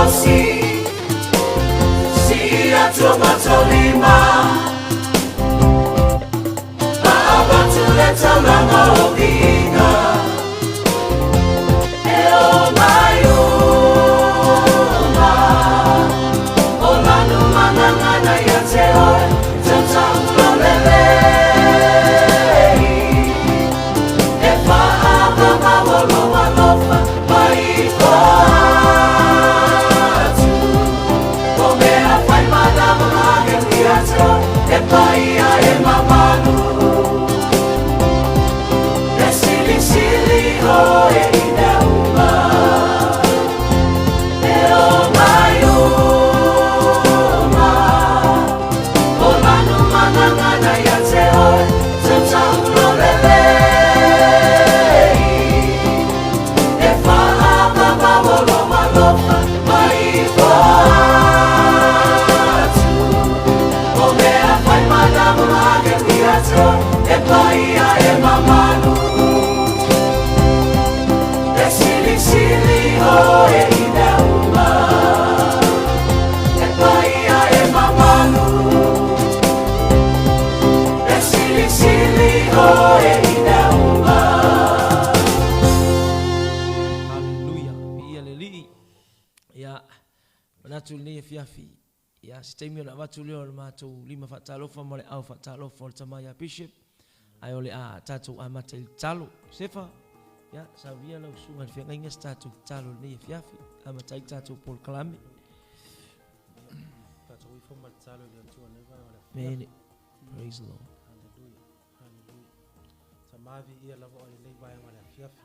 malosi Si atu matolima A'avatu le taulaga o viiga E o mai uma O manu ma gagana ia te oe Tautaulo lelei E fa'avavau o lou alofa mai koa atu O mea fai ma lagolage ia te oe E paia e mamalu E silisili oe i mea uma E o mai uma O manu ma gagana ia te oe Tautaulo lelei E fa'avavau o lou alofa mai koa atu O mea fai ma lagolage ia te oe E paia e mamalu E silisili oe i mea uma E paia e mamalu E silisili oe i mea uma. Haleluia, viia le Alii. Ia, manatu i lenei afiafi, ia, se taimi ona avatu lea o le matou lima faatalofa ma le ao faatalofa o le tama ia Bishop, ae o le a tatou amata i le tatalo. Sefa, ia, saunia lau susuga i le feagaiga se tatou tatalo i lenei afiafi, amata ai le tatou polokalame. Tatou ifo ma le tatalo i le Atua nei vaega o le afiafi. Amen. Praise the Lord. Hallelujah. Hallelujah. Tama viia lava oe i lenei vaega o le afiafi.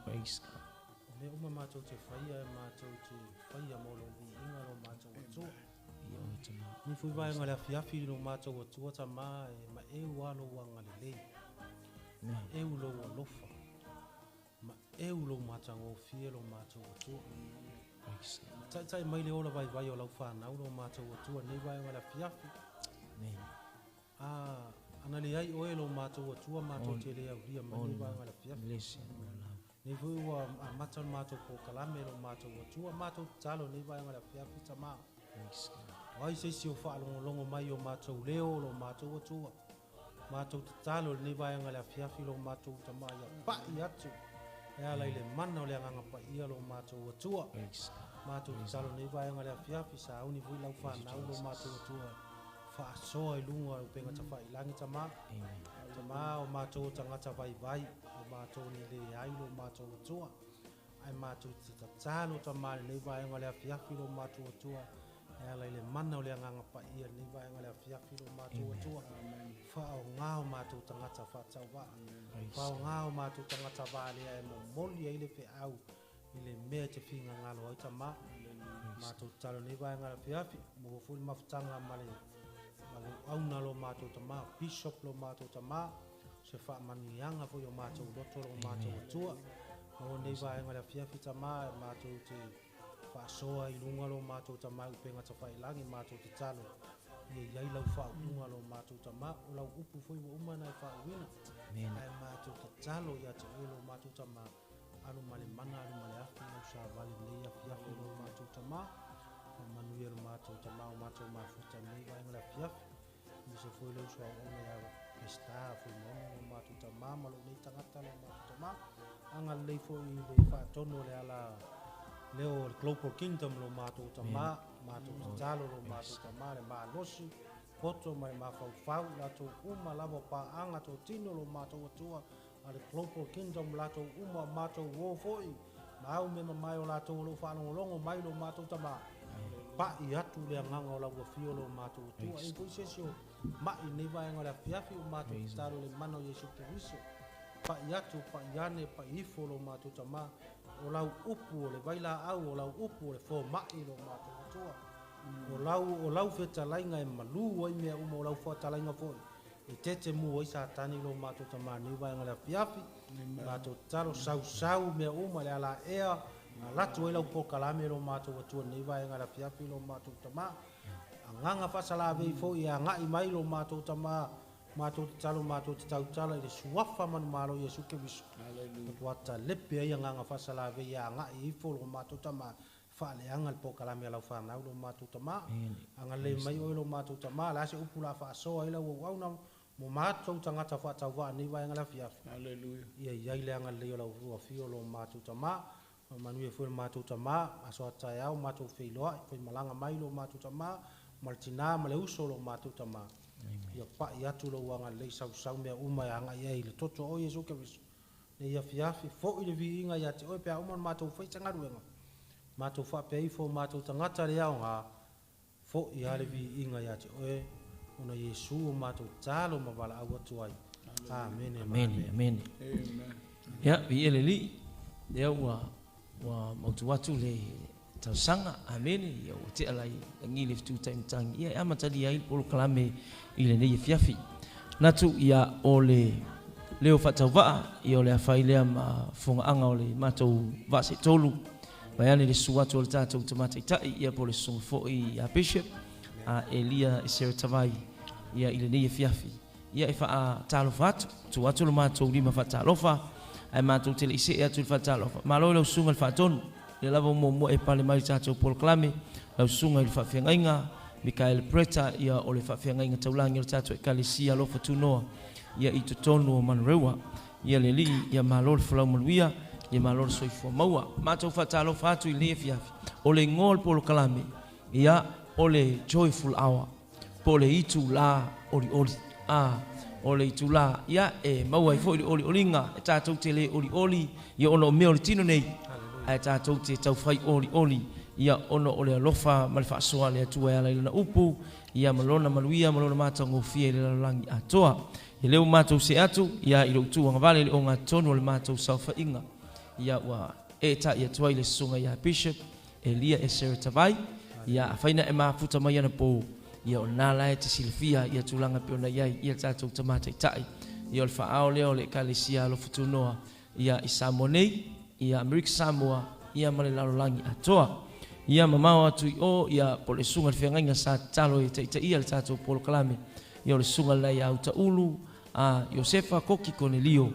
Praise God. O mea uma matou te faia e matou te faia mo lou viiga lo matou Atua. Viia oe Tama. Nei foi vaega o le afiafi lo matou Atua Tama e maeu lava lou agalelei. Maeu lou alofa. Maeu lou matagofie lo matou Atua. Praise God. Taitai mai le ola vaivai o lau fanau lo matou Atua nei vaega o le afiafi. Amen. A, ana leai oe lo matou Atua matou te le aulia mai nei vaega o le afiafi. Bless you, my love. Nei foi ua amata le matou polokalame lo matou Atua, matou tatalo nei vaega o le afiafi Tama. Praise God. O ai se isi o faalogologo mai i o matou leo lo matou Atua. Matou tatalo i lenei vaega o le afiafi lo matou Tama ia pa'i atu e ala i le mana o le Agaga Paia lo matou Atua. Praise God. Matou tatalo i lenei vaega o le afiafi, sauni foi lau fanau lo matou Atua faasoa i luga o le upega tafailagi Tama. Amen. Tama o matou o tagata vaivai, o matou ni leai lo matou Atua. Ae matou te tatalo Tama i lenei vaega o le afiafi lo matou Atua e ala i le mana o le Agaga Paia i lenei vaega o le afiafi lo matou Atua. Faaaoga o matou tagata faatauvaa. Faaaoga o matou tagata valea e momoli ai le feau i le mea e te figagalo ai Tama. Matou tatalo i lenei vaega o le afiafi, maua foi le mafutaga ma le auauna lo matou Tama, Bishop lo matou Tama, se faamanuiaga foi o matou loto lo matou Atua. Maua lenei vaega o le afiafi Tama, e matou te faasoa i luga lo matou Tama i upega tafailagi, matou tatalo ia i ai lau faauuga lo matou Tama, o lau upu foi ua uma ona e faauuina. Ae matou tatalo ia te oe lo matou Tama, alu ma le mana, alu ma le afi lau savali lenei afiafi lo matou Tama. Faamanuia lo matou Tama o matou mafuta lenei vaega o le afiafi. Aemaise foi le uso auauna ia Peseta Fuimaono lo matou Tama ma lou nei tagata lo matou Tama. Agalelei foi i le faatonu o le ala leo o le Global Kingdom lo matou Tama, matou tatalo lo matou Tama, le malosi, poto ma le mafaufau, latou uma lava o paaga totino lo matou Atua a le Global Kingdom, latou uma o matou uo foi, ma au mea mamae o latou o lo o faalogologo mai lo matou Tama, pa'i atu le agaga o lau afio lo matou Atua. E i ai foi se isi o ma'i i lenei vaega o le afiafi, ua matou tatalo i le mana o Iesu Keriso. Pa'i atu, pa'i ane, pa'i ifo lo matou Tama, o lau upu o le vailaau, o lau upu o le foma'i lo matou Atua. O lau, o lau fetalaiga e malū ai mea uma, o lau fetalaiga foi e tetemu ai Satani lo matou Tama nei vaega o le afiafi. Matou tatalo, sausau mea uma le alaea, alatu ai lau polokalame lo matou Atua nei vaega o le afiafi lo matou Tama. Agaga faasalavei foi e agai mai lo matou Tama, matou tatalo, matou te tautala i le suafa manumalo o Iesu Keriso. Matua talepe ai agaga faasalavei e agai ifo lo matou Tama. Faaleaga le polokalame a lau fanau lo matou Tama. Agalelei mai oe lo matou Tama, o le a se upu o le a faasoa ai lau auauna mo matou tagata faatauvaa i lenei vaega i le afiafi. Ia i ai le agalelei o lau Afio lo matou Tama. Faamanuia foi i lo matou Tama, aso a taeao matou feiloai, faimalaga mai lo matou Tama, ma le tina ma le uso o lo matou Tama. Ia pai atu lou agalelei sausau mea uma e agai ai i le toto o Iesu Keriso. Nei afiafi, foi le viiga ia te oe pe a uma ona matou fai se galuega, matou faapea ifo o matou tagata le aoga, foi lava le viiga ia te oe, ona Iesu o matou tatalo ma valaau atu ai. Amene ma Amene. amene. Amene. Ia, viia le Alii, lea ua ua mautu atu le talosaga. Amene. Ia ua tea lai lagi le fetu taimatagi, ia e amatalia ai le polokalame i lenei afiafi. Manatu ia o le leo faatauvaa, ia o le afai lea ma fogaaga o le matou vaa seetolu, vaeane le susu atu o le tatou Tama Taitai, ia po o le susuga foi ia Bishop a Elia Esera Tavai, ia i lenei afiafi. Ia e faatalofa atu, tuu atu lo matou lima faatalofa, ae matou te le i see atu i le faatalofa. Malo i lau susuga i le Faatonu, lea lava ua muamua e pale mai i le tatou polokalame, lau susuga i le Faafeagaiga Mikaele Preta, ia o le Faafeagaiga Taulagi o le tatou Ekalesia Alofa Tunoa, ia i totonu o Manurewa. Ia le Alii, ia malo le folau manuia, ia malo le soifua maua. Matou faatalofa atu i lenei afiafi, o le igoa o le polokalame, ia o le Joyful Hour, po o le itula olioli. A, o le itula, ia, e maua ai foi le olioliga, e tatou te le olioli, ia ona o mea o le tino nei, ae tatou te taufai olioli, ia ona o le alofa ma le faasoa a le Atua e ala i Lana upu, ia ma Lona manuia ma Lona matagofie i le lalolagi atoa. Ia lea ua matou see atu, ia, i lou tu agavale i le ogatotonu o le matou saofaiga, ia ua eetai atu ai le susuga ia Bishop Elia Esera Tavai, ia afai na e mafuta mai anapo, ia o lena la e te silafia ia tulaga e pei ona i ai ia tatou Tama Taitai, ia o le faaao lea o le Ekalesia Alofa Tunoa, ia i Samoa nei, ia Amerika Samoa, ia ma le lalolagi atoa. Ia mamao atu i o, ia po o le susuga i le feagaiga sa tatalo e taitaia le tatou polokalame, ia o le susuga lena ia Utaulu a Iosefa Koki Konelio,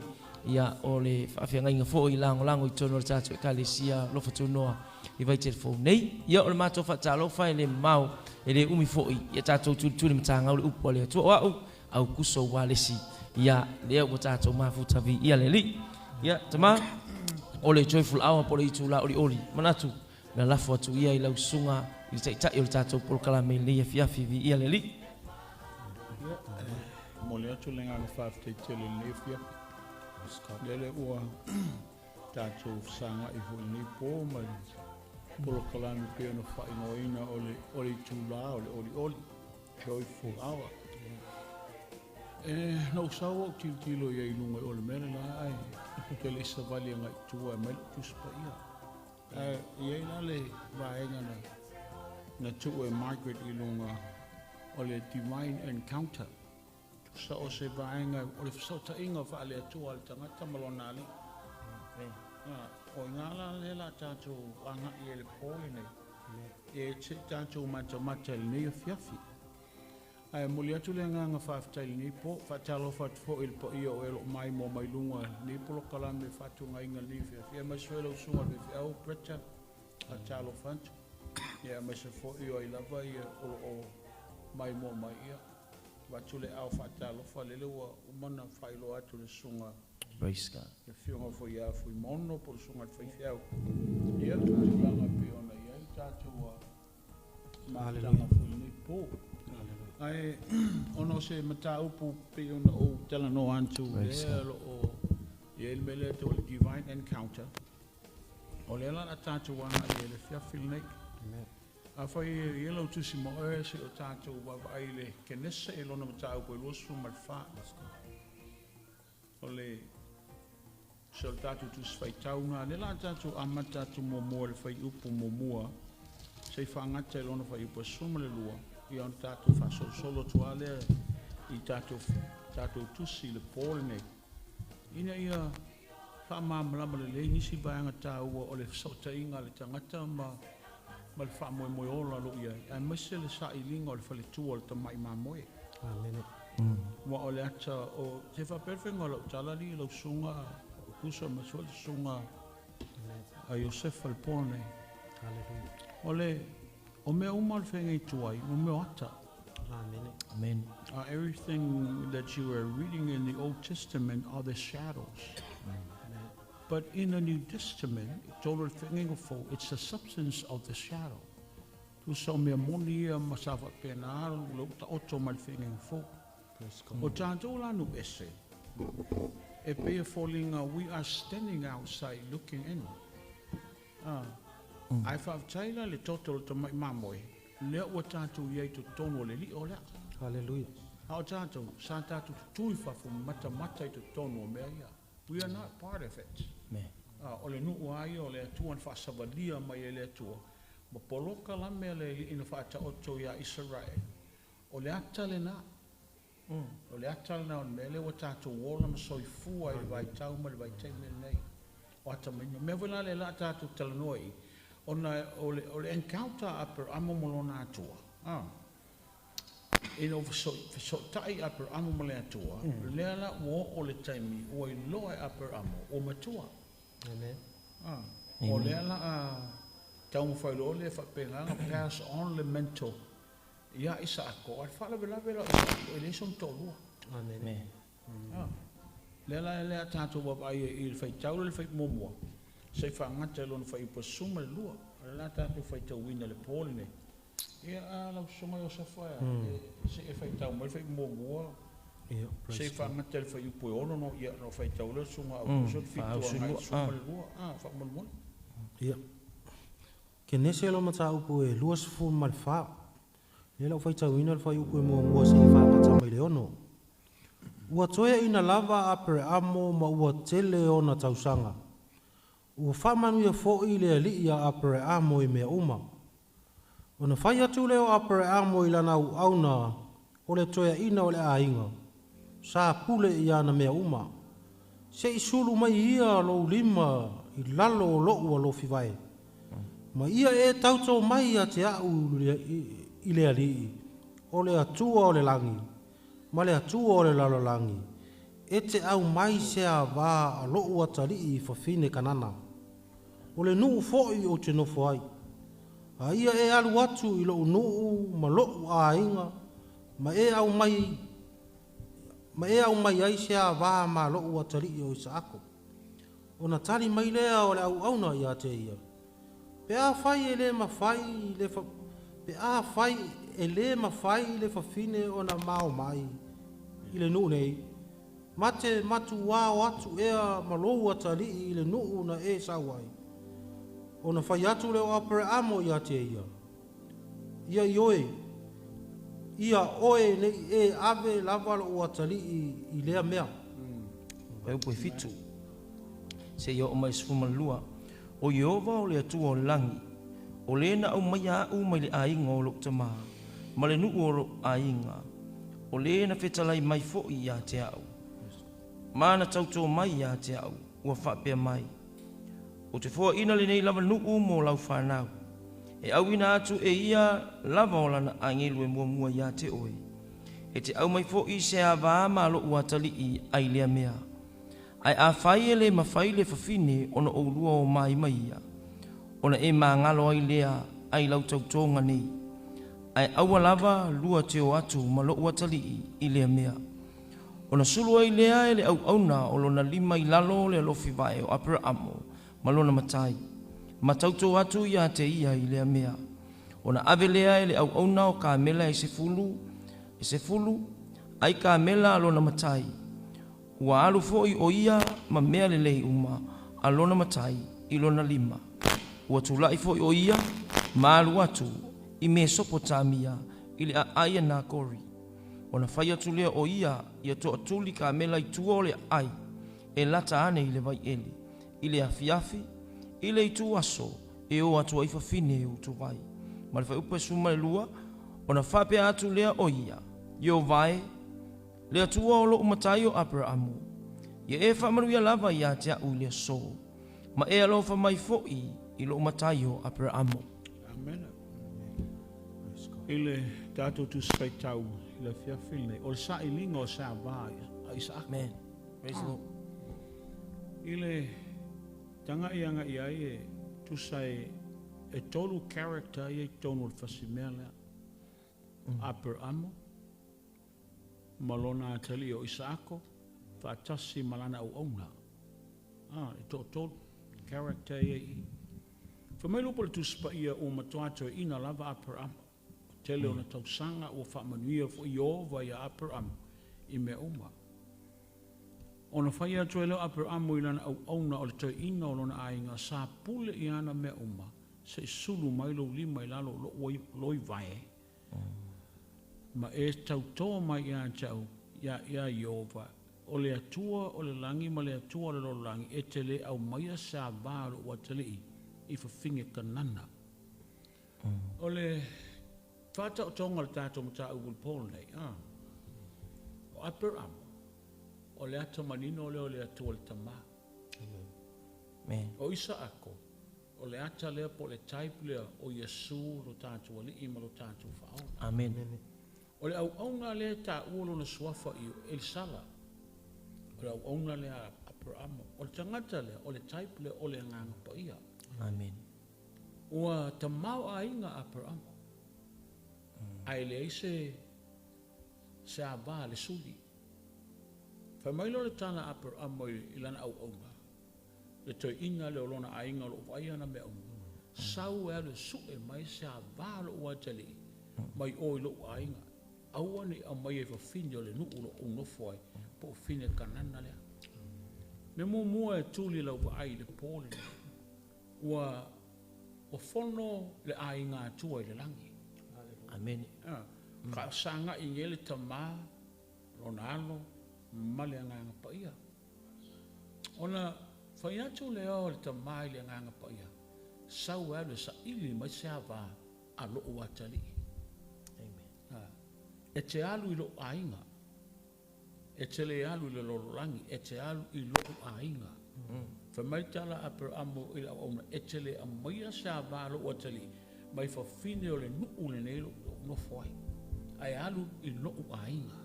ia o le faafeagaiga foi lagolago i totonu o le tatou Ekalesia Alofa Tunoa i Vaitelefou nei. Ia o le matou faatalofa e le mamao, e le umi foi, ia tatou tulituli matagau le upu a le Atua. O au, Aukuso Ualesi, ia lea ua tatou mafuta viia le Alii. Ia tama, o le Joyful Hour po o le itula olioli, manatu na lafo atu ia i lau susuga i le taitai o le tatou polokalame i lenei afiafi, viia le Alii. Ia, e momoli atu le agaga faafetai tele i lenei afiafi. Lele ua tatou fesagai foi i lenei po ma le polokalame pei ona faaigoaina o le, o le itula o le olioli, joyful hour. E, na ou sau ou tilotilo i ai i luga i o le mea le la, ae ou te le i savali agai i tua e aumai lou Tusi Paia. Ae i ai la le vaega na, na tuu e Margaret i luga o le Divine Encounter. Tusa o se vaega o le fesootaiga faale-Atua a le tagata ma lona Alii. O i ina la lea la tatou agai ai i le po lenei, e se i tatou matamata i lenei afiafi. Ae momoli atu le agaga faafetai i lenei po. Faatalofa atu foi i le paia o e o lo o maimoa mai luga i lenei polokalame faatugaina i lenei afiafi, aemaise foi lau susuga i le faifeau Bretta, faatalofa atu. Ia aemaise foi o ai lava ia o lo o maimoa mai, ia avatu le aao faatalofa lele ua uma ona faailoa atu le susuga Praise God. Le afioga foi ia Fuimaono po o le susuga i le faifeau. Ia, tulaga e pei ona i ai le tatou mafutaga foi i lenei po. Ae ona o se mataupu pei ona ou talanoa atu lea o lo o i ai le mea lea e tau o le Divine Encounter, o lea la o le a tatou agai ai i le afiafi lenei. Afai e i ai lau tusi ma oe, se i o tatou vaavaai i le Kenese i lona mataupu e 24. O le se o le tatou Tusi Faitau lena, lea la a tatou amata atu muamua i le fuaiupu muamua se i faagata i lona fuaiupu e 12, ia ona tatou faasolosolo atu lava lea i tatou tatou tusi i le po lenei, ina ia faamalamalama lelei nisi vaega taua o le fesootaiga a le tagata ma ma le faamoemoe ola o lo o i ai, aemaise le sailiga o le faletua o le tamai mamoe. Amene. Aua o le ata o, se faapea le faiga o lau tala alii i lau susuga Aukuso aemaise foi le susuga a Iosefa i le po lenei. Hallelujah. O le o mea uma o le feagai tuai, o mea o ata. Amene. Amen. Everything that you are reading in the Old Testament are the shadows. But in the New Testament, tolu le feagaiga fou, it's the substance of the shadow. Tusa o mea moni ia ma sa faapena le ua taoto mai le feagaiga fou. Praise God. O tatou la nuu ese, e pei e foliga we are standing outside looking in. Ah, ae faafetai la i le toto o le tamai mamoe, lea ua tatou i ai i totonu o le lio lea. Hallelujah. A o tatou, sa tatou tutū i fafo matamata i totonu o mea ia. We are not part of it. Amen. Ah, o le nuu lava ia o le Atua na faasavalia mai e le Atua, ma poloka la mea le alii na faataoto iā Isaraele. O le ata lena. O le ata lena o le mea lea ua tatou ola ma soifua ai i le vaitau ma le vaitaimi lenei. O ata manino. O mea foi la lea o le a tatou talanoa i i, ona o le, o le encounter a Aperamo ma lona Atua, a. Ina ua fesootai Aperamo ma le Atua, lea la ua oo le taimi ua iloa e Aperamo ua matua. Amen. A. O lea la a taumafai loa lea faapena ona pass on le mantle Ia Isaako, a o le faalavelave la o Isaako, e leai sona toalua. Amene. A, lea la lea a tatou vaavaai ai i le faitau lea le fai muamua, se i faagata i lona fuaiupu e 12, o lea la tatou faitauina i le po lenei. Ia, a lau Susuga Iosefa, e, se i e faitau mai le fuaiupu muamua, se i faagata i le fuaiupu e 6, no, ia, ona faitau lea o le Susuga Aukuso le 7 agai i le 12, a, faamolemole. Ia. Kenese lo mataupu e 24. Lea la ua faitauina le fuaiupu e muamua seia faagata mai le 6. Ua toeaina lava a Apereamo ma ua tele ona tausaga. Ua faamanuia foi le Alii iā Apereamo i mea uma. Ona fai atu lea o Apereamo i lana auauna o le toeaina o le aiga, sa pule i ana mea uma, Se i sulu mai ia lou lima i lalo o loʻu alofi vae, ma ia e tautō mai ia te aʻu i le Alii, o le Atua o le lagi, ma le Atua o le lalolagi, e te aumai se avā a loʻu atalii i fafine Kanana, o le nuu foʻi ou te nofo ai. A ia e alu atu i loʻu nuu ma loʻu aiga, ma e aumai ma e aumai ai se avā ma loʻu atalii o Isaako. Ona tali mai lea o le auauna ia te ia, Pe afai e le mafai le pe afai e lē mafai le fafine ona mao mai i le nuu nei, ma te matuā o atu ea ma lou atalii i le nuu na e sau ai. Ona fai atu lea o Apereamo ia te ia, Ia ioe, ia oe ne i e ave lava loʻu atalii i lea mea. Fuaiupu e 7 seia oo mai i le 12, O Ieova o le Atua o le lagi, o lē na aumaia aʻu mai le aiga o loʻu tamā, ma le nuu o loʻu aiga, o lē na fetalai mai foʻi iā te aʻu, ma na tautō mai iā te aʻu, ua faapea mai, Ou te foaina lenei lava nuu mo lau fanau, e auina atu e ia lava o lana agelu e muamua iā te oe, e te aumai foʻi se avā ma loʻu atalii ai lea mea. Ae afai e lē mafai le fafine ona oulua o mai ma ia, ona e magalo ai lea ai lau tautoga nei, ae aua lava lua te o atu ma loʻu atalii i lea mea. Ona sulu ai lea e le auauna o lona lima i lalo o le alofi vae o Aperaamo ma lona matai, ma tautō atu iā te ia i lea mea. Ona ave lea e le auauna o kamela e sefulu, e sefulu, ai kamela a lona matai. Ua alu foʻi ʻo ia ma mea lelei uma a lona matai i lona lima. Ua tulaʻi foʻi ʻo ia ma alu atu i Mesopotamia i le ʻaʻai a Nakori. Ona fai atu lea o ia ia toʻatuli kamela i tua o le ʻaʻai e lata ane i le wai ʻele, i le afiafi, i le itu aso e o atu ai fafine e utuvai. Ma le fuaiupu e 12, ona faapea atu lea o ia, Ieova e, le Atua o loʻu matai o Aperaamu, ia e faamanuia lava iā te aʻu i le aso, ma e alofa mai foʻi i loʻu matai o Aperaamu. Amene. I le tatou Tusi Faitau i le afiafi lenei, o le sailiga o se avā a Isaaka. Amen. Praise the Lord. I le taga'i aga'i ai e tusa e E tolu character ia i totonu o le fasimea lea. Aperamo ma lona atalii o Isaako faatasi ma lana auauna. E toatolu character ia i i. Fai mai le upu a le Tusi Paia ua matua toeaina lava Aperamo. Ua tele ona tausaga ua faamanuia foi Ieova iā Aperamo i mea uma. Ona fai atu ai lea o Aperamo i lana auauna o le toeaina o lona aiga sa pule i ana mea uma, Se i sulu mai lou lima i lalo o loʻu loivae, ma e tauto mai ia te au, iā Ieova, o le Atua o le lagi ma le Atua o le lalolagi, e te lē aumaia se avā o loʻu atalii i fafine Kanana. O le faataotoga o le tatou mataupu i le po lenei, o Aperamo, o le ata manino lea o le Atua le Tama. Amen. O Isaako, o le ata lea po o le type lea o Iesu lo tatou Alii ma lo tatou Faaola. Amen. O le auauna lea e taua lona suafa i Elisala, o le auauna lea a Aperamo. O le tagata lea, o le type lea o le Agaga Paia. Amen. Ua tamaoaiga Aperamo, ae leai se se ava a le suli. Fai mai lea o le tala a Aperamo i lana auauna, le toeaina lea o lona aiga o lo o vaaia ana mea uma, Sau e alu e sue mai se ava o lou atalii mai o i lou aiga, aua ne i aumaia i fafine o le nuu o lo o ou nofo ai, po o fine Kanana lea. Mea muamua e tuli lau vaai i le po lenei, ua ua fono le aiga Atua i le lagi. Amene. Ka sagai i ai le Tama, lona Alo ma le Agaga Paia. Ona fai atu lea o le Tama i le Agaga Paia, Sau e alu e saili mai se ava a lou atalii. Amen. E te alu i lou aiga. E te le alu i le lalolagi, e te alu i lou aiga. Fai mai tala a Aperamo i le auauna, E te le aumaia se ava a lou atalii mai fafine o le nuu lenei o lou nofo ai, ae alu i lou aiga.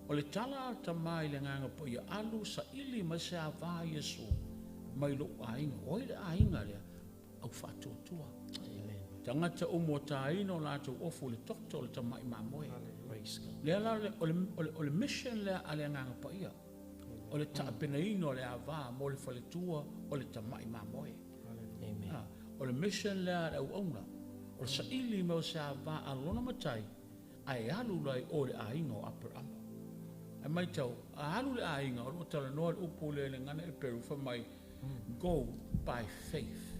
O le tala a le Tama i le Agaga Paia, Alu saili mai se ava a Iesu mai lou aiga. O ai le aiga lea? Au faatuatua. Tagata uma ua taina o latou ofu i le toto o le tamai mamoe. Lea la o le, o le, o le mission lea a le Agaga Paia, o le taapenaina o le ava mo le faletua o le tamai mamoe. O le mission lea a le auauna, o le saili mai o se ava a lona matai, ae alu la i o i le aiga o Aperamo. Ae matau, a alu le aiga, o lo o talanoa le upu lea i le gagana Eperu, fai mai, Go by faith.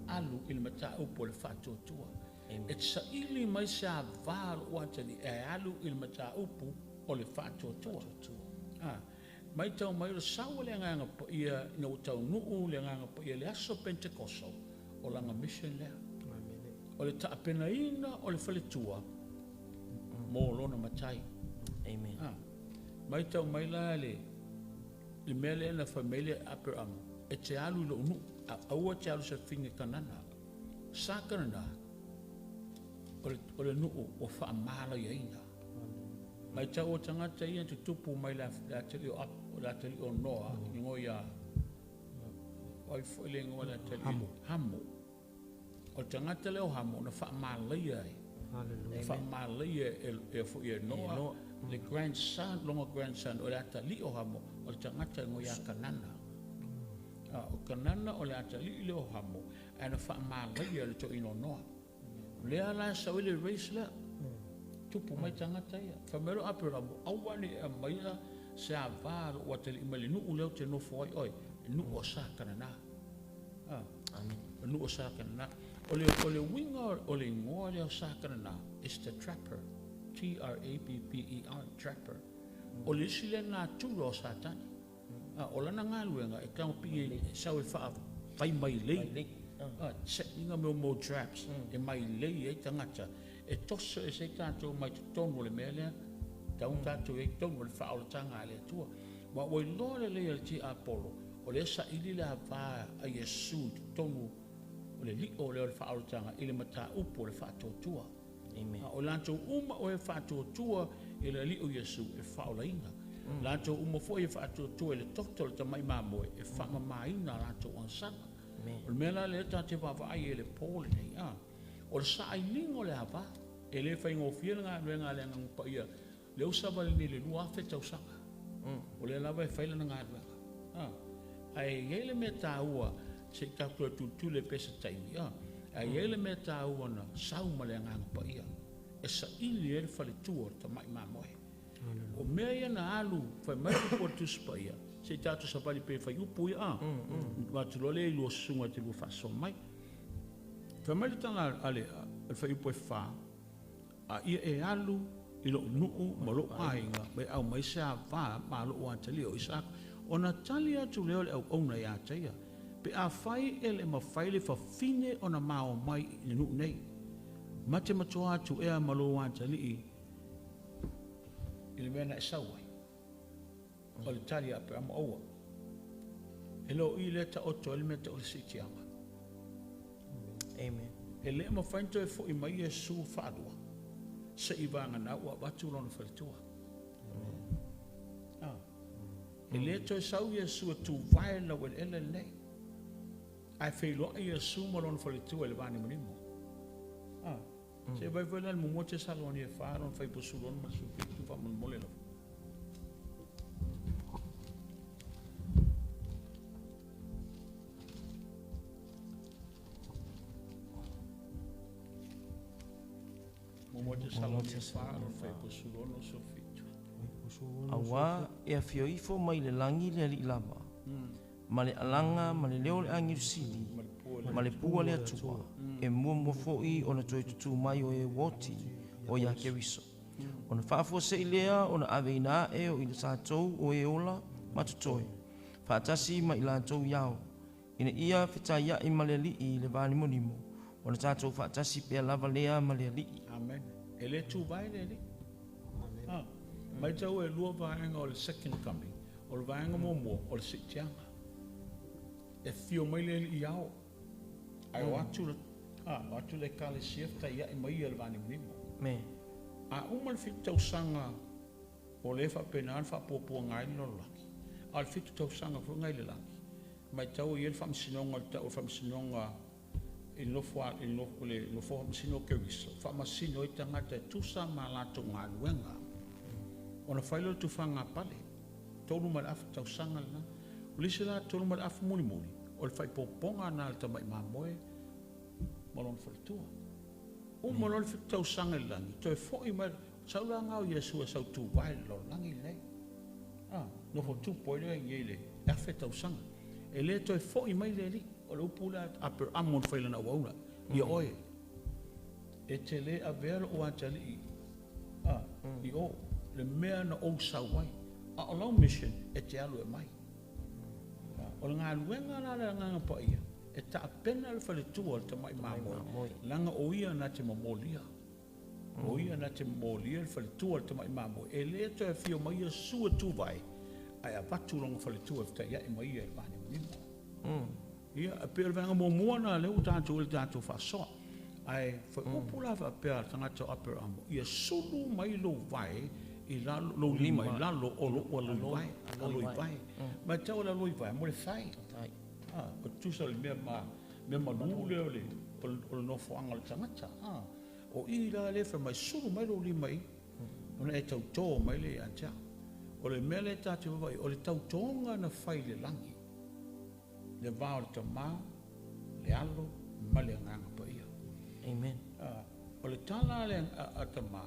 Alu i le mataupu o le faatuatua. E te saili mai se ava o lou atalii ae alu i le mataupu o le faatuatua. Matau mai, o le sau o le Agaga Paia ina ua taunuu le Agaga Paia i le aso Pentekoso, o lana mission lea. O le taapenaina o le faletua mo lona matai. Amen. Matau mai la le le mea lea na fai mai le Aperamo, e te alu i lou nuu, a aua te alu se fine Kanana. Sa Kanana, o le, o le nuu ua faamalaiaina. Matau o tagata ia tutupu mai le atalii o, le atalii o Noa, igoa ia, o ai foi le igoa le atalii? Hamo. Hamo. O le tagata lea o Hamo na faamalaia ai. Na faamalaia e foi e Noa, le grandson, lona grandson, o le atalii o Hamo, o le tagata e igoa ia Kanana. O Kanana o le atalii lea o Hamo, ae na faamalaia e le toeaina o Noa. O lea la e sau ai le race lea. Tupu mai tagata ia. Fai mai loa Aperamo, aua ne i aumaia se ava a lou atalii mai le nuu lea ou te nofo ai oe, le nuu o Sa Kanana. O nuu o Sa Kanana. O le, o le uiga o le igoa lea o Sa Kanana, is the trapper. T-R-A-P-P-E-R, trapper. O le isi lea natura o Satani. O lana galuega e tago pii e sau e faa fai mailei. Setting mea mo traps e mailei ai tagata. E toso ese ai tatou mai totonu o le mea lea, tau tatou i ai totonu o le faaolataga a le Atua. Ma ua iloa lelei e le tiapolo, o lea saili le ava a Iesu i totonu o le lio lea o le faaolataga i le mataupu o le faatuatua. Amen. A o latou uma o e faatuatua i le Alii o Iesu e faaolaina. Latou uma foi e faatuatua i le toto o le tamai mamoe e faamamaina a latou agasala. O le mea la lea tatou te vaavaai ai i le po lenei, a, o le sailiga o le ava, e le faigofie le galuega a le Agaga Paia, lea ua savali nei i le 2,000 tausaga, o lea lava e fai lana galuega. A, ae i ai le mea taua, se i tatou toe tulituli ai pea se taimi, a, ae i ai le mea taua na sau ma le Agaga Paia e saili ai le faletua o le tamai mamoe. O mea ia na alu, fai mai le upu a le Tusi Paia, se i tatou savali pea i fuaiupu ia, a, avatu loa lea i lua susuga e te lua faasoa mai. Fai mai le tala a le fuaiupu e 4, a ia e alu i lou nuu ma lou aiga, ma e aumai se ava ma lou atalia o Isaako. Ona tali atu lea o le auauna ia te ia, pe afai e le mafai le fafine ona mao mai i le nuu nei, ma te matoa atu ea ma lou atalii i le mea na e sau ai. O le tali a Aperamo, aua. E le o i lea taoto ai le mea tau o le siitiaga. Amen. E le mafai ona toe foi mai Iesu faalua, se i vagana ua avatu lona faletua. Ah. E le toe sau Iesu e tuvae le laueleele lenei, ae feiloai Iesu ma lona faletua i le vanimonimo. Ah. Se vai foi la le muamua Tesalonia e 4, lona 16 ma le 17 faamolemole lava. Muamua Tesalonia e 4, lona 16 17. Auā e afio ifo mai le lagi le Alii lava, ma le alaga ma le leo o le agelu sili, ma le pua le Atua, e muamua foi ona toe tutū mai o e ua oti o ia Keriso. Ona faafuasei lea ona aveina ae o i tatou o e ola ma totoe, faatasi ma i latou i ao, ina ia fetaiai ma le Alii i le vanimonimo, ona tatou faatasi pea lava lea ma le Alii. Amen. E le tuvae le Alii. Ah, matau e lua vaega o le second coming, o le vaega muamua o le siitiaga. E fio mai le Alii ao, ae o atu le, o atu le ekalesia fetaiai mai ia le vanimonimo. Amen. A uma le 7 tausaga o le faapena ona faapuapuaga ai le lalolagi, a o le 7 tausaga foi ngai le lagi, matau i ai le faamasinoga o le tau o le faamasinoga i le nofo a, i le nofo, le nofo faamasino o Keriso, faamasino ai tagata e tusa ma latou galuega. Ona fai lea o le tufaga a pale, 3.5 tausaga lena. O le isi la 3.5 mulimuli, o le faaipopoga na le tamai mamoe ma lona faletua. Uma loa le 7 tausaga i le lagi, toe foi mai, sau la ngao Iesu e sau tuvae le lalolagi lenei. Ah, nofo tupu ai lea i le 1,000 tausaga. E le toe foi mai le Alii, o le upu lea Aperamo na fai lana auauna, ia oe, e te le avea lou atalii, i o, le mea na ou sau ai. A o lau mission, e te alu e mai. O le galuega la le Agaga Paia, e taapena le faletua o le tamai mamoe, laga o ia na te mamolia. O ia na te mamolia le faletua o le tamai mamoe. E le toe afio mai Iesu e tuvae, ae avatu lona faletua e fetaiai mai ia i le vanimonimo. Ia, e pei o le vaega muamua na lea ua tatou i le tatou faasoa. Ae fuaiupu la faapea a le tagata o Aperamo, ia sulu mai lou vae i lalo, lou lima i lalo o lou aloi vae, aloi vae. Matau o le aloi vae mo le fai. Ah, o tusa o le mea ma, mea malu lea o le, o le nofoaga o le tagata. Ah, o i la lea fai mai, sulu mai lou lima i, ona e tautō mai le ia te au. O le mea lea tatou vaavaai, o le tautōga na fai i le lagi, le va o le tamā, le alo, ma le Agaga Paia. Amen. Ah, o le tala a le a tamā,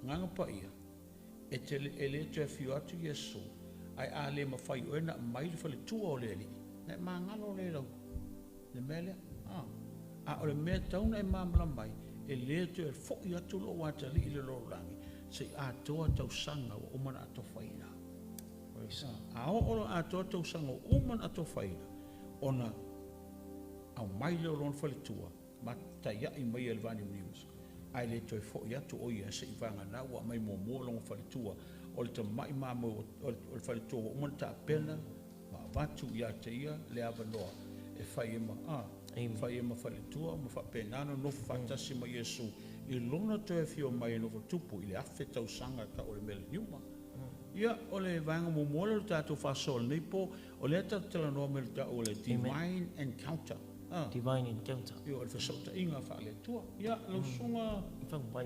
Agaga Paia, e te e le toe afio atu Iesu, ae a le mafai oe na aumai le faletua o le Alii, na e magalo le lau, le mea lea. Ah, a o le mea tau na e malamalama ai, e le toe foi atu lou atalii i le lalolagi, se i atoa tausaga ua uma ona atofaina. A oo loa atoa tausaga ua uma ona atofaina, ona aumai lea o lona faletua, ma taiai mai e le vanimonimo, ae le toe foi atu o ia se i vagana ua aumai muamua lona faletua, o le tamai mamoe o le faletua ua uma ona tapena ma avatu ia te ia le avanoa e fai ai ma, fai ai ma faletua ma faapena ona nofo faatasi ma Iesu i lona toe afio mai e nofo tupu i le 1,000 tausaga tau o le mileniuma. Ia, o le vaega muamua lea o le tatou faasoa o lenei po, o lea tatou talanoa mai le tau o le divine encounter. Divine encounter. Ia, o le fesootaiga faale-Atua. Ia, lau susuga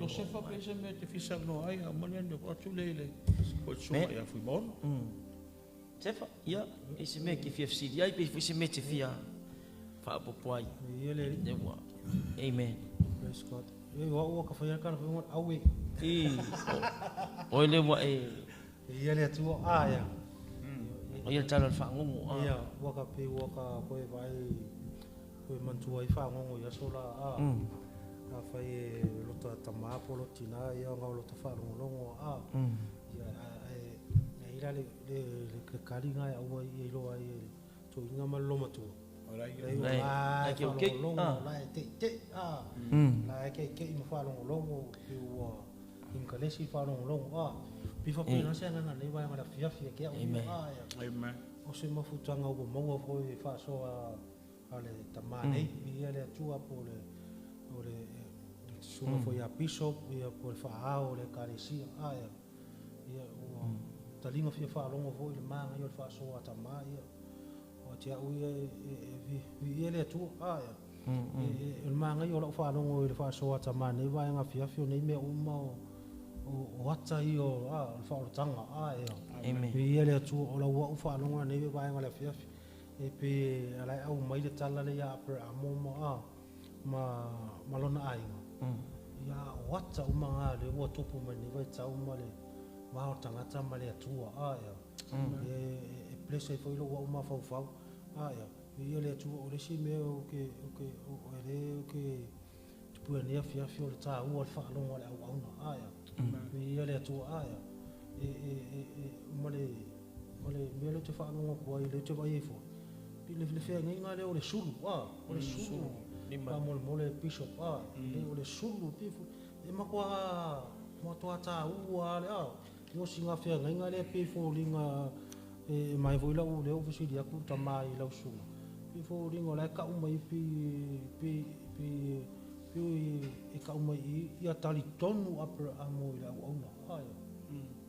Iosefa pe i ai se mea e te fia saunoa ai, a uma lea ona oo atu lea i le susuga ia Fuimaono. Sefa, ia, e i ai se mea e te fia fesili ai, pe i ai foi se mea e te fia faaopoopo ai. Lea ua. Amen. Praise God. Oi, o au ua ka fai aka na fai aue. I, oe lea ua e. Ia le Atua, a ia. O ia le tala o le fagogo, a. Ia, ua ka pe ua ka koe vaai koe manatua ai fagogo i aso la, a. Afai e lota tama po o lota tina, ia ona o lota faalogologo, a. Ia, ae i ai la le kali na e aua ia iloa ai e le toeaina ma le olomatua. Leai, o la e faalogologo, o la e teitei, a. O la e keikei ma faalogologo, pe ua inikalesi faalogologo, a. Pei faapena se agaga i lenei vaega o le afiafi e ke au ia, a ia. O se mafutaga ua maua foi e faasoa a le tama nei, viia le Atua po o le o le susuga foi ia Bishop ia po o le faaao o le Ekalesia, a ia, ia ua taliga fia faalogo foi i le manaia o le faasoa a tama ia. Aua te au ia e viia le Atua, a ia, o le manaia o lau faalogo i le faasoa a tama nei vaega afiafi o nei mea uma o ata ia o le faaolataga, a ia, viia le Atua, o lau au faalogo nei vaega o le afiafi. E pei e ala e aumai le tala lea ia Aperamo ma, ma, ma lona aiga, ia o ata uma na lea ua tupu mai lenei vaitau ma le va o le tagata ma le Atua, a ia, e bless ai foi lou au mafaufau, a ia, viia le Atua. O le isi mea ou te, ou te, o lea ou te tupu i lenei afiafi o le taua o le faalogo a le auauna, a ia, viia le Atua, a ia, e, e, e, e, ma le, ma le mea lea ou te faalogo atu ai, lea ou te vaai ai foi, i le feagaiga lea o le sulu, a, o le sulu, faamolemole Bishop, a, o le sulu, e matua, matua taua lava le, a, o sina feagaiga lea pei foliga, e mai foi lau lea ua fesili atu le tama i lau susuga, pei foliga o la e tau mai pei, pei, pei, pei e tau mai i ia talitonu Aperamo i le auauna, a ia.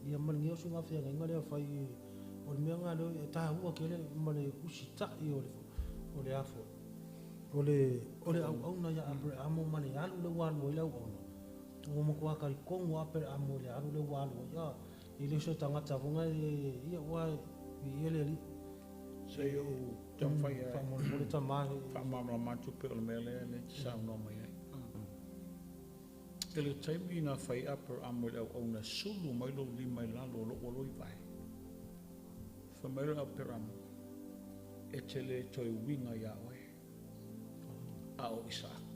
Ia ma lenei o sina feagaiga lea fai, o le mea lena lea e taua tele ma le usitai o le, o le a foi, o le, o le auauna ia Aperamo ma le alu lea ua alu ai le auauna. Ua matua talitonu Aperamo i le alu lea ua alu ai, a, e le o se tagata foi na e, ia ua viia le Alii. Se i ou taumafai e Faamolemole tama e faamalamalama atu pei o le mea lea e te saunoa mai ai. I le taimi na fai Aperamo i le auauna e sulu mai lou lima i lalo o lou alo i vae, fai mai loa Aperamo, e te le toe uiga iā oe, a o Isaako.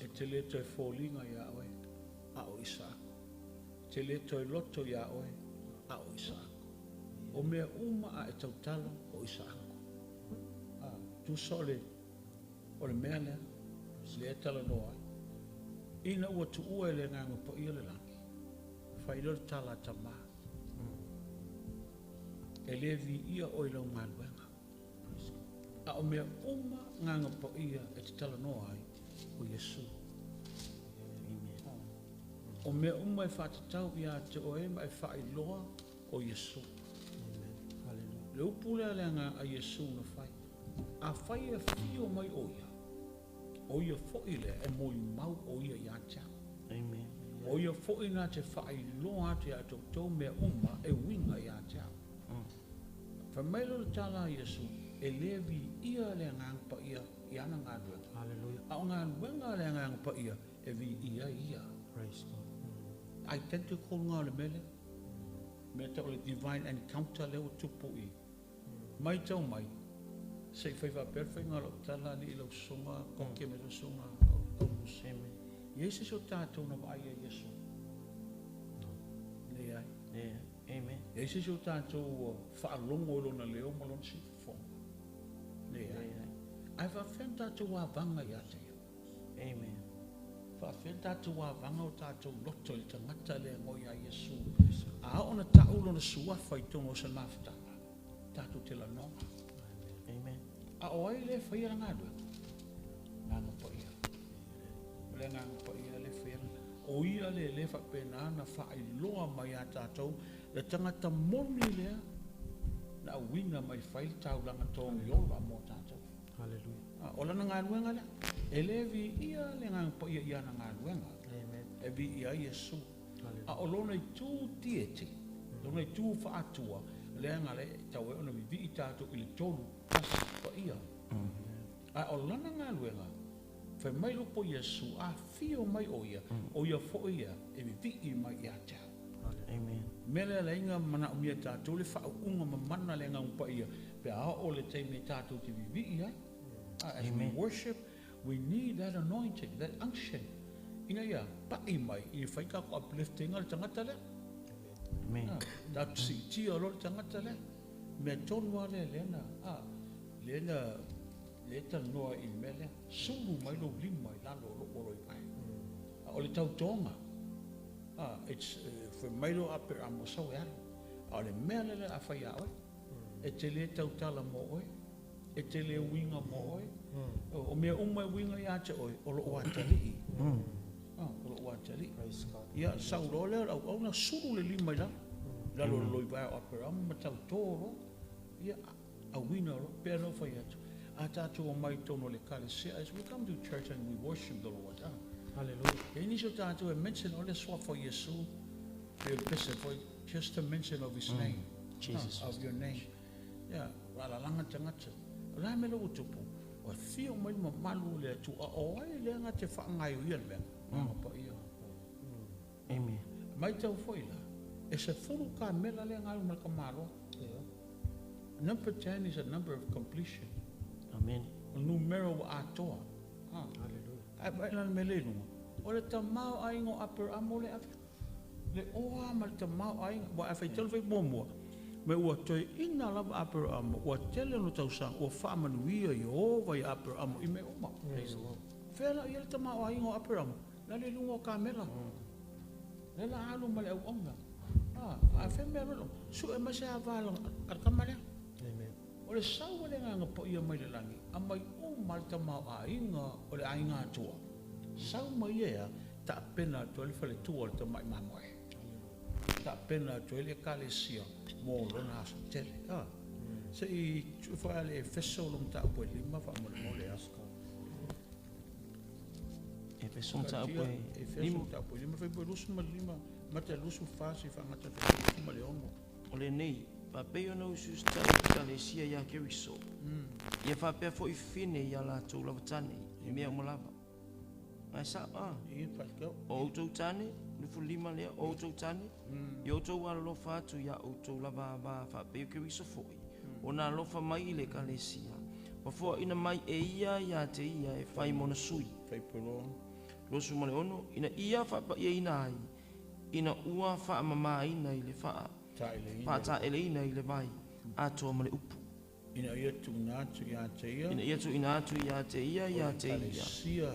E te le toe foliga iā oe, a o Isaako. E te le toe loto iā oe, a o Isaako. O mea uma a e tautala, o Isaako. A, tusa o le, o le mea lea, lea e talanoa ai. Ina ua tuua e le Agaga Paia le lagi, fai lea o le tala a tama. E le viia oe i lau galuega. A o mea uma Agaga Paia e te talanoa ai, o Iesu. O mea uma e faatatau ia te oe ma e faailoa, o Iesu. Le upu lea le agaga a Iesu na fai. Afai e afio mai o ia, o ia foi lea e molimau o ia ia te au. Amen. O ia foi na te faailoa atu ia te outou mea uma e uiga ia te au. Fai mai lea o le tala a Iesu, e le viia le Agaga Paia i ana galuega. Hallelujah. A o galuega a le Agaga Paia e viia ai ia. Praise God. Identical lena o le mea lea. Mea tau o le divine encounter lea ua tupu i. Matau mai, se i fai faapea le faiga o lau tala alii i lau susuga Koke ma lau susuga Augusu. E i ai se isi o tatou na vaai ia Iesu? Leai. Amen. E i ai se isi o tatou ua faalogo i lona leo ma lona siufofoga? Leai. Ae faapefea ona tatou avaga ia te ia? Amen. Faapefea ona tatou avaga o tatou loto i le tagata lea e goa ia Iesu? A oo ona tau lona suafa i totonu o se mafutaga, tatou te lagona. Amen. A o ai lea e faia le galuega? Agaga Paia. O le Agaga Paia lea e faia le O ia lea lea faapena ona faailoa mai ia tatou le tagata moni lea na auina mai fai le taulaga togiola mo tatou. Hallelujah. O lana galuega lea. E le viia le Agaga Paia i ana galuega. E viia ai Iesu. A o lona itu deity, lona itu faa-Atua, lea na le tatau ai ona vivii tatou i le tolu tasi paia. A o lana galuega, fai mai le upu a Iesu, a afio mai o ia, o ia foi ia e vivii mai ia te au. Amen. Mea lea leai na manaomia e tatou le faauuga mamana a le Agaga Paia pe a oo le taimi e tatou te vivii ai. As we worship, we need that anointing, that unction, ina ia pai mai i fai tatou uplifting a le tagata lea. Amen. Tatou siitia loa le tagata lea. Mea tonu lava lea lea na, lea na, lea e talanoa i le mea lea, sulu mai lou lima i lalo o lou olo i vae. A o le tautoga, it's, fai mai loa Aperamo, sau e alu. A o le mea lea o le a fai ia oe, e te le tautala mo oe, e te le uiga mo oe. O mea uma e uiga ia te oe, o lou atalii. O lou atalii. Ia, sau loa lea o le auauna, sulu le lima i lalo, i lalo o le loivae o Aperamo ma tauto loa. Ia, auina loa, pei ona ou fai atu, a tatou omai i totonu o le Ekalesia, as we come to church and we worship the Lord, Hallelujah. E i ai nisi o tatou e mention o le suafa o Iesu, pei o le pese foi, just a mention of his name, Jesus. Of your name. Ia, ua alalaga tagata. O le a le mea lea ua tupu? Ua afio mai le mamalu o le Atua, a o ai lea na te faagaioia le mea? Agaga Paia. Amen. Matau foi la, e 10 kamela lea na alu ma le tamaloa. Number 10 is a number of completion. Amen. O le numera ua atoa. Hallelujah. Ae vaai la le mea lea i luga. O le tamaoaiga o Aperamo lea e ave. Le oa ma le tamaoaiga. Aua a faitau le fai muamua, me ua toeaina lava Aperamo, ua tele ona tausaga, ua faamanuia Ieova ia Aperamo i mea uma. Fea la o i ai le tamaoaiga o Aperamo? Lalo i luga o kamela. Lea la alu ma le auauna. A fea mea loa, sue mai se ava a le tama lea. Amen. O le sau a le Agaga Paia mai le lagi, aumai uma le tamaoaiga o le aiga Atua. Sau mai ia ea, tapena atu ai le faletua o le tamai mamoe. Tapena atu ai le Ekalesia mo lona aso tele. Se i tuu foi le Efeso lo mataupu e 5 faamolemole a. Efeso mataupu e Efeso 5. mataupu e 5 fai po 25 mata 24 se i faagata atu le 26. O lenei, faapei ona usiusitai le Ekalesia ia Keriso, ia faapea foi fafine ia latou lava tane i mea uma lava. Ae sao a? Ia faatau. O outou tane, 25 lea, o outou tane, ia outou alolofa atu ia outou lava ava faapei o Keriso foi, ona alofa mai i le Ekalesia, ma foaina mai e ia ia te ia e fai mona sui. Fai poloa. 26, ina ia faapaiaina ai, ina ua faamamaina i le faa, faataeleina i le vai, atoa ma le upu. Ina ia tuuina atu ia te ia. Ina ia tuuina atu ia te ia ia te ia. Ekalesia.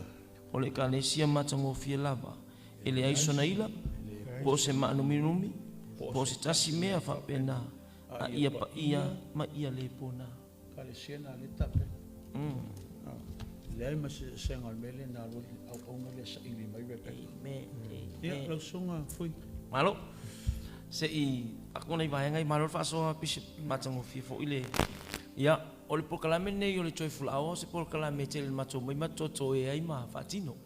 O le Ekalesia matagofie lava, e leai sona ila, po o se maanuminumi, po o se tasi mea faapena, a ia paia ma ia le pona. Ekalesia na le tape. Leai ma se sesega o le mea lea na alu ai le auauna lea saili mai Rebeka. Amen. Ia, Amen. lau susuga Fui. Malo. Se i aku nei vaega i malo le faasoa Bishop matagofie foi le ia o le polokalame lenei o le Joyful Hour o se polokalame e tele le matou mai ma totoe ai ma faatino.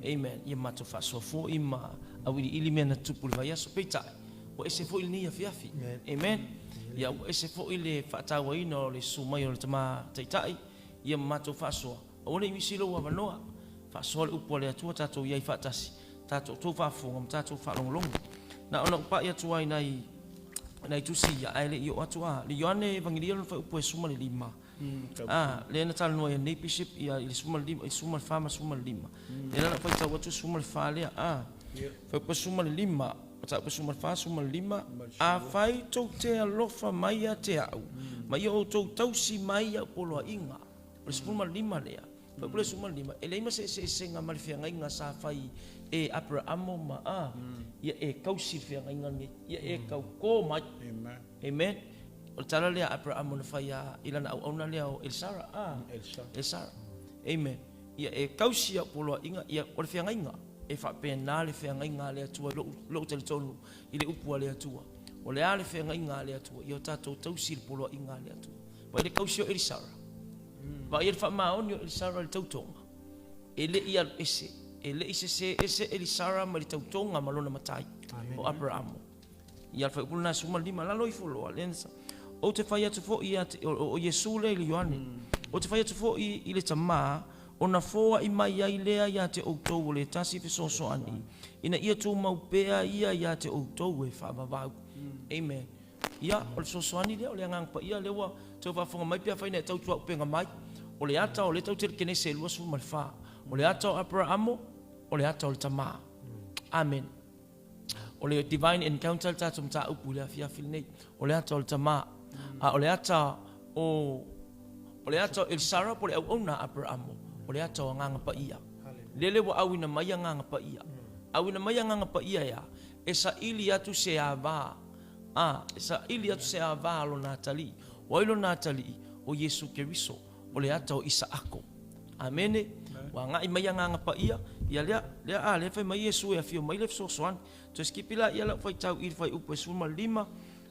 Amen. Ia matou faasoa foi ma auiliili mea na tupu i le vaiaso. Peitai, ua ese foi lenei afiafi. Amen. Ia ua ese foi le faatauaina o le susu mai o le Tama Taitai ia ma matou faasoa. Aua ne i misi lou avanoa. Faasoa le upu a le Atua tatou i ai faatasi, tatou tou faafofoga ma tatou faalogologo. Na ona ou pai atu ai nai nai tusi ia, ae le i oo atu a le Ioane Evangelia lona fuaiupu e 15. A, lea na talanoa ai nei Bishop ia i le 15, i le 14 ma le 15. Lea la na ou faitau atu 14 lea, a. Fuaiupu e 15, mataupu e 14, 15, Afai tou te alofa mai ia te au, ma ia outou tausi mai i au poloaiga. O le 15 lea, fuaiupu le 15, e leai ma se eseesega ma le feagaiga sa fai e Aperaamo ma a, ia e kausi le feagaiga lenei, ia e kaukō mai. Amen. Amen. O le tala lea a Aperaamo na fai i lana auauna lea o Elisara, a. Elisara. Elisara. Amen. Ia e kausi au poloaiga, ia o le feagaiga, e faapena le feagaiga a le Atua i lou, lou talitonu i le upu a le Atua. O le a le feagaiga a le Atua? Ia o tatou tausi i le poloaiga a le Atua. Vaai le kausi o Elisara. Vaaia le faamaoni o Elisara i le tautoga, e le i alu ese, e le i sesē ese Elisara mai le tautoga ma lona matai, o Aperaamo. Ia, le fuaiupu lena e 15, lalo ifo loa, lea na Ou te fai atu foi ia te, o, o Iesu lea i le Ioane, Ou te fai atu foi i le Tama, ona foai mai ai lea ia te outou o le tasi fesoasoani, ina ia tumau pea ia ia te outou e faavavau. Amen. Ia, o le fesoasoani lea, o le Agaga Paia lea ua tau faafofoga mai pe afai na e tautuaupega mai. O le ata o lea tau te le Kenese 24. O le ata o Aperaamo, o le ata o le Tama. Amen. O le divine encounter le tatou mataupu i le afiafi lenei. O le ata o le Tama. A o le ata o o le ata o Elisara po o le auauna a Aperaamo, o le ata o Agaga Paia. Lele ua auina mai Agaga Paia. Auina mai Agaga Paia e a? E saili atu se ava A, e saili atu se ava a lona atalii. O ai lona atalii? O Iesu Keriso, o le ata o Isaako. Amene. Ua agai mai Agaga Paia, ia lea, lea, a, lea fai mai Iesu e afio mai le fesoasoani. Toe sikipi laia lau faitau i le fuaiupu e 15,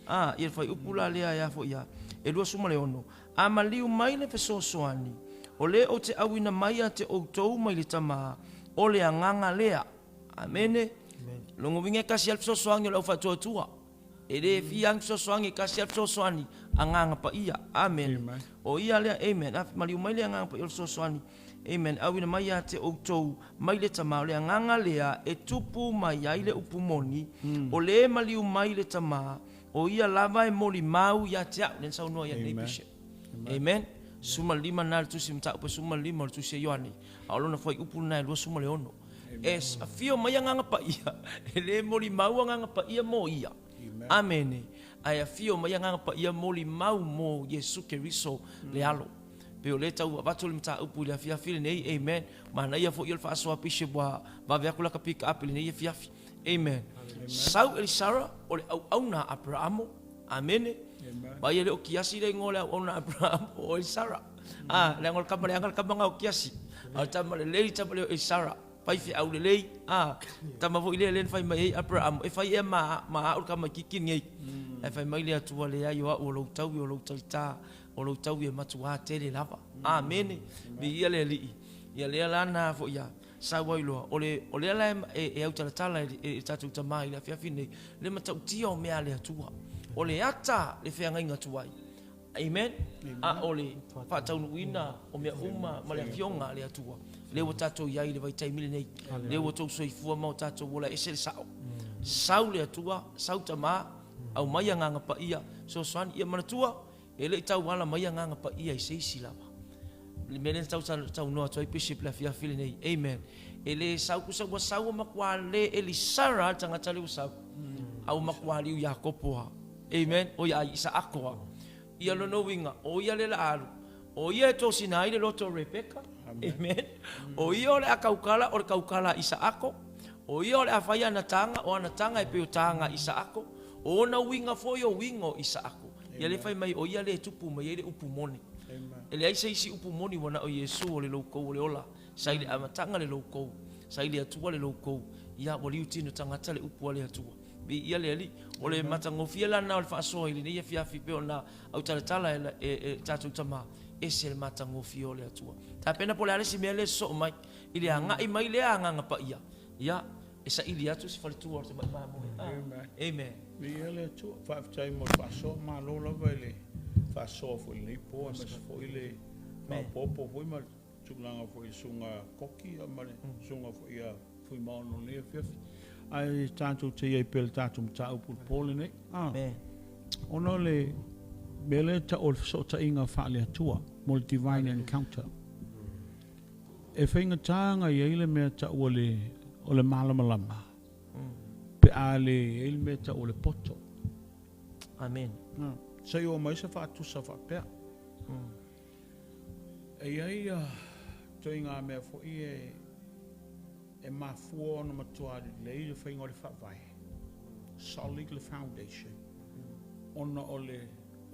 a, ia le fuaiupu la lea e a foi a, e 26. A maliu mai le fesoasoani, o le ou te auina mai ia te outou mai le Tama, o le Agaga lea. Amene. Lona uiga e tasi lava le fesoasoani o le aufaatuatua. E le fia lava ni fesoasoani, e tasi lava le fesoasoani, Agaga Paia. Amene. O ia lea, amen. A maliu mai le Agaga Paia o le fesoasoani, amen, auina mai ia te outou mai le Tama, o le Agaga lea e tupu mai ai le upu moni, o le maliu mai le Tama, o ia lava e molimau ia te au. Lea na saunoa ai nei Bishop. Amen. 15 na le tusi mataupu e 15 o le tusi a Ioane, a o lona fuaiupu lena e 26. E afio mai Agaga Paia, e le molimau Agaga Paia mo ia. Amene. Ae afio mai Agaga Paia molimau mo Iesu Keriso le Alo. Pei o lea tau avatu le mataupu i le afiafi lenei. Amen. Manaia foi o le faasoa Bishop ua vave atu laka pick up i lenei afiafi. Amen. Sau Elisara o le auauna a Aperamo. Amene. Vaai e le o kiasi le igoa o le auauna a Aperamo o Elisara. A, leaga o le tama leaga le tama na o kiasi. A o le tama lelei le tama lea o Elisara. Faifeau lelei, a, tama foi lea lea na fai mai ai Aperamo, e fai ea ma, ma au le tamaitiiti lenei. Ae fai mai le Atua, Leai, o au o lou taui, o lou talitā, o lou taui e matuā tele lava. Amene. Viia le Alii. Ia lea la na foi a sau ai loa, o le, o lea la e, e, e autalatala e, e, e tatou tama i le afiafi nei, le matautia o mea a le Atua. O le ata le feagaiga tuai. Amen. A o le faataunuuina o mea uma ma le afioga a le Atua, lea ua tatou i ai i le vaitaimi lenei, lea ua outou soifua ma o tatou ola, e ese le sao. Sau le Atua, sau Tama, aumai Agaga Paia, fesoasoani. Ia manatua, e le i tauala mai Agaga Paia i se isi lava. Le mea lea na tau saunoa atu ai Bishop le afiafi lenei. Amen. E le sau tusa ua sau ua matua le Elisara le tagata lea ua sau. A ua matua liu Iakopo lava. Amen. O ia Isaako lava. Ia lona uiga, o ia lea o le a alu. O ia e tosina ai le loto o Rebeka. Amen. O ia o le a tautala, o le tautala a Isaako. O ia o le a fai ana taga, o ana taga e pei o taga a Isaako. O ona uiga foi o uiga o Isaako. Ia lea fai mai, o ia lea e tupu mai ai le upu moni. E leai se isi upu moni ua na o Iesu o le loukou o le ola. Sa i le amataga le loukou, sa i le Atua le loukou. Ia, ua liu tino tagata le upu a le Atua. Viia le Alii. O le matagofie la lena o le faasoa i lenei afiafi pei ona autalatala e, e, e tatou tama, ese le matagofie o le Atua. Tapena po o le a le isi mea lea e sosoo mai i le agai mai lea Agaga Paia, ia, e saili atu se faletua o le tamai mamoe. Amen. Amen. Viia le Atua. Faafetai mo le faasoa. Malo lava i le faasoa foi i lenei po, aemaise foi le faaopoopo foi ma le tulaga foi i le susuga Koki ma le susuga foi ia Fuimaono i lenei afiafi. Ae tatou te i ai pea i le tatou mataupu i le po lenei. Ah, ona o le mea lea e tau o le fesootaiga faale-Atua mo le divine encounter. E faigata ona i ai le mea tau o le, o le malamalama pe a le i ai le mea tau o le poto. Amen. Ah, se i oo mai se faatusa faapea. E i ai ituaiga mea foi e e mafua ona matua lelei le faiga o le faavae, solid le foundation, ona o le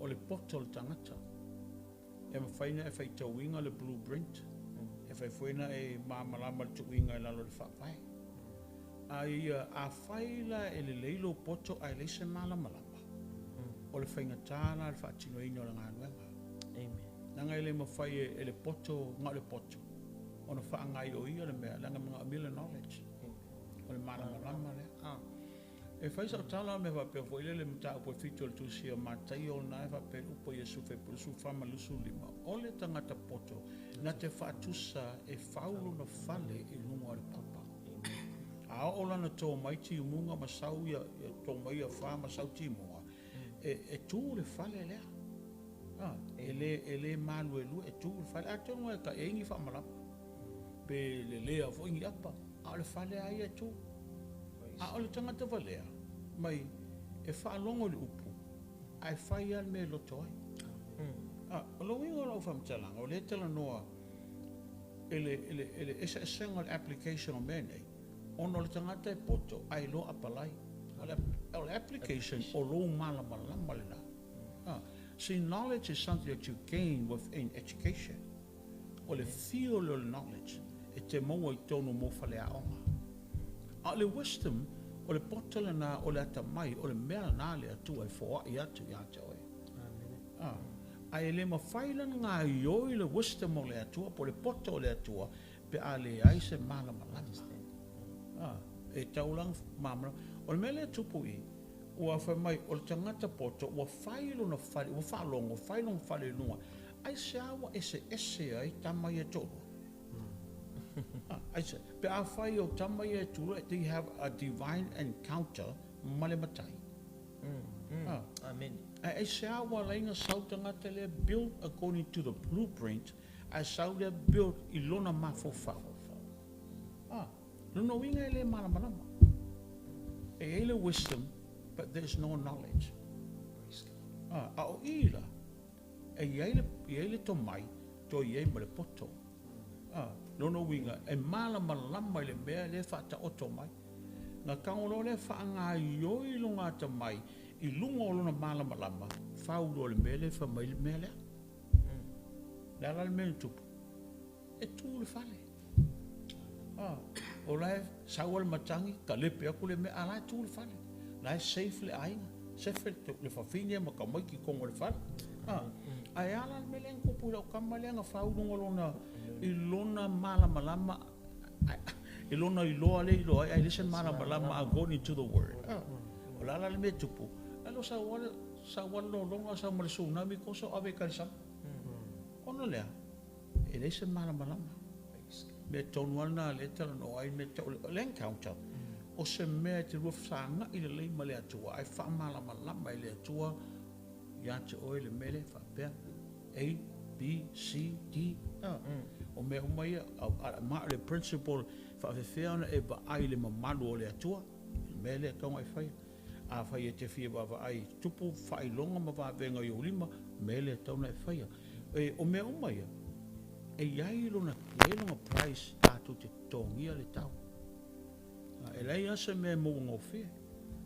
o le poto o le tagata. E mafai ona e faitauina le blueprint, e fai foi ona e malamalama le tuuina i lalo o le faavae. A ia, afai la e lelei lou poto ae leai se malamalama, o le faigata la le faatinoina o le galuega. Amen. Leaga e le mafai e le poto na o le poto ona faagaioia le mea, leaga e manaomia le knowledge, o le malamalama lea. E fai sau tala mea faapea foi lele mataupu e 7 o le Tusi a Mataio o lena e faapea i le upu a Iesu Faipule 14 ma le 25, O le tagata poto na te faatusa e fau lona fale i luga o le papa. A oo lana to mai timuga ma sau ia to mai ia fa ma sau timuga, e tu le fale lea. E le maluelue, e tu le fale. Atonu e ka e ni faamalama pe le lea foi ni apa, a o le fale a ia e tu. A o le tagata valea mai e faalogo i le upu ae fai lava le mea e loto ai. O le uiga o lau faamatalaga, o lea e talanoa e le eseesega o le application o mea nei, ona o le tagata e poto ae iloa apalai. O le application o lou malamalama lena. See, knowledge is something that you gain within education. O le field o le knowledge e te maua i tonu mo faleaoga. A o le wisdom, o le poto lena, o le atamai, o le mea lena le Atua e foai atu ia te oe. Ae le mafai lana gaioi le wisdom o le Atua, po o le poto o le Atua, pe a leai se malamalama. E tau laga malamalama. O le mea lea e tupu i, ua fai mai o le tagata poto ua fai lona fale, ua faalogo, fai lona fale i luga. Aisea ua eseese ai tama ia e toalua? Aisea, pe a fai o tama ia e tulai, they have a divine encounter ma le matai. Amen. Ae aisea ua ala ai ona sau tagata lea built according to the blueprint, ae sau lea built i lona mafaufau. Lona uiga e le malamalama. E i ai le wisdom, but there's no knowledge. A o i la, e i ai le tomai, toe i ai ma le poto. Lona uiga, e malamalama i le mea lea faataoto mai. Na tago loa lea faagaioi lona atamai i luga o lona malamalama, fau loa le mea lea fai mai le mea lea. Le ala le mea na tupu, e tu le fale. O la e sau le matagi, kalepe atu le mea, a la e tu le fale. La e safe le aiga, sefe le fafine ma tamaiti i totonu o le fale. Ae ala le mea lea na tupu i lau tama lea na fau luga lona, i lona malamalama, i lona iloa le iloa ai, ae le se malamalama according to the word. O le ala le mea tupu, alo sau ale lologa, sau ma le tsunami, koso ave i kalisama. Ona lea, e leai se malamalama. Mea tonu lava lena lea e talanoa ai mea tau le encounter. O se mea e te lua fesagai lelei ma le Atua, ae faamalamalama e le Atua ia te oe le mea lea faapea A, B, C, D. O mea uma ia, ma o le principle faafefea ona e vaai i le mamalu o le Atua, le mea lea e tatau ona e faia. A fai e te fia vaavaai tupu faailoga ma vavega i ou lima, mea lea e tatau ona e faia. O mea uma ia, e i ai lona price tatou te totogia le tau. E leai lava se mea e maua gofie.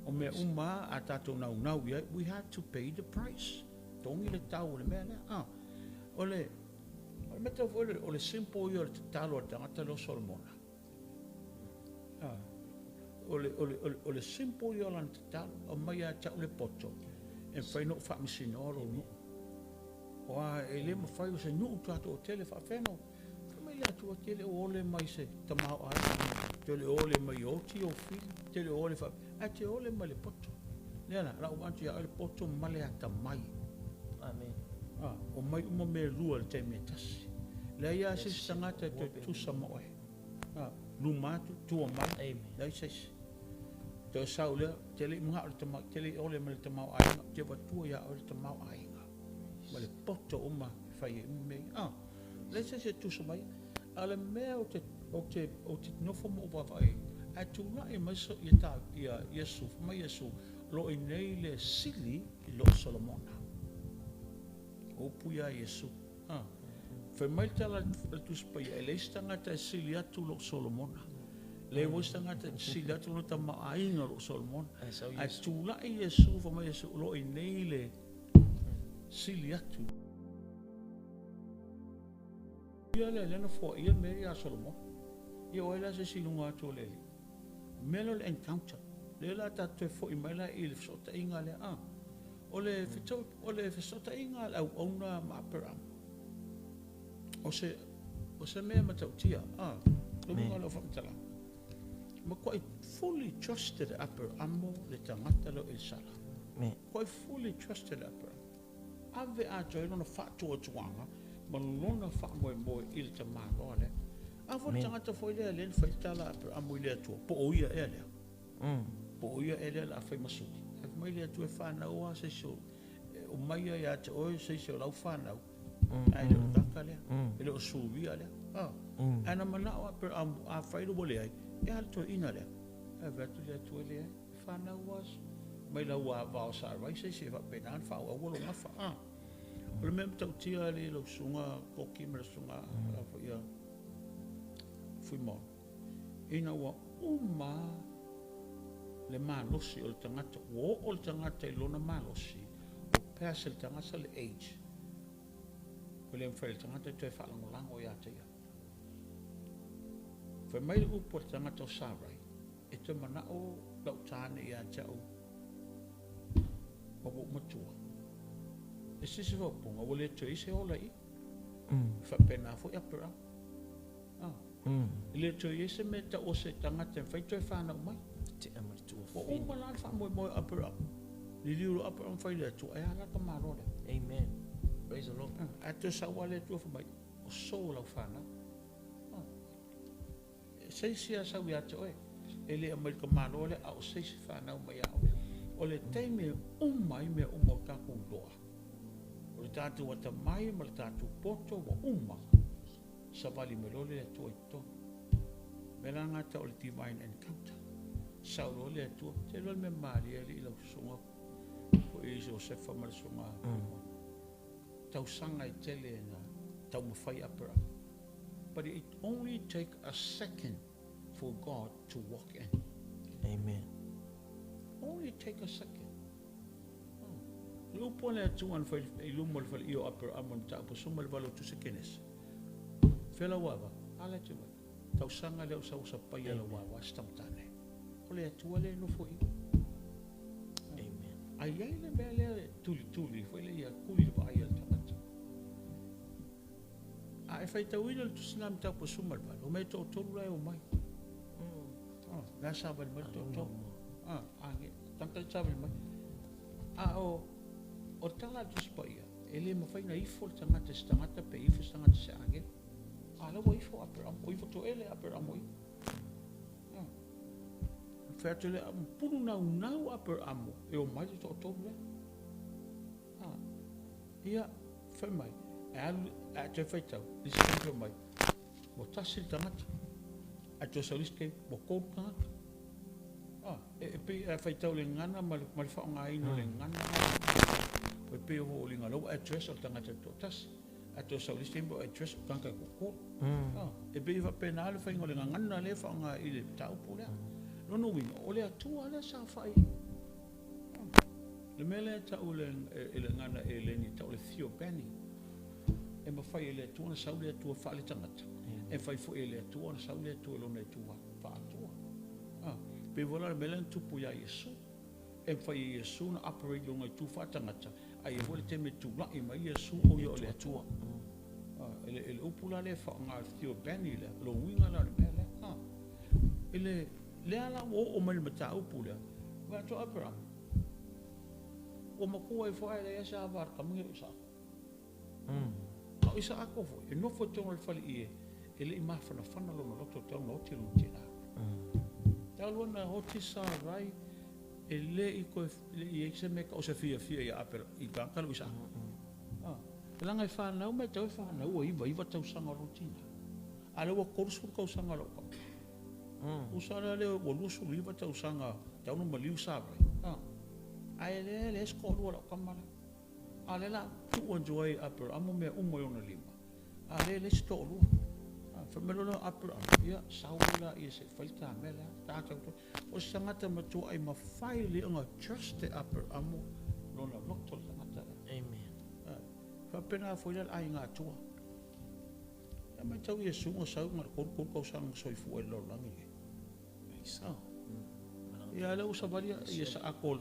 O mea uma a tatou naunau i ai, we have to pay the price. Togi le tau o le mea lea. O le mea tau foi o le simple ia o le tatalo a le tagata lea o Solomona. O le simple ia o lana tatalo, aumai ia te au le poto, e mafai ona ou faamasinoa lou nuu. Oa e le mafai o se nuu tatou o tele faafeno. Fai mai le Atua te le o ole mai se tamaoaiga, te le ole mai oti o fili, te le ole ae te ole mai le poto. Lea la, lau atu ia le poto ma le atamai. Amen. O mai uma mea lua le taimi e tasi. Leai lava se isi tagata e toe tusa ma oe. Luma atu, tua mai. Leai se isi. Toe sau lea, te le i manao le tamai, te le i ole mai le tamaoaiga, te avatua ia oe le tamaoaiga. Ma le poto uma e fai ai uma mea ia. Leai se isi e tusa mai. A o le mea o te nofo ma ou vaavaai, ae tulai mai ia Iesu, fai mai Iesu, lo i nei le sili i lo Solomona. O upu ia Iesu. Fai mai le tala le Tusi Paia, e leai se tagata e sili atu lo Solomona. Le foi se tagata e sili atu lo tamaoaiga lo Solomona. Ae tulai Iesu, fai mai Iesu, lo i nei le sili atu. Ia lea lea na foaia mea ia Solomona. Ia oe la se isi i luga atu o le alii. Mea lea o le encounter. Lea la tatou toe foi mai la i le fesootaiga lea. O le fesootaiga a le auauna ma Aperama. O se mea matautia, le uiga o lau faamatalaga, matuai fully trusted e Aperamo le tagata lea o Elisala. Matuai fully trusted e Aperamo. Ave atoa ai lona faatuatuaga ma lona faamoemoe i le tamaloa lea. A foi le tagata foi lea lea na fai le tala a Aperamo i le Atua, po o ia ea lea. Po o ia ea lea o le a fai ma suli. Ae fai mai le Atua e fanau lava se isi o, e omai ia ia te oe se isi o lau fanau, ae le o le tagata lea, e le o Suria lea. Ae na manao Aperamo, afai ua leai, e a le toeaina lea? Ae vaai atu le Atua e leai, e fanau lava mai lau vao o Sarai se isi e faapena ona faaauau lou gafa. O le mea matautia alii lau susuga Koki ma le susuga ia Fuimaono, ina ua uma le malosi o le tagata, ua oo le tagata i lona malosi, ua pass e le tagata le age, ua le mafai e le tagata toe faalagolago ia te ia. Fai mai le upu a le tagata o Sarai, e toe manao lau tane ia te au ma ua ou matua. E se isi faaupuga, ua le toe i ai se ola i i. E faapena foi Aperamo. E le toe i ai se mea tau o se tagata e mafai toe fanau mai. Ua uma la le faamoemoe o Aperamo. Liliu loa Aperamo fai le Atua, e a la tamaloa lea. Amen. Praise the Lord. Ae toe sau lava le Atua fai mai, o so lau fanau. Se isi a sau ia te oe, e le aumai i le tamaloa lea, a o se isi fanau mai ia oe. O le taimi e uma ai mea uma o tatou iloa, o le tatou atamai ma le tatou poto ua uma, savali mai loa le Atua i totonu. O mea la na tau o le divine encounter. Sau loa le Atua, te iloa le mea malie alii lau susuga foi Josefa ma le susuga tausaga e tele na taumafai Aperamo. But it only take a second for God to walk in. Amen. Only take a second. Le upu a le Atua na fai i luma o le faleia o Aperamo na taupo suma le valo o tusa Kenese. Fea lau ava? A le te mai. Tausaga lea o sau sapaia lau ava se tamatane. O le Atua lea e nofo i. Amen. Ai ai le mea lea e tulituli foi le ia kuli le vaai a le tagata. A e faitauina le tusi na mataupu suma le valo, o mea toatolu la e omai. Mea savali mai le toatolu. Age, tagata e savali mai. A o tala a le Tusi Paia, e le mafai na ifo le tagata se tagata pe ifo se tagata se agelu. A la ua ifo Aperamo, o ifo toele Aperamo i. Fai atu le pulu naunau Aperamo e omai le toatolu lea. Ia, fai mai, e alu, a toe faitau, le isi taimi fai mai, ua tasi le tagata, ae toe sau le isi taimi, ua tolu tagata. E pei a faitau le gagana ma le faaaogaina o le gagana, e pei o foliga o lea ua address o le tagata e toatasi, ae toe sau le isi taimi ua address o le tagata e toatolu. E pei e faapena le faiga o le gagana lea e faaaoga i le mataupu lea. Lona uiga, o le Atua lea sa fai. Le mea lea tau e le gagana eleni, tau le theophany, e mafai e le Atua ona sau le Atua faale-tagata, e mafai foi e le Atua ona sau le Atua i lona itu faatua. Pei foi la le mea lea na tupu ia Iesu. E mafai e Iesu ona operate lona itu faatagata, ae ia foi le taimi e tulai mai Iesu o ia o le Atua. E le upu la lea faaaoga le theophany lea, o le uiga la o le mea lea. I le lea la ua oo mai le mataupu lea, vaai atu Aperamo, ua matua ai foi ae leai se ava a le tamaiti o Isaako. A o Isaako foi, e nofo i totonu o le faleie, e le i mafanafana lona loto tau na oti lona tina. Talu ona oti Sarai, e le i koe, le i ai se mea tau o se fiafia ia Apera, i tagata le o Isaako. E laga e whanau mai tau e whanau ua iva, iva tausaga o lona tina. A lea ua 30 tausaga lau kama. Usa lea lea ua 29 tausaga tau na maliu Sarai. Ae lea le se toalua lau kama lea. A lea la tuu atu ai Aperamo mea uma i ona lima. A lea le se toalua. Fai mai loa Aperamo, ia sau la ia se fai ta mea lea. Ta tau toi. O se tagata matua ai mafai le ona trust e Aperamo lona loto le tagata lea. Amen. Faapena foi lea le aiga atua. Ia mai tau Iesu nga sau nga le kolu kolu tausaga soifua i le lalolagi nei. Ia lea ua savali ia Isaako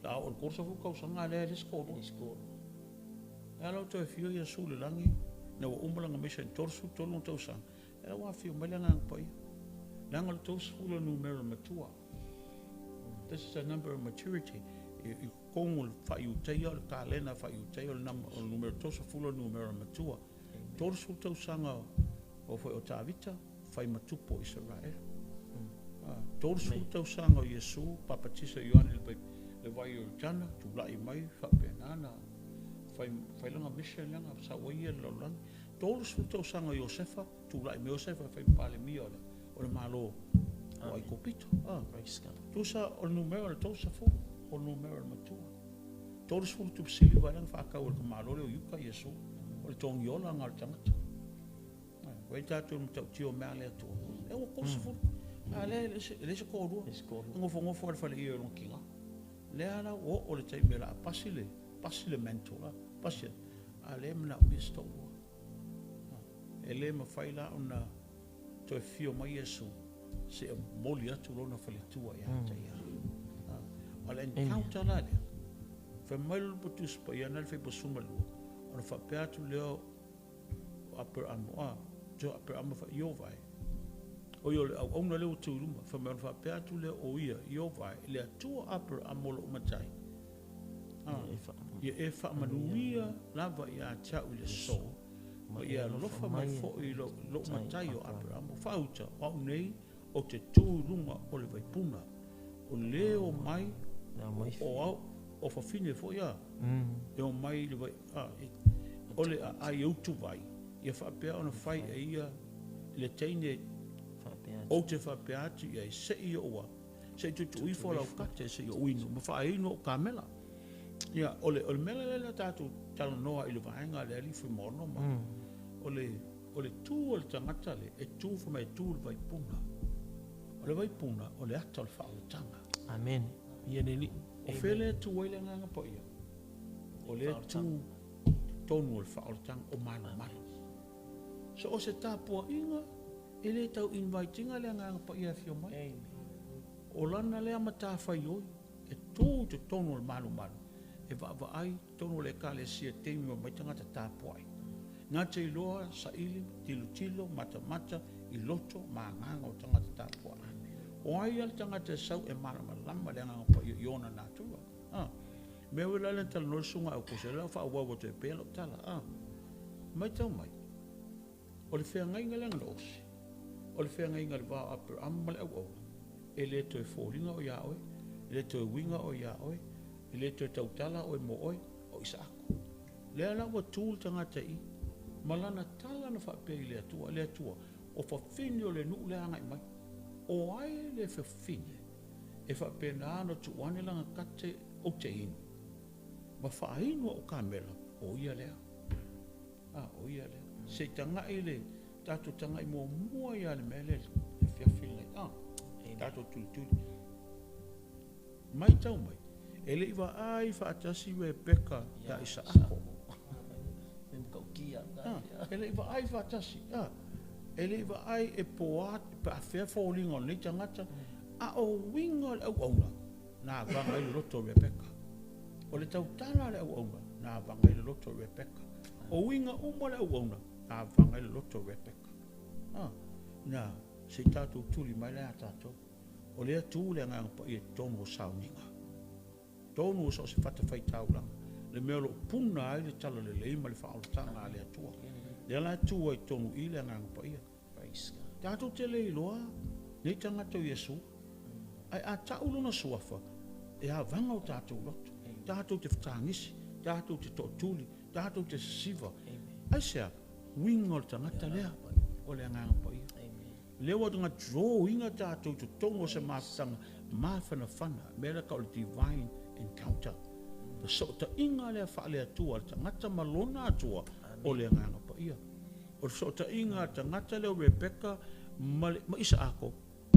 la o le 30 tausaga lea le se toalua. Ia lau toe fio Iesu i le lagi, Ina ua uma lana mission, 33 ona tausaga, lea la ua afio mai le Agaga Paia. Leaga o le 30 o le numera matua. This is a number of maturity. I totonu o le faa-Iutaia, o le kalena faa-Iutaia, o le numera 30 o le numera matua. 30 tausaga o foi o Tavita, fai ma tupu o Isaraelu. 30 tausaga o Iesu, papatisa Ioane i le vai o Ioritana, tulai mai faapena na fai lana mission lea na sau ai ia i le lalolagi. 30 tausaga o Iosefa, tulai mai Iosefa e fai ma Palemia o le Malo o Aikupito. Tusa o le numera o le 30, o le numera o le matua. 30 tupe siliva lea na faatau e le tamaloa lea o Iuta Iesu, o le togiola lena o le tagata. Ua i ai tatou i le matautia o mea a le Atua. E ua 30. A lea e leai se toalua. E nofonofo lava i le faleie o lona tina. Lea la ua oo le taimi o le a pasi le, pasi le mantle la, pasi, a lea e manaomia se toalua. E le mafai la ona toe fio mai Iesu seia momoli atu lona faletua ia te ia. O le encounter la lea, fai mai le Lupe Tusi Paia na le faipa 12, ona faapea atu lea o Aperamo, a, jo Aperamo fa Ieova e. O ia o le auauna lea ua tu i luma, fai mai ona faapea atu lea o ia, Ieova e, le Atua Aperamo lou matai, a, ia e faamanuia lava ia te au i le aso, ma ia alofa mai foi i lou matai o Aperamo, faauta, o au nei ou te tu i luga o le vaipuna, o le o mai, o au, o fafine foi a, e o mai i le vai, a, o le aai e utuvai, ia faapea ona fai e ia le teine ou te faapea atu i ai, se i ou a, se i tuutuu ifo lau kate, se i ou inu, ma faainu ou kamela. Ia, o le, o le mea la lea tatou talanoa i le vaega a le alii Fuimaono ma, o le, o le tu o le tagata le, e tu fai mai e tu i le vaipuna. O le vaipuna, o le ata o le faaolataga. Amen. Ia le Alii. O fea lea e tu ai le Agaga Paia? O lea e tu totonu o le faaolataga o malumalu. So o se tapuaiga, e le tau invite ina le Agaga Paia e afio mai. Amen. O lana lea matafaioi, e tu i totonu o le malumalu, e vaavaai totonu o le Ekalesia i taimi e omai tagata tapuai. Na te iloa, saili, tilotilo, matamata i loto ma agaga o tagata tapuai. O ai a le tagata e sau e malamalama le Agaga Paia i ona natura? A. Mea ua la le talanoa le susuga Aukusa, lea o faaauau atu ai pea lau tala. A. Matau mai, o le feagaiga lea na osi, o le feagaiga i le va o Aperama ma le auauna, e le toe foliga o ia oe, e le toe uiga o ia oe, e le toe tautala oe mo oe, o Isaako. Lea la ua tu le tagata i i, ma lana tala na faapea i le Atua, Le Atua, o fafine o le nuu lea agai mai. O ai le fafine e faapena ona tuu ane lana kate ou te inu, ma faainu au kamela, o ia lea. A, o ia lea. Se i tagai le, tatou tagai muamua ia le mea lea le afiafi lenei. A, tatou tulituli. Matau mai, e le i vaai faatasi Rebeka ia Isaako. E le i vaai faatasi, a, e le i vaai e poa pe a fea foliga o lenei tagata, a o uiga o le auauna, na avaga ai le loto o Rebeka. O le tautala a le auauna, na avaga ai le loto o Rebeka. O uiga uma o le auauna, na avaga ai le loto o Rebeka. A, na, se i tatou tuli mai la ia tatou. O lea tu le Agaga Paia i totonu o sauniga. Totonu o so o se fatafaitaulaga, le mea o lo o puna ai le talalelei ma le faaolataga a le Atua. Lea la e tu ai i totonu i i le Agaga Paia. Tatou te le iloa nei tagata o Iesu, ae a tau lona suafa, e avaga o tatou loto, tatou te fetagisi, tatou te tootuli, tatou te sisiva. Aisea? Uiga o le tagata lea, o le Agaga Paia. Lea ua na draw ina tatou i totonu o se mafutaga mafanafana, mea lea tau o le divine encounter. Fesootaiga lea faale-Atua a le tagata ma lona Atua, o le Agaga Paia. O le fesootaiga a le tagata lea o Rebeka ma, le, ma Isaako,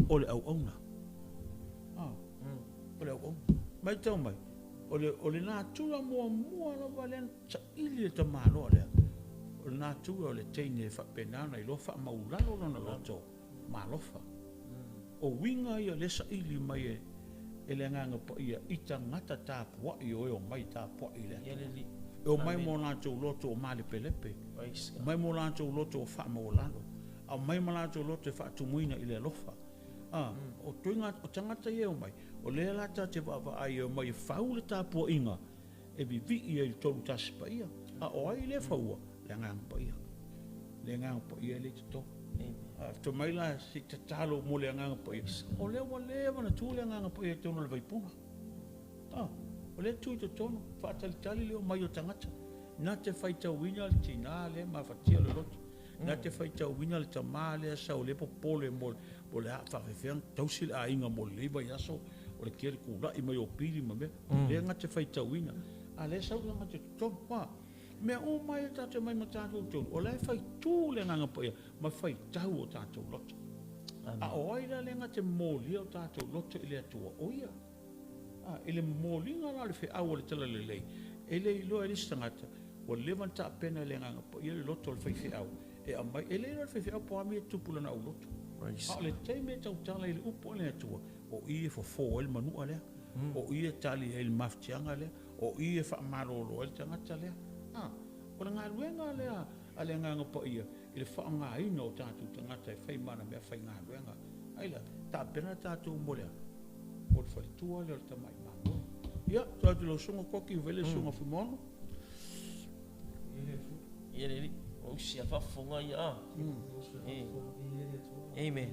o le auauna. Ah, o le auauna. Maitau mai, o le, o le natura muamua lava lea na saili e le tamaloa lea, o le natura o le teine e faapena ona iloa faamaulalo lona loto ma alofa. O uiga ia lea saili mai e, e le Agaga Paia i tagata tapuai o e omai tapuai i le Atua. E omai ma o latou loto o malepelepe, omai ma o latou loto o faamaualalo, a omai ma latou loto e faatumuina i le alofa. A, o tuiga, o tagata ia e omai, o lea la ta te vaavaai e omai e fau le tapuaiga e vivii ai i le Tolu Tasi Paia. A o ai lea e faua? Le Agaga Paia. Le Agaga Paia lea i totonu. A fai mai la se i tatalo mo le Agaga Paia, o lea ua leva ona tu le Agaga Paia i totonu o le vaipuna. A, o lea e tu i totonu, faatalitali le omai o tagata. Na te faitauina le tina lea e mafatia le loto. Na te faitauina le tama lea sau lea popole mo le a faafefea ona tausi le aiga mo lenei vaiaso o le tele kula'i mai o pili ma mea. Lea na te faitauina. A lea sau le tagata i totonu. A, mea uma ia tatou te omai ma tatou totonu, o la e faitu le Agaga Paia ma faitau o tatou loto. A o ai la lea na te molia o tatou loto i le Atua? O Ia. A, i le momoliga la o le feau o le Talalelei, e le iloa e le isi tagata, ua leva ona tapena e le Agaga Paia le loto o le faifeau e aumai. E le iloa e le faifeau po o a mea e tupu i lana aulotu. A o le taimi e tautala i le upu a le Atua, o i e fofo ai le manua lea, o i e tali ai le mafatiaga lea, o i e faamalolo ai le tagata lea. A, o le galuega lea a le Agaga Paia i le faaaogaina o tatou tagata e fai ma ana mea faigaluega. Ai la, tapena tatou mo le a? Mo le faletua lea o le tamai mamoe. Ia, tuu atu i lau susuga Koki, fai le susuga Fuimaono. Ia le alii, ua usi a faafofoga ia a. Amen. Amen.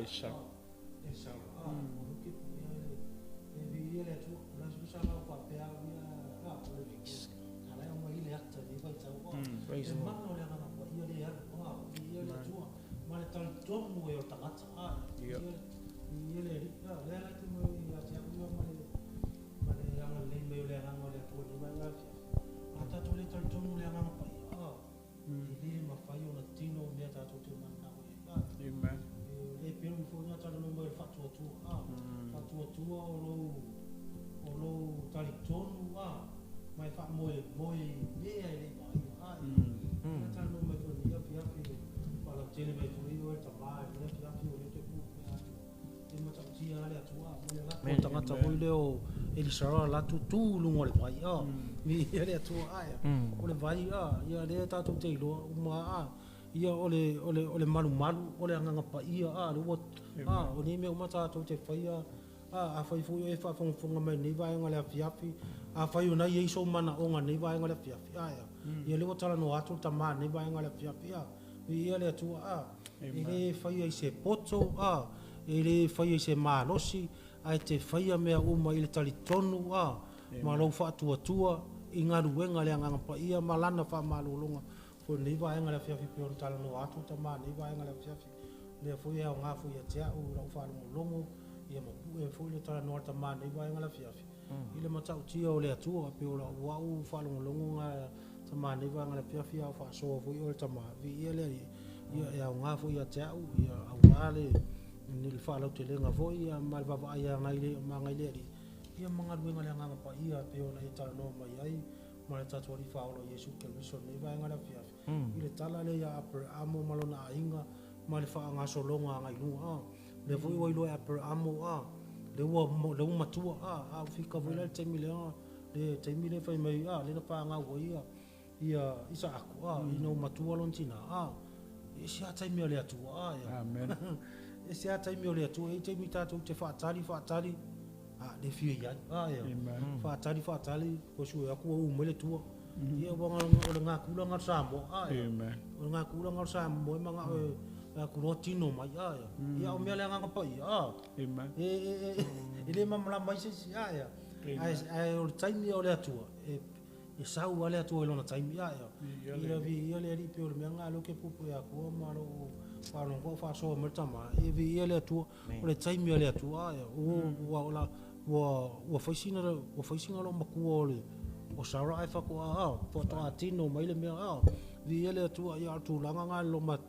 Esau. Praise the Lord. Ia. Amen. Tagata foi lea o Elisara latou tu i luga o le vai a ia le Atua ae o le vai a ia lea tatou te iloa uma a ia o le o le o le malumalu o le Agaga Paia a le ua a o nei mea uma tatou te faia a afai foi o e faafogafoga mai lenei vaega o le afiafi afai o na i ai sou manaoga i lenei vaega o le afiafi a ia lea ua talanoa atu le tama i lenei vaega o le afiafi a ia le Atua a e le faia i se poto a e le faia i se malosi ae te faia mea uma i le talitonu a ma lou faatuatua i galuega a le Agaga Paia ma lana faamalologa foi lenei vaega o le afiafi pei ona talanoa atu le tama i lenei vaega o le afiafi lea foi e aoga foi ia te au lau faalogologo ia ma pue foi le talanoa a le tama i lenei vaega o le afiafi i le matautia o le Atua pei o lau au faalogologo ga tama i lenei vaega o le afiafi a o faasoa foi oe le tama viia le Alii ia e aoga foi ia te au ia aua le le faalautelega foi ia ma le vaavaai agai le ma agai le Alii ia ma galuega a le Agaga Paia pei ona e talanoa mai ai ma le tatou Alii Faaola Iesu Keriso i lenei vaega o le afiafi i le tala lea ia Aperamo ma lona aiga ma le faagasologa agai luga a lea foi ua iloa e Aperamo a lea ua matua a a ua fika foi la i le taimi lea le taimi lea fai mai a lea na fanau ai ia ia Isaaku a ina ua matua lona tina a e ese lava taimi o le Atua a ia. Amen. Ese lava taimi o le Atua e i ai taimi tatou te faatali faatali a le fia i ai a ia. Amen. Faatali faatali ua sue atu ua u mai le tua. Ia ua o le gakula lena o le Samoa a ia. Amen. O le gakula lena o le Samoa e manao e atu loa tino mai a ia. Ia o mea le Agaga Paia a. Amen. E le malamalama ai se isi a ia. Ae o le taimi o le Atua e e sau lava le Atua i lona taimi a ia. Ia Ia viia le Alii pei o le mea lena lea ou te puipui atua ma lou Faalogo o faasoa mai le tama, ia viia le Atua, o le taimi a le Atua, ua ua ua fai sina ua fai sina loomatua o le o Sarah ae faatoa faatoa tino mai le mea viia le Atua ia o le tulaga na lo mat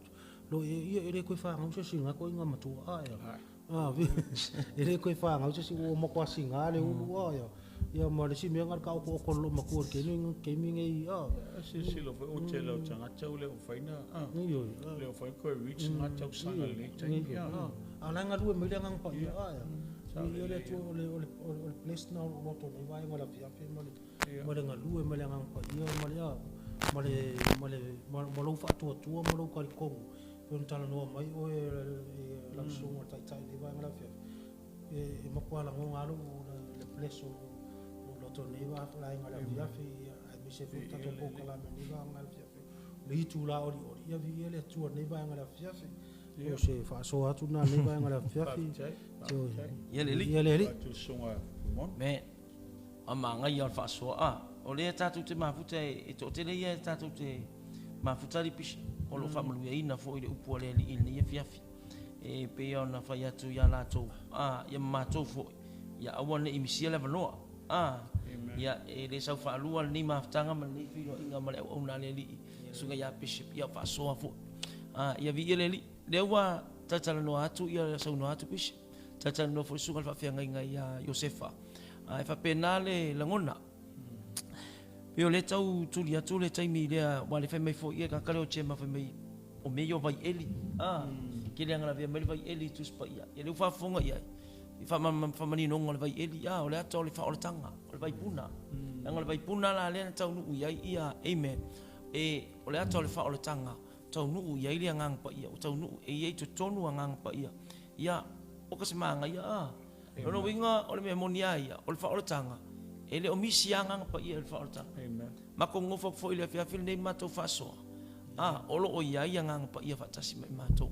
lo ia e le toe fagau se isi na toeaina matua e le toe fagau se isi ua matua siga le ulu ia ma le isi mea na o le taotooto o le loomatua i le taimi nei Silasila foi o le tele o tagata ua le mafai ona le mafai ona toe reach na tausaga i lenei taimi. A o la e galue mai le Agaga Paia. Viia le Atua o le o le o le bless na o lo o loto nei vaega o le afiafi ma le ma le galue ma le Agaga Paia ma le ma le ma le ma lou faatuatua ma lou talitonu pei ona talanoa mai oe e lau susuga i le Taitai i lenei vaega o le afiafi e matua lagona lava lou le bless o lou loto i lenei vaega o le afiafi aemaise foi le tatou polokalame i lenei vaega o le afiafi le itula olioli ia viia le Atua i lenei vaega o le afiafi. O se faasoa atu lena i lenei vaega o le afiafi. Ia le Alii. Ia le Alii. Me, a magaia o le faasoa. A, o lea tatou te mafuta e toatele ia tatou te mafuta ali pisa, o lo o faamanuiaina foi i le upu a le Alii i lenei afiafi. E pei ona fai atu ia latou, a, ia ma matou foi, ia aua ne i misia le avanoa. A, ia, e le sau faalua lenei mafutaga ma lenei feiloaiga ma le auauna a le Alii, susuga ia Bishop, ia faasoa foi. A, ia viia le Alii. Lea ua talatalanoa atu, ia saunoa atu Bishop, talatalanoa foi le susuga i le faafeagaiga ia Iosefa. A, e faapena le lagona. Pei o lea tau tuli atu le taimi lea, aua le fai mai foi ia tagata lea o Jema fai mai o mea ia o vaieli. A, ke le lavea mai le vaieli i Tusi Paia. Ia lea ua faafofoga i ai i faamaninoga o le vaieli, a, o le ata o le faaolataga, o le vaipuna. Leaga o le vaipuna la lea na taunuu i ai ia, amen. E, o le ata o le faaolataga, taunuu i ai le Agaga Paia, ua taunuu e i ai i totonu Agaga Paia. Ia, o ka se magaia, a. Lona uiga o le mea moni a ia, o le faaolataga, e le o misi a Agaga Paia i le faaolataga. Matou nonofo atu foi i le afiafi lenei ma matou faasoa, a, o lo o i ai Agaga Paia faatasi ma i matou.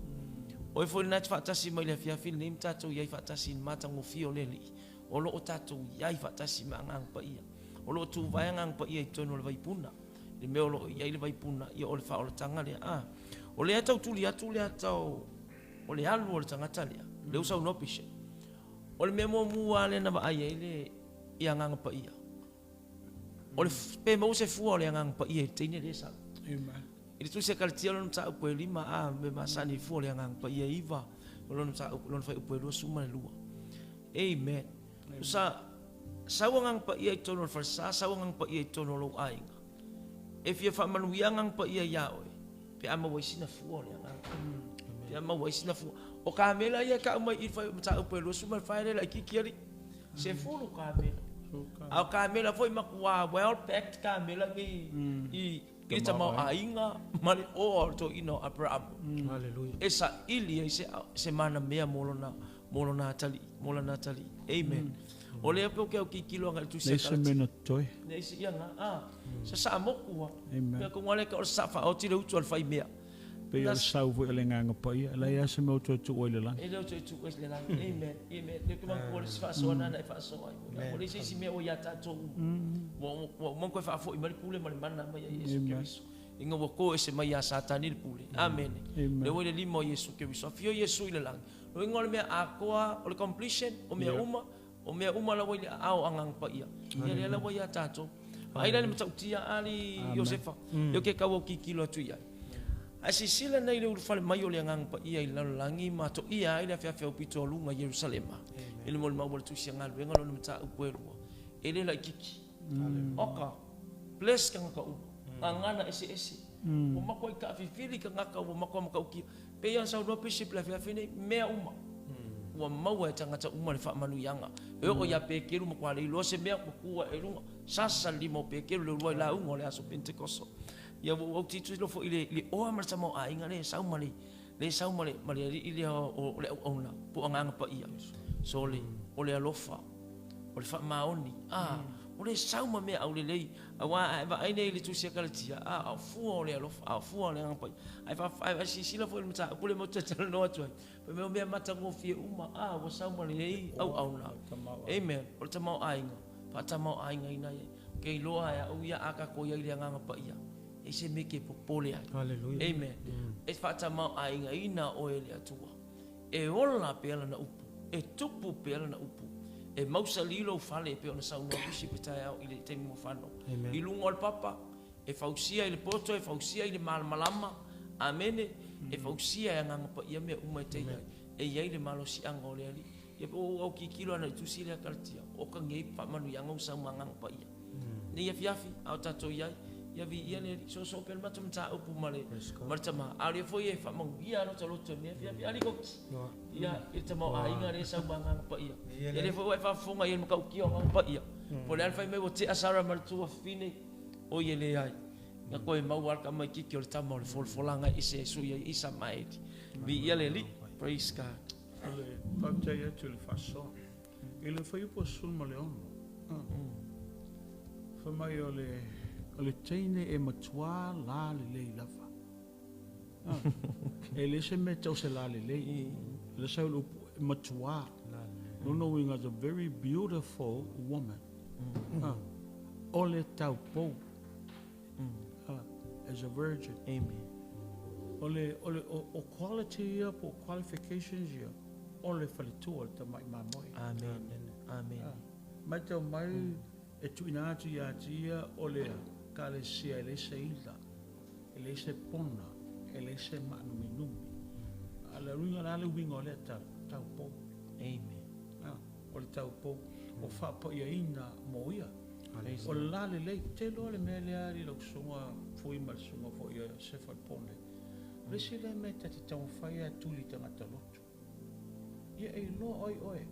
O oe foi lena e te faatasi mai i le afiafi lenei ma tatou i ai faatasi i le matagofie o le Alii, o lo o tatou i ai faatasi ma Agaga Paia. O lo o tuvae Agaga Paia i totonu o le vaipuna. I le mea o lo o i ai le vaipuna, ia o le faaolataga lea. A, o lea e tau tuli atu le ata o le alu o le tagata lea, lea ua saunoa Bishop. O le mea muamua lava lea na vaai ai le i Agaga Paia, o le pe maua se fua o le Agaga Paia i le teine lea e sau. I le Tusi a Kalatia lona mataupu e 5, a me masani i fua o le Agaga Paia e 9, o lona mataupu, lona fuaiupu e 22. Amen. Sa sau Agaga Paia i totonu o le falesa, sau Agaga Paia i totonu o lou aiga. E fia faamanuia Agaga Paia iā oe, pe a maua ai sina fua o le Agaga. Pe a maua ai sina fua. O kamela ia e kau mai i le mataupu e 24 e le laitiiti alii. 10 kamela. A o kamela foi matua well packed kamela nei i le tamaoaiga ma le oa o le toeaina o Aperamo. E saili ai se manamea mo lona mo lona atalii, mo lana atalii. Amen. O lea pe o ke au kikilo anga i le tusi a Nei se Kalatia. mea na totoe. Nei se ia nga, a, sa saa moku a. Amen. Pea ko ngale ka o le saa whaoti le utu al whai mea. Pei o le sau foi o le Agaga Paia, e leai lava se mea o toe tuu ai i le lagi. E le o toe tuu ai i le lagi. Amen. Amen. Lea ke mang kua le si whaasoa nana e whaasoa ai. Ua leai se isi mea ua ia tātou uma. Ua uma ona toe faafoi mai le pule ma le mana mai ia Iesu Keriso. Ina ua ko ese mai ia Satani le pule. Amene. Lea ua i le lima o Iesu Keriso. Afio Iesu i le lagi. Loiga o le mea atoa, o le completion, o mea uma, o mea uma la ua i le aao o Agaga Paia. Ia lea la ua ia tatou. Vaai la i le matautia a alii Iosefa, lea ou te tau autitilo atu i ai. Ae silasila nei i le ulufale mai o le Agaga Paia i le lalolagi ma toia ai le afeafe aupito o luga i Ierusalema, i le molimau a le Tusi a Galuega lona mataupu e lua, e le laititi. Oka, bless tagata uma, gagana eseese. Ua makuai taafifili tagata ua matua matautia. Pei ona saunoa Bishop i le afiafi nei, mea uma ua maua e tagata uma le faamanuiaga. E oo ia Peteru matua le iloa se mea ua tu ae i luga, sasa le lima o Peteru le uluai lauga o le aso Pentekoso. Ia ua ou autitilo foi i le, i le oa ma le tamaoaiga lea e sau ma le, lea e sau ma le, ma le alii lea o le auauna po o Agaga Paia. So le, o le alofa, o le faamaoni, a, o le sau ma mea aulelei, aua a e vaai nei i le Tusi a Kalatia, a, o fua o le alofa, a o fua o le Agaga Paia. Ae fa, ae silasila foi i le mataupu lea matou te talanoa atu ai, fai mai o mea matagofie uma, a, ua sau ma lenei auauna. Amen. O le tamaoaiga, faatamaoaigaina ai. Ou te iloa e au ia a tatou i ai i le Agaga Paia. E i se mea e te popole ai. Hallelujah. Amen. E faatamaoaigaina oe e le Atua. E ola pea lana upu, e tupu pea lana upu, e mausali lou fale e pei ona saunoa Bishop i taeao i le taimi ua fano. Amen. I luga o le papa, e fausia i le poto, e fausia i le malamalama, amene, e fausia e Agaga Paia mea uma e te i ai. E i ai le malosiaga o le Alii. Ia po o ou autitilo ana i tusi lea Kalatia, o ka nei faamanuiaga ua sau ma Agaga Paia. Nei afiafi, a o tatou i ai, ia viia le Alii, soosoo pea le matou mataupu ma le, ma le tama. A o lea foi e faamanuia lota loto i lenei afiafi. Alii Koti, ia, i le tamaoaiga lea e sau ma Agaga Paia. Ia lea foi ua e faafofoga i ai i le matautia o Agaga Paia. Po o le a le fai mai ua tea Sarah ma le tuafafine, oi e leai. Na toe maua lava le tamaitiiti o le tama o le folafolaga e ese e sui ai Isamaeli. Viia le Alii. Praise God. O le faafetai atu i le faasoa. I le fuaiupu 16, fai mai o le, o le teine e matuā lalelei lava. E le se mea tau se lalelei. O le sau le upu, e matuā. Lona uiga, is a very beautiful woman. O le taupou. As a virgin. Amen. O le, o le, o, o quality ia po o qualifications ia, o le faletua o le tamai mamoe. Amen. Amen. Matau mai e tuuina atu ia te ia o le ekalesia e leai se ila, e leai se pona, e leai se maanuminumi. A o le uiga, o le a le uiga o lea tala? Taupou. Amen. O le taupou, o faapaiaina mo ia. O le lalelei, te iloa le mea lea i lau susuga Fui ma le susuga foi ia Sefa i le po nei. O le isi lea mea ta te taumafai lava e tuli i tagata lotu. Ia e iloa oi oe,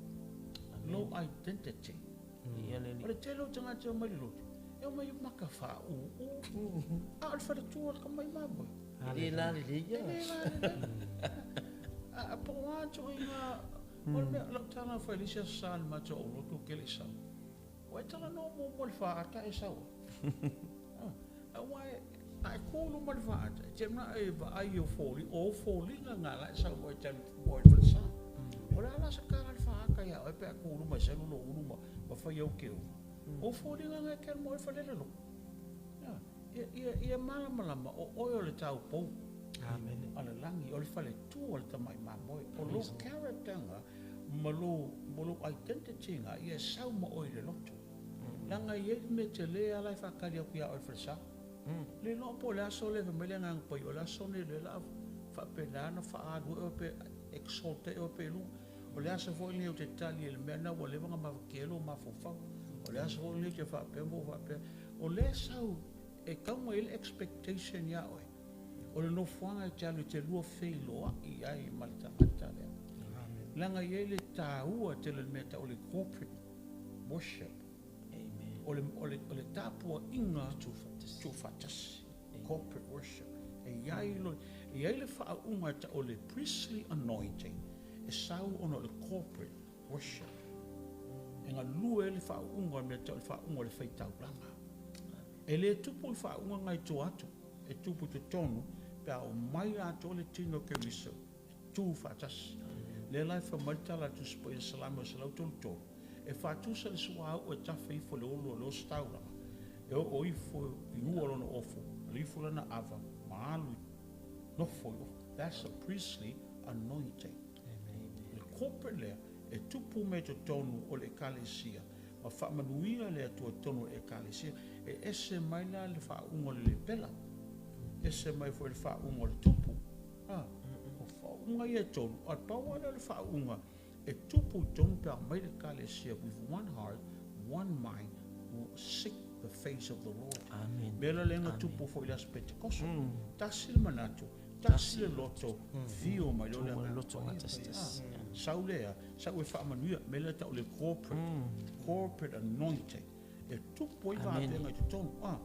lou identity. O le tele o tagata e omai i le lotu, e omai i maka faaūū, a o le faletua o le tama i mamoe. E le lalelei ia. E le lalelei. A po o a ituaiga, o le mea, o lau tala na fai i le isi aso sa i le matou aulotu ou te le i sau. Ua e talanoa muamua i le faata e sau ai. Aua e, a e ku i luma o le faata, e te manao e vaai i ou foliga, o ou foliga na la e sau ai e te alu moe i le falesa. O le a la se tala a le faata ia oe pe a ku i luma e selu lou ulu ma fai au keu. O ou foliga na e te alu moe ai i le falelelo. Ia, ia, ia malamalama o oe o le taupou. Amene. A le lagi, o le faletua o le tamai mamoe. O lou character na, ma lou, ma lou identity na, ia e sau ma oe i le lotu. Leaga e i ai le mea tele lava la e faatali atu ia oe i le falesa. Le iloa po o le aso lea fai mai le Agaga Paia, o le aso lenei o lea o le a faapena ona faaalu ai oe pe exalt ai oe pea i luga. O le aso foi lenei ou te tali ai i le mea lena ua leva ona mavakia ai lou mafaufau. O le aso foi lenei ou te faapea ma ou faapea. O lea e sau, e tau mai ai le expectation ia oe. O le nofoaga e te alu e te lua feiloai ai ma le tagata lea. Leaga e i ai le taua tele o le mea e tau o le corporate worship. Amen. O le, o le, o le tapuaiga tuufaatasi. Corporate worship. E i ai lo, e i ai le faauuga e tau o le priestly anointing e sau ona o le corporate worship. E galue ai le faauuga o le mea e tau o le faauuga o le faitaulaga. E le tupu le faauuga na i tua atu, e tupu i totonu pe a omai atoa le tino o Keriso e tu faatasi. Lea la e fai mai le tala a le Tusi Paia Salamo e 133, E faatusa le suauu e tafe ifo i le ulu o le ositaulaga, e oo ifo i ua lona ofu, alu ifo lana ava ma alu i nofo i ofu. That's a priestly anointing. Le corporate lea e tupu mai totonu o le Ekalesia ma faamanuia le Atua i totonu o le Ekalesia, e ese mai la le faauuga o le lepela, ese mai foi le faauuga o le tupu. A, o faauuga ia e tolu, a pau lava lea o le faauuga e tupu i totonu pe a omai le Ekalesia with one heart, one mind, will seek the face of the Lord. Amen. Mea la lea na tupu foi i le Aso Petekoso. Tasi le manatu, tasi le loto, fio mai loa le Tuu mai Agaga loto Paia. gatasitasi. Ah, sau lea, sau e faamanuia, mea lea tau le corporate, corporate anointing. E tupu ai Amen. vaavega i totonu. Ah,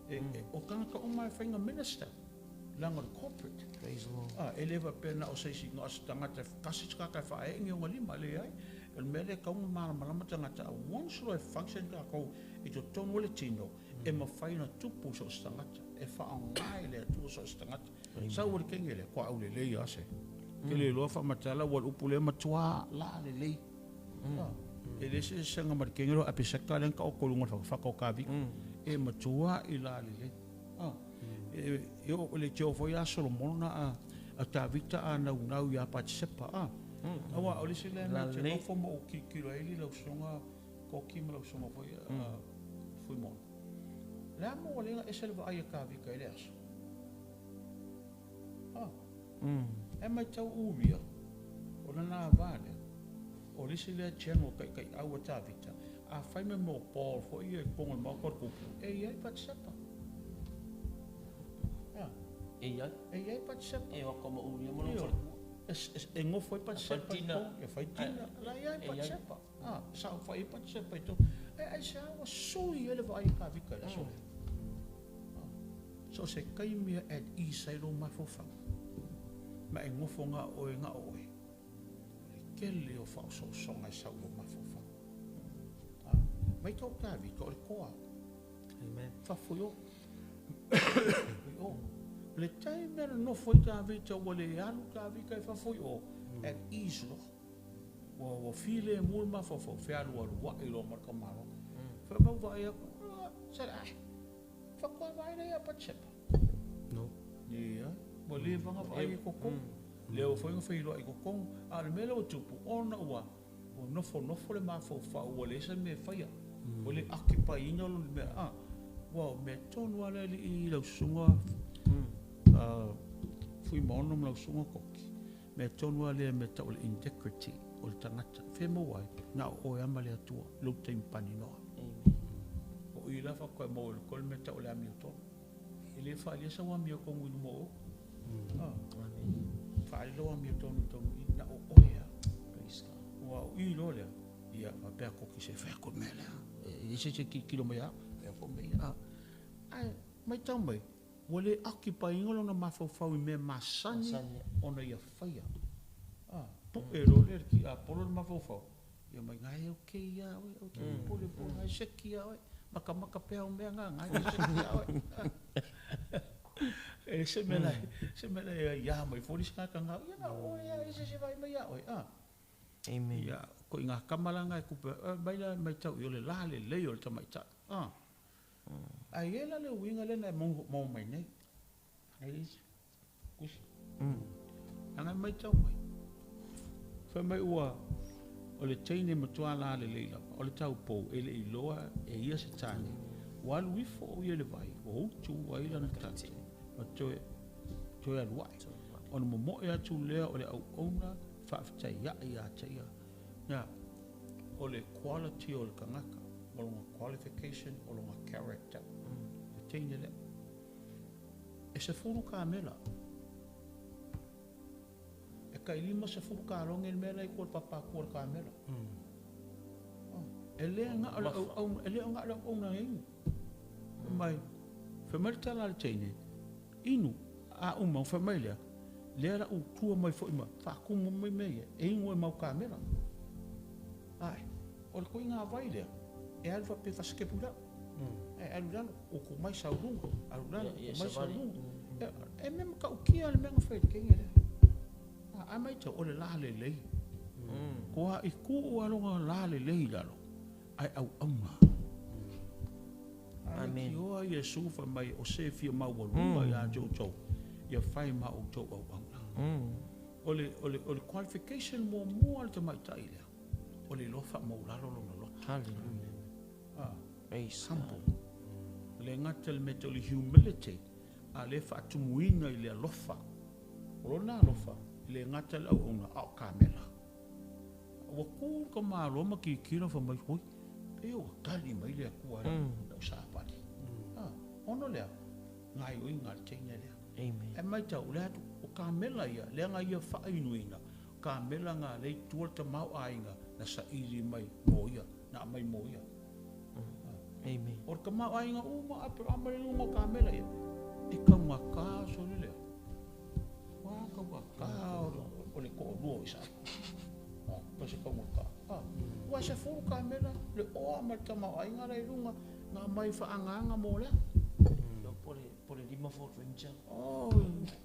e, e, o tagata uma e faiga minister, leaga o le corporate. Praise the Lord. Ah, e le faapea na o se isi, na o se tagata e tasi se tagata e faaee ni ona lima, leai. O le mea lea e tatau ona malamalama tagata, once loa e function tatou i totonu o le tino, e mafai ona tupu so o se tagata, e faaaoga e le Atua so o se tagata. Sau o le kenge lea, kua aulelei lava se. Ke le iloa faamatala ua le upu lea matua lalelei. E le se eseesega ma le kenge lea o Apeseka lea na taoto i luga o le fatafata o Kavika. E matua i lalelei. E oo i le teo foi ia Solomona a Tavita a naunau iā Patisepa a. Aua o le isi lea mea e te nofo ma ou tilotilo ai lau Susuga Koki ma lau Susuga foi Fuimaono. O le a mo ua le na ese le vaai a Tavita i le aso? E matau Uria, o lana ava lea, o le isi lea general taitaiau a Tavita, a fai mea mo Paul foi ia i totonu o le maota o le tupu, e i ai Patisepa. E i ai? E i ai Patisepa. E o atu ma Uria ma lona faletua. E nofo ai Patisepa i totonu, e fai tina, la e i ai Patisepa. Saofai ai Patisepa i totonu. Ae aisea ua sui ai le vaai a Tavita i le aso lea? So o se taimi e at ease ai lou mafaufau ma e nofo na o oe na o oe, o le tele o faaosoosoga e sau i lou mafaufau. Mai tou Tavita o le toa. Amen. Fafo i o. I o. O le taimi e nofo ai Tavita ua le alu Tavita i fafo i o, at ease loa. Ua filemu le mafaufau, fealualuai loa ma le tamaloa. Faimau vaai atu, sala ai. Faatoa vaai lea ia Patisepa. No. Ia, ua leva ona vaai i totonu. Lea foi na feiloai i totonu. A o le mea lea ua tupu, ona ua nofonofo le mafaufau, ua leai se mea e faia. Ua le occupy-ina lona mea. Ua o mea tonu lava le alii i lau susuga Fuimaono ma lau susuga Koki. Mea tonu lava lea mea tau o le integrity o le tagata. Fea maua ai? Na o oe lava ma le Atua, lou taimi paninoa. O i la faatoa maua e le tolu mea tau o le amiotonu. E le faaalia sau amiotonu i luma o oe. Faaali lou amiotonu i totonu i i, na o oe lava. Ua o i loa lea, ia faapea Koki se i fai atu le mea lea. E leai se isi e tilotilo mai ia au, fai atu au mea ia. Ae matau mai, ua le occupy-ina lona mafaufau i mea masani ona ia faia. Pue loa lea i le tiapolo le mafaufau, ia mai na e okay ia oe, aua e te popole po na e seki ia oe, matamata pea au mea na, na e seki ia oe. E se mea la, se mea la e aia mai foi le isi tagata na, ia na o oe lava e leai se isi e vaai mai ia oe. Amen. Ia, ko i ngā tama la nga e kupe, mai la mai tau i o le la lelei o le tamaitai. Ae i ai la le uiga lea na e maua mai nei. Ai kusi. Leaga e matau mai. Fai mai ua o le teine matua la lelei lava, o le taupou e le i iloa e ia se tane. Ua alu ifo o ia i le vai, ua utu ai lana tate, ma toe toe alu ae. Ona momoe atu lea o le auauna faafetai ae ia te ia. Na, o le quality o le tagata, ma lona qualification, o lona character. Le teine lea. E 10 kamela. E tai 50 kalone le mea la i tua o le papa atu o le kamela. E le na o le auauna, e le o na o le auauna e inu. Mai, fai mai le tala a le teine, inu, a uma, fai mai lea, lea la utua mai foi ma faatumu mai mea ia, e inu e mau kamela. Ai, o le koiga vai lea, e alu faapea faasitepu i lalo. E alu i lalo, utu mai sau luga, alu i lalo, utu mai sau luga. E mea matautia le mea na fai i le teine lea. A matau, o le lalelei. Koa i tuu lava lona lalelei i lalo, ae auauna. Amen. Leitioa Iesu fai mai, o se fia maualuga ia te outou, ia fai ma outou auauna. O le qualification muamua a le tamaitai lea, o le iloa faamaulalo lona loto. Hallelujah. Praise Humble. God. Le gata i le mea tau le humility, a le faatumuina i le alofa. O lona alofa, e le gata i le auauna, a o kamela. Ua tu le tamaloa ma tilotilo fai mai, oi, pe ua tali mai le Atua i lau savali. Ona lea, gaoioiga a le teine lea. Amen. E matau, le atu, o kamela ia, leaga ia faainuina, kamela nga lea i tua le tamaoaiga na saili mai mo ia, na aumai mo ia. Amen. O le tamaoaiga uma a pe o aumai le luga o kamela ia, e taugata sole lea. Ua taugata o le toalua o Isaako. Pa se taugata. Ua 10 kamela, le oa ma le tamaoaiga la i luga, na aumai faaagaaga mo lea. Po le 5 Ford Ranger. Oh,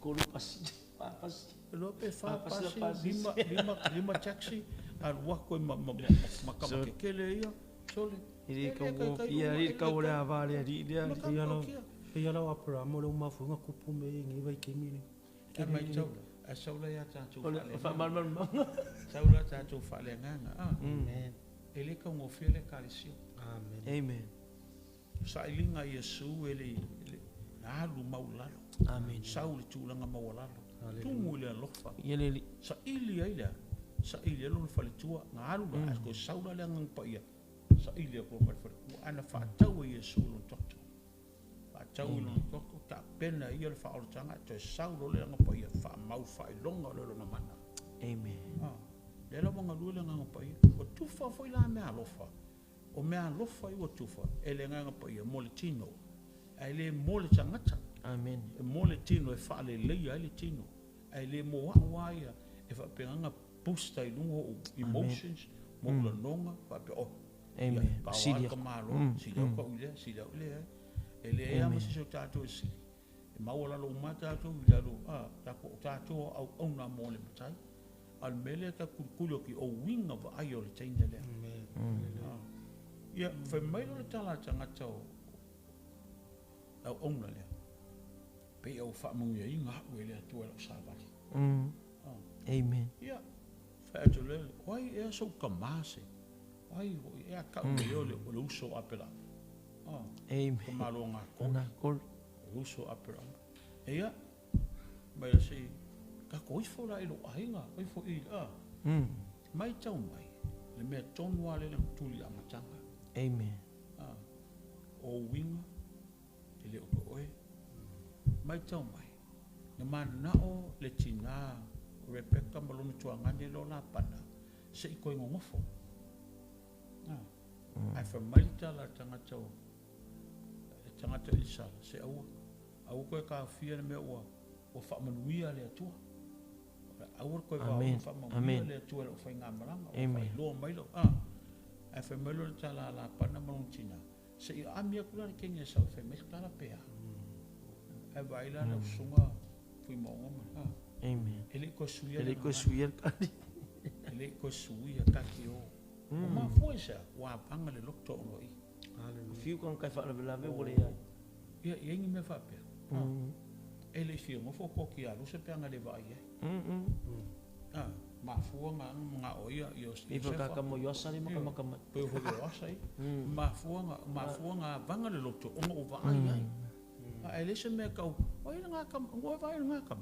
3 pasi, 4 pasi. Loa pe 4 Pasi pasi, la pasi. 5 taxi, alu atu e ma kama kekele ia, sole. E le kaugofie, e le kau o le ava le alii lea, Ma ia kama no. kia. Pei lava o Aperamo lea ua mafua ai ona tupu mea ia i lenei vaitaimi lenei. Ae matau la, ae sau la ia tatou O le faaleagaga. faamalamalamaga. Sau la tatou faaleagaga, a. Amen. E le taugofie le Ekalesia. Amen. Amen. Sailiga a Iesu e le, le, na alu maualalo. Amen. Sau i le tulaga maualalo. Hallelujah. Tumu i le alofa. Ia le Alii. Saili ai lea, saili ai lona faletua, na alu la, ae toe sau la le Agaga Paia, saili atu ma le faletua, ae na faatau e Iesu lona toto. Faatau i lona toto, tapena e ia le faaolataga, ae toe sau loa le Agaga Paia, faamau faailoga loa lona mana. Amen. Ah, lea la ua galue le Agaga Paia. Ua tufa foi la meaalofa. O meaalofa ia ua tufa e le Agaga Paia mo le tino, ae le mo le tagata. Amen. E mo le tino e faaleleia ai le tino, ae le mo a'u lava ia e faapena ona boost ai i luga o'u emotions ma o'u lanoga faapea, oh, ia, Amen. pau lava Sili le aku. tamaloa, sili atu au i lea, sili au i lea. E leai lava ma se isi o tatou e sili. E maualalo uma lava tatou i lalo, a, tatou, o tatou o auauna mo le matai. A o le mea lea ta kulikuli atu i o uiga vaaia o le teine lea. Amen. Ah. Ia, fai mai loa le tala a le tagata o le auauna lea, pei ua faamanuiaina a'u e le Atua i la'u savali. Ah. Amen. Ia, fai atu loa lea, o ai ea sou tamā se? O ai ho'i ea ka'u nei o le uso o Aperama? Ah. Amen. Ka malo Nakori. Nakori. O le uso o Aperama. Ia, mai le se, tatou ifo la i lou aiga, o ifo i, ah. Matau mai, le mea tonu lava lea na tuli i le amataga. Amen. Ah, o uiga, e le o toe oe. Matau mai, na mananao le tinā o Rebeka ma lona tuagane lea o Lapana, se i toe nonofo. Ah, ae fai mai le tala a le tagata o, le tagata o Isala, se aua, aua koe taofia le mea ua, ua faamanuia le Atua. Aua le toe vaoina Amen. faamanuia Amen. le Atua i lau faigamalaga, ua Amen. faailoa mai lau, ah. Ae fai mai loa le tala a Lapana ma lona tinā, se i aami atu la le teine e sau e fai mai se tala pe a. Ae vaai la lau susuga Fuimaoga ma, ah. Amen. E le i toe suia E le le i toe gagana. suia le kali. E le i toe suia kaki o. O mafua i se a, ua apaga le loto ona o i. Hallelujah. Fiu ka kai faalavelave ua leai. Ia, e i ai ni mea faapea. Ah. E le i fia nofo ko ki a lusa pe anga le vaai ai. Ah, mafua nga nga o ia i o I whakaka mo ioasa le makamaka mai. Pe ho le asa i. Mafua nga mafua nga vanga le loto ona o vaai ai. A e le se mea kau, o ia nga kam, o vai nga kam.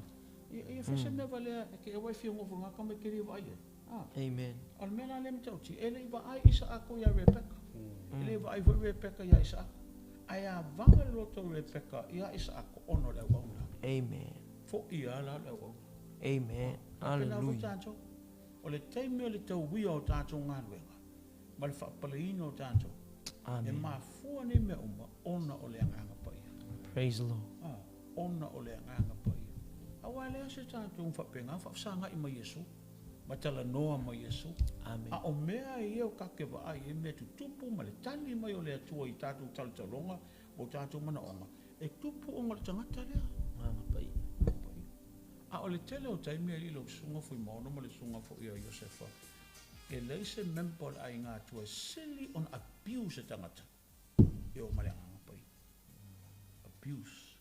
Ia ia fe se mea valea e ke e wai fia ngofo nga kam e ke le vaai ai. Ah. Amen. O le mea la lea matauti, e le i vaai Isaako ia Rebeka. E le i vaai foi Rebeka ia Isaako. Ae avaga le loto o Rebeka ia Isaako ona o le auauna. Amen. Fo'i lava la le auauna. Amen. Faapena foi Hallelujah. tatou. O le taimi o le tauia o tatou galuega ma le faapaleina o tatou. E Amen. mafua nei mea uma ona o le Agaga Paia. Praise the Lord. Ah, ona o le Agaga Paia. Auā lea se tatou faapena faafesagai ma Iesu, ma talanoa ma Iesu. Amen. A o mea ia o ka te vaai e mea tutupu ma le tali mai o le Atua i tatou talotaloga ma o tatou manaoga, e tupu ona o le tagata lea. Agaga Paia. A o le tele o taimi alii lau susuga Fuimaono ma le susuga foi a Iosefa, e leai se member o le aiga Atua e sili ona abuse e tagata e oo ma le Agaga Paia. Abuse.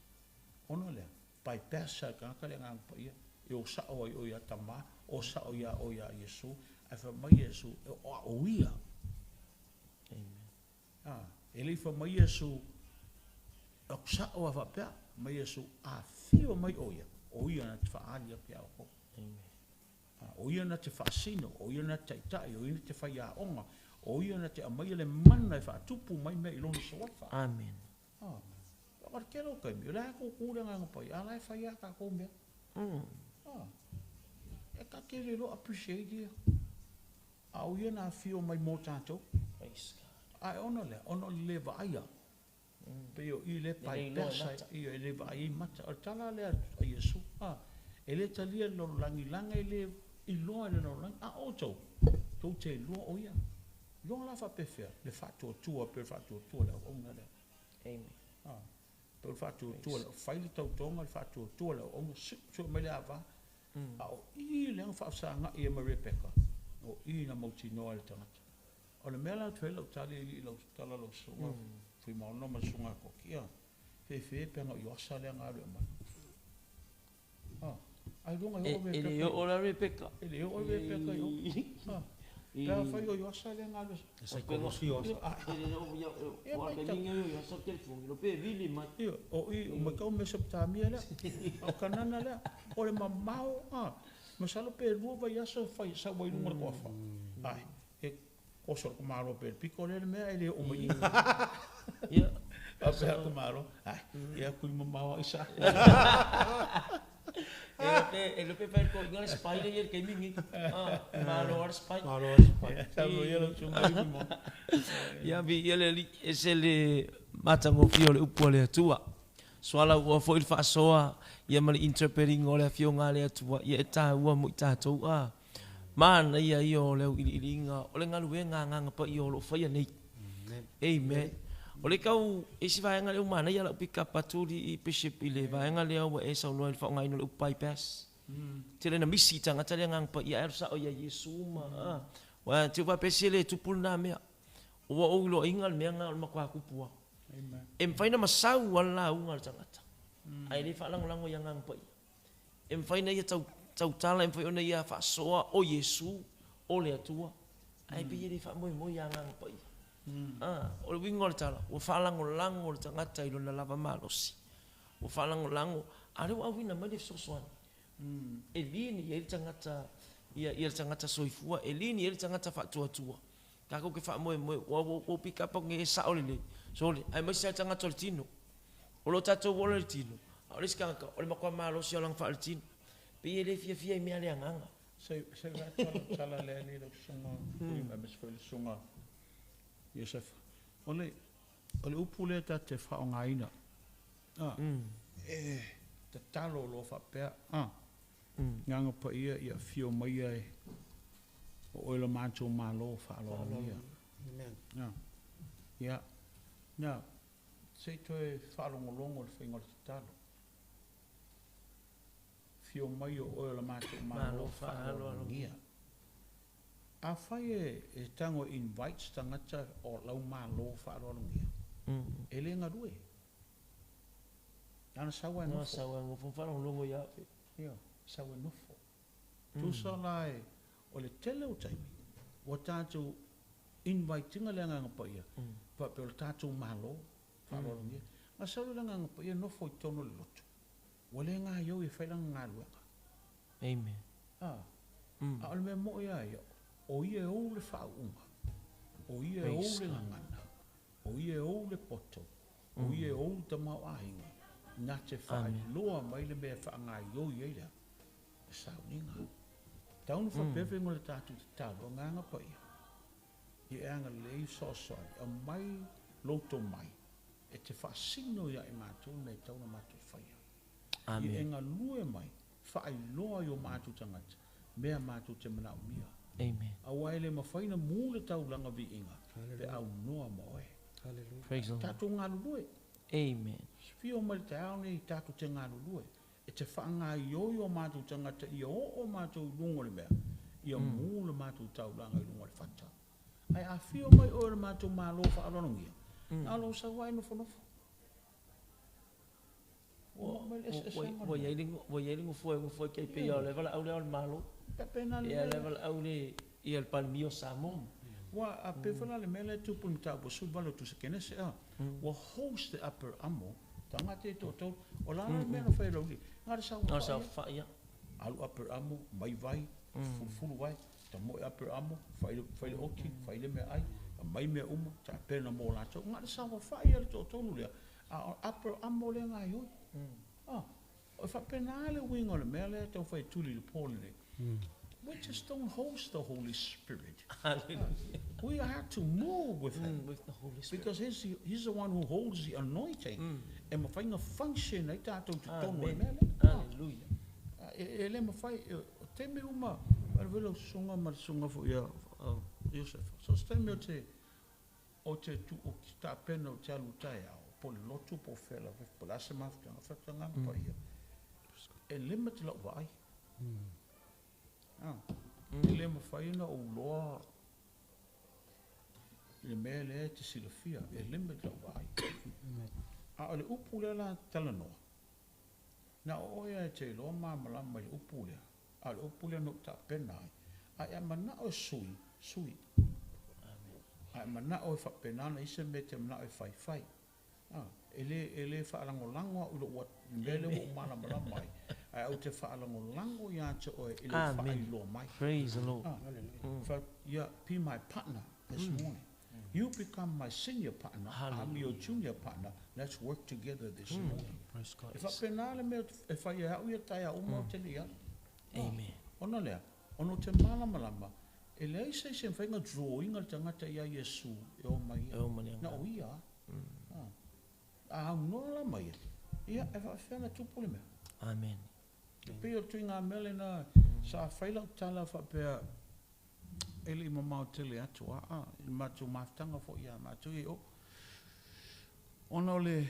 Ona o lea, bypass e le tagata le Agaga Paia, e o sa'o ai o ia tamā, o sa'o ia o ia Iesu, ae fai mai Iesu, e o a'o ia. Amen. Ah, e le i fai mai Iesu, o sa'o a faapea, mai Iesu, afio mai o ia, o ia na te fa'aali atu iā outou. Amen. Ah, o ia na te fa'asino, o ia na te taita'i, o ia na te faiaoga, o ia na te aumaia le mana e fa'atupu mai mea i lona suafa. Amen. Ah, o le tele o taimi, o le a kūkū le Agaga Paia, a la e fai lava tatou mea. Ah, e ka te le iloa appreciate ia. A o ia na afio mai mo tatou. Praise God. Ae ona lea, ona o le le vaaia. Pei o i le Le le iloa e bypass ai, mata. ia e le vaai ai mata. O le tala lea a Iesu, ah, e le talia le lalolagi, laga e le iloa e le lalolagi. A outou, tou te iloa o ia. Iloa la faapefea, le faatuatua pe le faatuatua le auauna lea. Amen. Ah, pe le faatuatua le fai le tautoga, le faatuatua le auauna, siu sue mai le ava. A o i lea na faafesagai ai ma Rebeka, o i na mautinoa e le tagata. O le mea la ou te fai ai lau tali i lau tala lau susuga, Fuimaono ma le susuga a Koki, ia. Fefe pe ana o Ioasa lea na alu e aumai. Ah, ailoga e oo E le Rebeka. oo la Rebeka. E le oo Rebeka i o. Ah, pe afai o Ioasa lea na alu E saikolosi o E le oo ia Ia o mai ka tau. linga yo sa telefoni lo pe vili mai. Ia, o i, o mai kau Mesopotamia lea, o Kanana lea, o le mamao, ah, masalo pe 2 vaiaso fai sau ai luga o le toafa. Ai, e oso le malo pe le piko lea le mea e le oo mai i. Ia. Faapea le malo, ai, ia kui mamao ai sa. E lo pe e lo pe fai ko ngale spy le ye ke mingi. Ah, malo ar spy. Malo a spy. Sa mo ia lo sunga i mo. Ia vi ia le li e se le matagofie o le upu a le Atua. Soala ua foi le faasoa ia ma le interpreting o le afioga a le Atua ia e tāua mo i tātou a. Manaia ia o le auiliiliga o le galuega a Agaga Paia o lo o faia nei. Amen. O le kau isi vaega lea ua manaia lau pick up atu i Bishop i le vaega lea ua e saunoa i le faaaogaina o le upu bypass. Tele na misi i tagata le Agaga Paia ae alu sao ia Iesu ma a. Ua te faapea se le tupu lena mea. Ua ou iloaina le mea lena o le matua tupu lava. E mafai ona masau lava le lauga a le tagata ae le faalagolago i Agaga Paia. E mafai ona ia tautala, e mafai ona ia faasoa o Iesu, o le Atua, ae pei e le faamoemoe i Agaga Paia. O le uiga o le tala, ua faalagolago le tagata i lona lava malosi. Ua faalagolago, a o lea ua auina mai le fesoasoani. E lean i ai le tagata, ia le tagata soifua, e lean i ai le tagata faatuatua. Tatou te faamoemoe, ua ou pick up atu nei e sao lelei, sole, aemaise lava le tagata o le tino. O lo tatou ola i le tino, a o le isi tagata, o le matua malosi lava o lana faaletino. Pei e le fiafia i mea a le agaga. Se se vae tala tala lea nei lau susuga William aemaise foi le susuga Iosefa. O le o le upu lea ta te faaaogaina, a, e tatalo loa faapea, a, Agaga Paia ia afio mai e o oe lo matou Malo faaaloalogia. Amen. Ia, na, se i toe faalogologo i le faiga o le tatalo. Afio mai o oe o le matou Malo faaaloalogia. Afai e tago e invite se tagata o lau Malo faaaloalogia, e le galue. Na ona sau lava e nofo. Sau lava e nofo ma faalogologo ia oe. Ioe, sau e nofo. Tusa la e, o le tele o taimi, ua tatou invite ina le Agaga Paia, faapea o le tatou Malo, faaaloalogia. Na sau lea o le Agaga Paia nofo i totonu o le lotu, ua le gaioi e fai lana galuega. Amen. A, a o le mea moi lava ia, o ia e ou le faauuga, o ia e ou le gagana, o ia e ou le poto, o ia e ou le tamaoaiga, na te faailoa mai le mea e faagaioi ai le a? Le sauniga. Tau na faapea faiga o le tatou tatalo, Agaga Paia, ia e agalelei fesoasoani, aumai lou tomai e te faasino ia i matou le mea e tatau ona matou faia. Ia e galue mai, faailoa i o matou tagata mea matou te manaomia. Amen. Aua e le mafai ona mu le taulaga viiga pe aunoa ma oe. Praise the Lord. Tatou galulue. Amen. Fio mai le taeao nei tatou te galulue e te faagaioio o matou tagata ia oo matou i luga o le mea, ia mu le matou taulaga i luga o le fata. Ae a fio mai oe o le matou Malo faaaloalogia, na o lou sau lava e nofonofo. Ua i ai le nofoa e nofo ai tai pei o le valaau lea o le Malo. Ia le valaau le ia le Palemia o Samoa. Ua a pei foi la le mea lea e tupu i le mataupu 18 o Tusi Kenese a, ua host the upper amo tagata ia toatolu, o la le mea na fai e Lauli, na o le saofai ia. Alu upper amo, mai vai, fulufulu vai, tamoe upper amo, fai le oti, fai le meaai, aumai mea uma, tapena mo latou, na o le saofai ia le toatolu lea, A o upper amo lea gaioi. Ah, e faapena le uiga o le mea lea e taufai e tuli i le po lenei. We just don't host the Holy Spirit. Hallelujah. We have to move with him. With the Holy Spirit. Because he's the one who holds the anointing. E mafai ona function ai tatou i totonu o le mea lea. Hallelujah. E le mafai, o taimi uma, e lau susuga ma le susuga foi ia Iosefa. So se taimi o te Ou te tu, ou te tapena ou te alu taeao, po o le lotu po o fea lava, po o le a se mafutaga, fai Agaga Paia, e limit lau vaai. Ah, e le mafai ona ou iloa i le mea lea e te silafia, e limit lau vaai. A o le upu lea la talanoa, na o oe lava e te iloa malamalama i le upu lea, a o le upu lea na ou tapena ai, a e manao e sui, sui. A e manao e faapena ona i ai se mea e te manao e fai, fai. A, e le, e le faalagolago au i lou mea lea ua ou malamalama ai, ae ou te faalagolago ia te oe i le faailoa mai. Praise the Lord. Ah, yeah, be my partner this morning. You become my senior partner, I'm your junior partner. Let's work together this morning. Praise God. E faapena le mea e fai ai au ia taeao uma ou te le i ala. Amen. Ona lea, ona ou te malamalama, e leai se isi e mafai ona draw ina le tagata ia Iesu e o mai E ia. o mai le Na o ia lava. A aunoa la ma ia, ia e faapefea ona tupu le mea. Amen. E pei o le tuiga mea lena, sa fai lau tala faapea, e le i mamao tele atu lava, i le matou mafutaga foi ia matou ia i o. Ona o le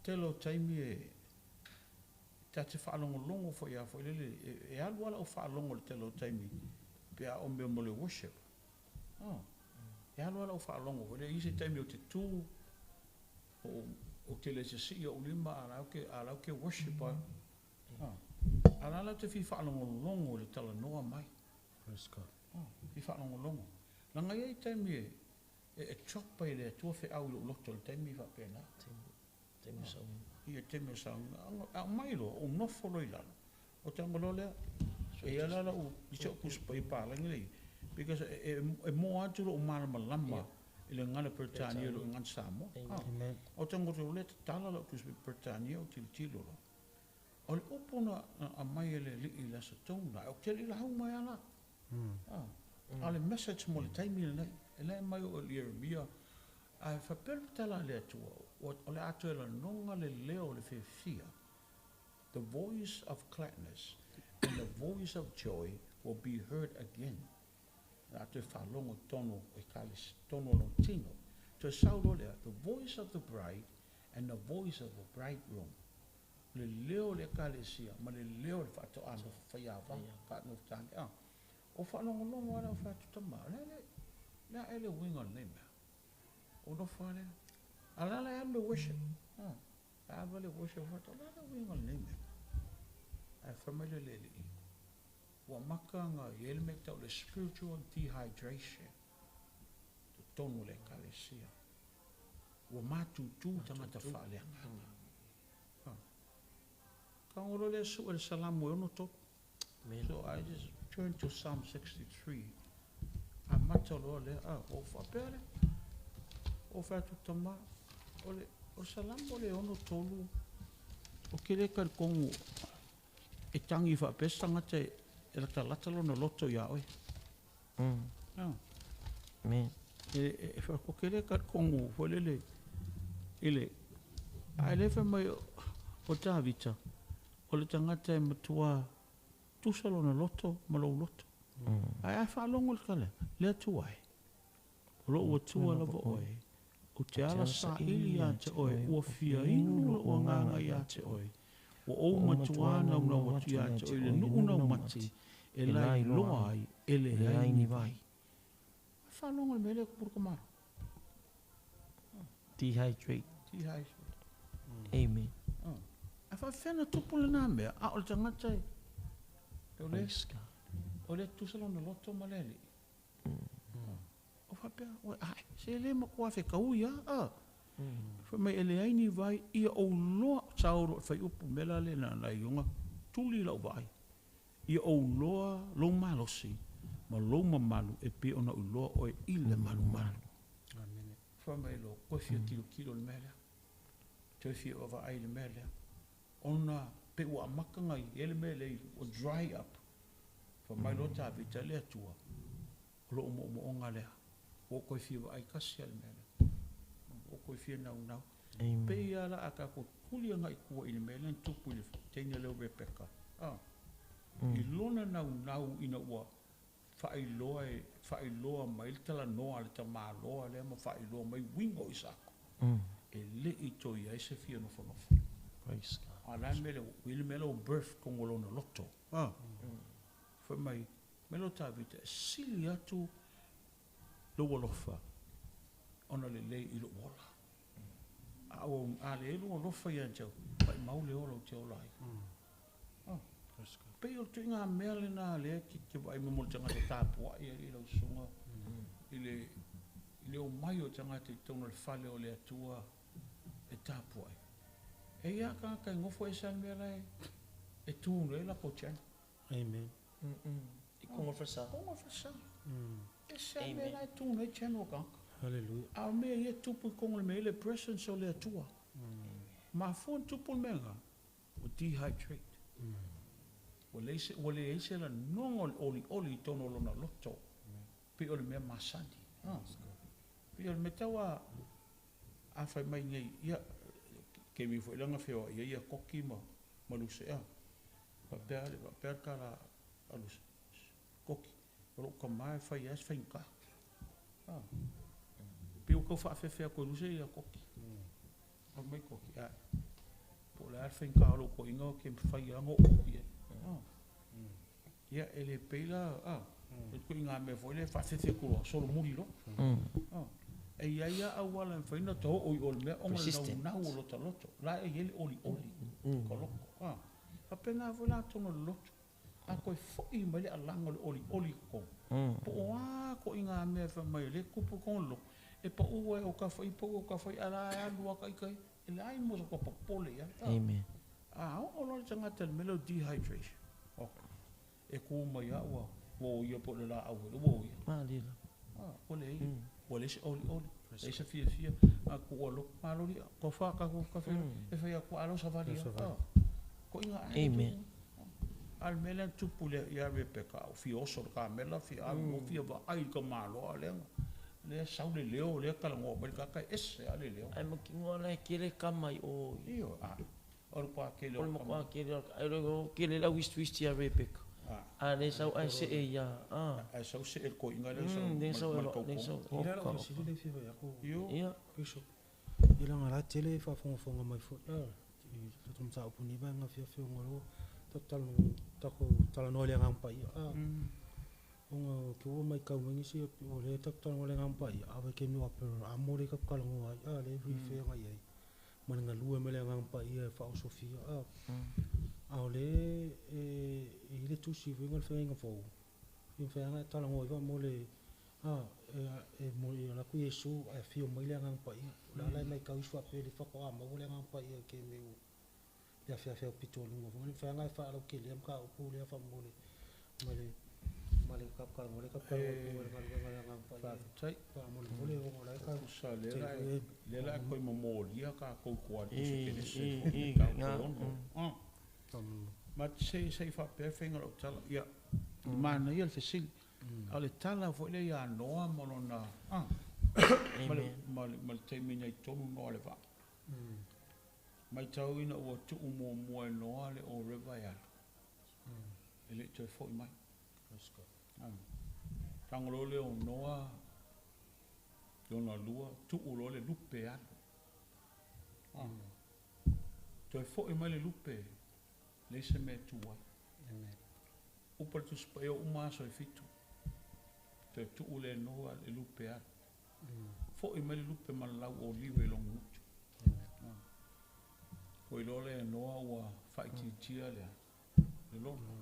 tele o taimi e ta te faalogologo foi lava foi lele, e alu lava lau faalogo i le tele o taimi pe a oo mea mo le worship. E alu lava lau faalogo foi lele, i isi taimi ou te tu, ou te le sisii ou lima a o la ou te worship ai. A o la la ou te fia faalogologo i le talanoa mai. Praise God. Fia faalogologo. Leaga e i ai taimi e drop ai e le Atua feau i lou loto i le taimi faapena. Taimi o sauiga. Ia, taimi o sauiga. A aumai loa, ou nofo loa i lalo, o tago loa lea, e i ai la lau, i si au Tusi Paia palagi lea i i, because e moa atu lou malamalama i le gagana Peretania i lou gagana Samoa. Amen. O tago loa lea, tatala lau Tusi Paia Peretania ou tilotilo loa. O le upu na aumai e le Alii i le Aso Toonai, ou te le i lauga ai lava la. A o le message mo le taimi lenei, e le aumai o Ieremia, ae faapea le tala a le Atua, o le a toe lagona le leo o le fiafia, the voice of gladness and the voice of joy will be heard again. O le a toe faalogo i totonu o Ekalesia, totonu o lona tino. Toe sau loa lea, the voice of the bride and the voice of the bridegroom. O le leo o le Ekalesia ma le leo o le faatoa nofo faiava, faanofo tane. O faalogologo lava le au fai atu, Tama, o le a le, le a ea le uiga o lenei mea? O nofo lava lea. A o le a la e alu le worship? E alu lava le worship, fai atu, o le a le uiga o lenei mea? Ae fai mai le Alii, ua amata ona i ai le mea e tau o le spiritual dehydration i totonu o le Ekalesia. Ua matutu tagata faaleagaga. Tago loa lea sue le Salamo e 63. So I just turn to Psalm 63. Amata loa lea, ou faapea lea. Ou fai atu, Tama, o le, o le Salamo le 63, ou te le talitonu e tagi faapea se tagata e latalata lona loto ia oe. Amen. E ou te le talitonu foi lele i le, ae le fai mai o Tavita, o le tagata e matua tusa lona loto ma lou loto. Ae a faalogo le tala, le Atua e, o lou Atua lava oe, ou te ala saili ia te oe, ua fia inu lou agaga ia te oe, ua ou matua naunau atu ia te oe i le nuu naumati, e lailoa ai, e leai ni vai. A faalogo le mea lea, Kupulu Kamalo. Dehydrate. Dehydrate. Amen. A faapefea ona tupu lena mea, a o le tagata e, o le, Praise God. o le tusa lona loto ma le Alii. O faapea, ua, ai, se le matua fetaui lava. Fai mai e leai ni vai, ia ou loa, sao loa i le fuaiupu, mea la lea na na ioga, tuli lau vaai. Ia ou loa lou malosi ma lou mamalu e pei ona ou iloa oe i le malumalu. Amen. Fai mai loa, toe fia tilotilo i le mea lea. Toe fia vaavaai i le mea lea. Ona pei ua amata ona i ai le mea lea ua dry up. Fai mai loa Tavita, le Atua, o lou moomooga lea. Ua ou toe fia vaai tasi lava i le mea lea. Ua ou toe fia naunau. Amen. Pei lava la a tatou tuli agai i tua i le mea lea na tupu i le teine lea o Rebeka. I lona naunau ina ua faailoa e faailoa mai le talanoa a le tamaloa lea ma faailoa mai uiga o Isako. E le i toe i ai se fia nofonofo. Praise God. A o le a le mea lea ua i le mea lea ua birth totonu o lona loto. Fai mai, mai lo Tavita, e sili atu lou alofa ona lelei i lou ola. A o a leai lou alofa ia te au, maumau le ola ou te ola ai. Pei o le ituaiga mea lena lea e te vaai mai mo le tagata tapuai alii lau susuga i le i le omai o tagata i totonu o le fale o le Atua e tapuai. E i ai lava tagata e nofo ese lava le mea la e tu nei latou channel. Amen. I koga o le falesa. Koga o le falesa. Ese lava le mea la e tu nei channel o tagata. Hallelujah. A o mea ia e tupu i koga o le mea, le presence o le Atua. Mafua ona tupu le mea lena, ua dehydrate. Ua leai se, ua leai se lanoga o le olioli i totonu o lona loto, pei o le mea masani. Pei o le mea tau a, a fai mai nei, ia, taimi foi lea na feoai ai ia Koki ma, ma Luse, a, faapea le, faapea le tala a Luse, Koki, o lou tama e fai lava si faigata. A, pei ua tau faafeafea atu e Luse ia Koki. Fai mai Koki, ae, po o le a le faigata o lou toeaina ou te mafai lava ona oo atu i ai. Ia, e le pei la, a, o le ituaiga mea foi lea e faafefe atu loa, solomuli loa. A, e i ai lava auala e mafai ona ta oo i o i le mea ona o le naunau o lota loto, la e i ai le olioli o ka loto. A, faapena foi la totonu o le loto, a toe foi mai le alaga o le olioli i totonu, po o a ituaiga mea e fai mai o lea e tupu i totonu o le loto, e pau ai o tafa i, pau o tafa i, a o la e alu lava ita ia, e leai ma sota popole i ai. Amen. A oo loa le tagata i le mea lea o dehydration, oka, e tu mai lava ua ua oia po o le laau foi lea ua oia. Malie lava. A, ua leai, ua leai se olioli, leai se fiafia, a tuua loa, maloli, tofa tatou kafe e fai atu a lau savali lava. A, koiga ae. Amen. A o le mea lea na tupu ia Rebecca, a ua fia oso i le kamela, fia alu loa fia vaai i le tamaloa lea na, lea sau le leo, lea talanoa mai le tagata, e ese lava le leo. Ae mautinoa la e tele tama i o i. Ioe, a, o le matua tele O o le tama. matua tele o, ae o tele le au uistuisti a Rebecca. A. A lea sau ae see ia, a. Ae sau see le toeaina lea sau Lea sau ma le lea tautona. sau, I le oka, lau oka. fesili lea e fia fai atu, Io. Ia. Bishop, i leaga la e tele faafogafoga mai foi i tatou mataupu nei vaega afiafi ona o lea ua tatou talanoa i le Agaga Paia. Ona o te ua matau mai nisi o lea tatou te talanoa i le Agaga Paia, a o vaitaimi o Aperamo lea tatou te talanoa ai, a lea e refer agai i ai ma le galue ma le Agaga Paia e faaosofia. A o lea e i ai le tusi foi lea o le Feagaiga Fou, e mafai lava ona e talanoa ai faamolemole, e alu atu Iesu ae afio mai le Agaga Paia. O le ala e matau isi faapea o lea faatoa maua le Agaga Paia i le taimi o le afiafi aupito i luga foi lea, mafai lava ona e faalautelea le mataupu lea faamolemole ma le ma le talanoa lea tatou te talanoa i le galuega a le Agaga Paia. Faafetai. Faamolemole ona o la e tau Tusa lea la e lea la e toe momolia tatou i tua i le I, Tusi i, Kelese i, foi nga, mataupu e 6. Ma se se i faapea le faiga o lau tala, ia, manaia le fesili. A o le tala foi lea ia Noa ma lona, ma le, ma le, ma le taimi na i totonu Noa i le vaa. Matau ina ua tuu muamua e Noa le o river e alu, e le i toe foi mai. Tago loa lea o Noa lona lua, tuu loa le lupe e alu. Toe foi mai le lupe, leai se mea e tu ai. Upu a le Tusi Paia, uma aso e fitu, toe tuu lea e Noa le lupe e alu. Foi mai le lupe ma le lau olive i lona gutu. Ua iloa lea e Noa ua faaitiitia le lono.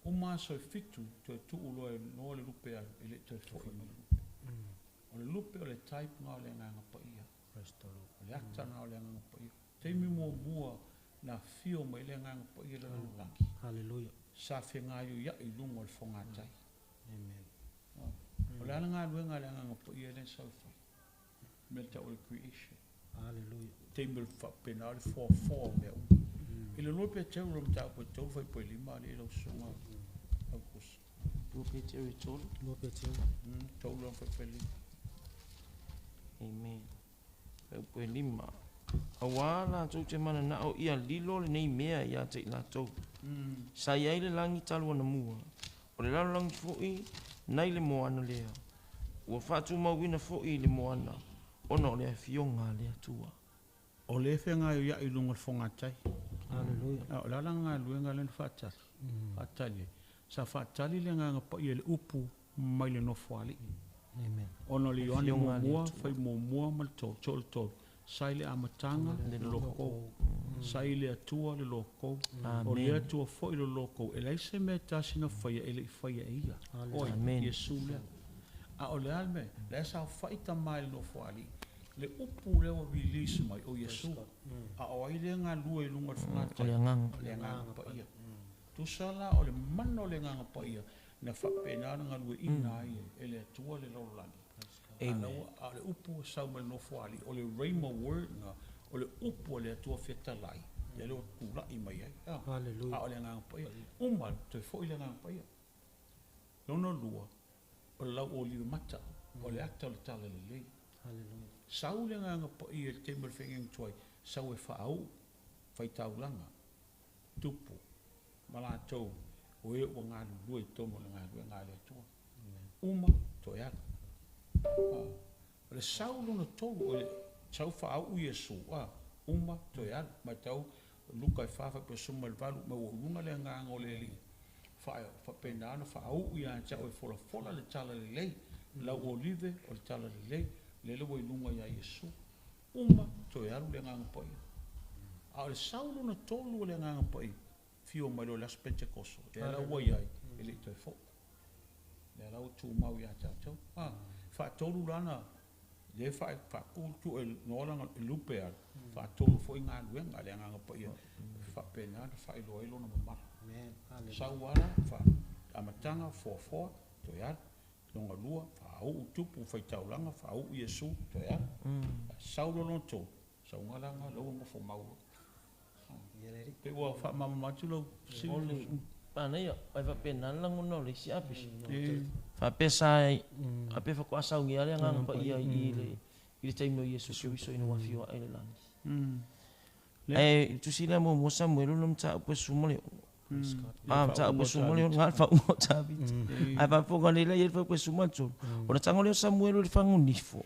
Uma aso e fitu, toe tuu loa e Noa le lupe e alu, e le i toe foi mai le lupe. O le lupe o le type lena o le Agaga Paia. O le ata lena o le Agaga Paia. Taimi muamua na afio mai ai le Agaga Paia i le lalolagi. Sa fegaioiai i luga o le fogatai. O le a le galuega a le Agaga Paia lea sa fai? Mea tau o le creation. Taimi o le faapena o le foafoa o mea uma. I le lua Peteru o le mataupu e 3 fuaipui 5 alii lau susuga Aukuso. 2 Peteru e 3. 2 Peteru. 3 lona fuaipui 5. Amen. Fuaiupu e 5. Auā latou te mananao ia lilo lenei mea ia te i latou. Sa i ai le lagi talu anamua, o le lalolagi foi nai le moana lea, ua faatumauina foi i le moana ona o le afioga a le Atua. O lea e fegaioiai i luga o le fogatai. Hallelujah. A o le a la galuega lea na faatali? Faatali ai. Sa faatali le Agaga Paia i le upu mai le Nofoalii. Amen. Ona o le Ioane Afioga a le muamua, Atua. fai muamua ma le tolu, tolu, tolu. Sa i le amataga le lokou. Sa i le Atua le lokou. O le Amen. Atua foi le lokou. E leai se mea e tasi na faia e le i faia e ia. Oi, Amen. Iesu lea. A o le a le mea? La e saofai Tama i le Nofoalii. Le upu lea ua release mai o Iesu. A o ai lea e galue i luga o le O fogatai? le agaga. O le Agaga Paia. Tusa la o le mana o le Agaga Paia na faapena ona galueaiina ai e le Atua le lalolagi. Amen. A o le upu e sau mai le Nofoalii, o le Rhema word na, o le upu a le Atua fetalai, lea ua tulai mai ai. Hallelujah. A o le Agaga Paia. Uma, toe foi le Agaga Paia. Lona lua, o le lauolive mata, o le ata o le talalelei. Hallelujah. Sau le Agaga Paia i le taimi o le feagaiga tuai, sau e faauu, faitaulaga, tupu, ma latou, o e ua galulue i totonu o le galuega a le Atua. Uma, toe alu. O le sau lona tolu, o le sau faauu Iesu, uma, toe alu. Matau, Luka e 4 faapea 18, ma ua uluga le agaga o le Alii. Faapena ona faauu ia te au e folafola le talalelei. Lau olive o le talalelei, lele ua i luga ia Iesu. Uma, toe alu le Agaga Paia. A o le sau lona tolu o le Agaga Paia, fio mai loa le aso Pentekoso. Lea la ua i ai, e le i toe foi. Lea la ua tumau ia tatou. Faatolu lana, lea faatutu e noa lana e lupe alu, faatolu foi galuega a le Agaga Paia. Faapena ona faailoa ai lona mamalu. Amen. Hallelujah. Sau ala, amataga, foafoa, toe alu. Lona lua, faauu tupu, faitaulaga, faauu Iesu, toe alu. Sau lona tolu, sauga laga lau ua nofo mau. Pe ua faamalamalama atu lau fesili. O le manaia, ai faapena le lagona o le isi apisi. Faapea sa faapea faatoa saunia le Agaga Paia i le taimi o Iesu Keriso ina ua afio ae i le lagi. Ae i le tusi lea muamua Samuelu na mataupu e suma le ono. Mataupu e suma le ono, na o le faauga o Tavita. Ae faafofoga nei la i ai le faaupu e suma le tolu. Ona tago lea o Samuelu i le fagunifo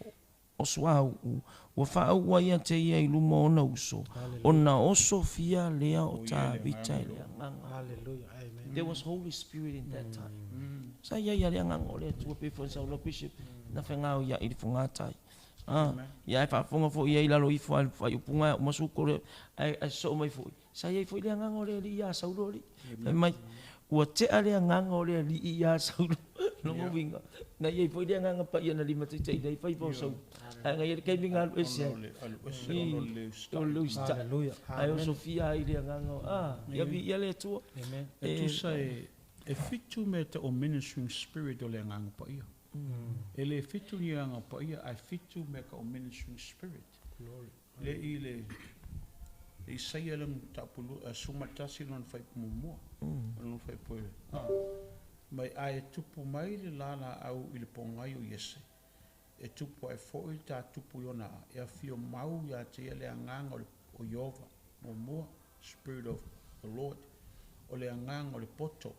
o suauu, ua faauu ai ia te ia i luma o ona uso, ona osofia lea o Tavita i le Agaga. Hallelujah. Amen. There was Holy Spirit in that time. Sa ia ia le agaga o le Atua pe foi saunoa Bishop na whangau ia i le fogatai. Ia e faafofoga foi ia i lalo ifo ai le faaiupuga uma suko le ai soo mai foi. Sa ia foi le agaga o le Alii ia Saulo alii. Fai mai ua tea le agaga o le Alii ia Saulo. Longa uiga. Na ia foi le Agaga Paia na lima taita'i nei fai fau Saulo. Ae ngai le kaimi galu ese ai. Alu ese ona o le O le usita'i. Hallelujah. Ae osofia ai le agaga o ia viia le Atua. Amen. E tusa e fitu mea ta'u o ministering spirit o le Agaga Paia. E le fitu ni Agaga Paia, ae fitu mea ta'u o ministering spirit. Glory. Le i le Isaia le mataupu 11 lona fuaiupu muamua. Lona fuaiupu mai ae tupu mai le lalaau i le pogai o Iese. E tupu ai foi le tatupu i ona aa. E afio mau ia te ia le agaga o Ieova. Muamua, Spirit of the Lord. O le agaga o le poto.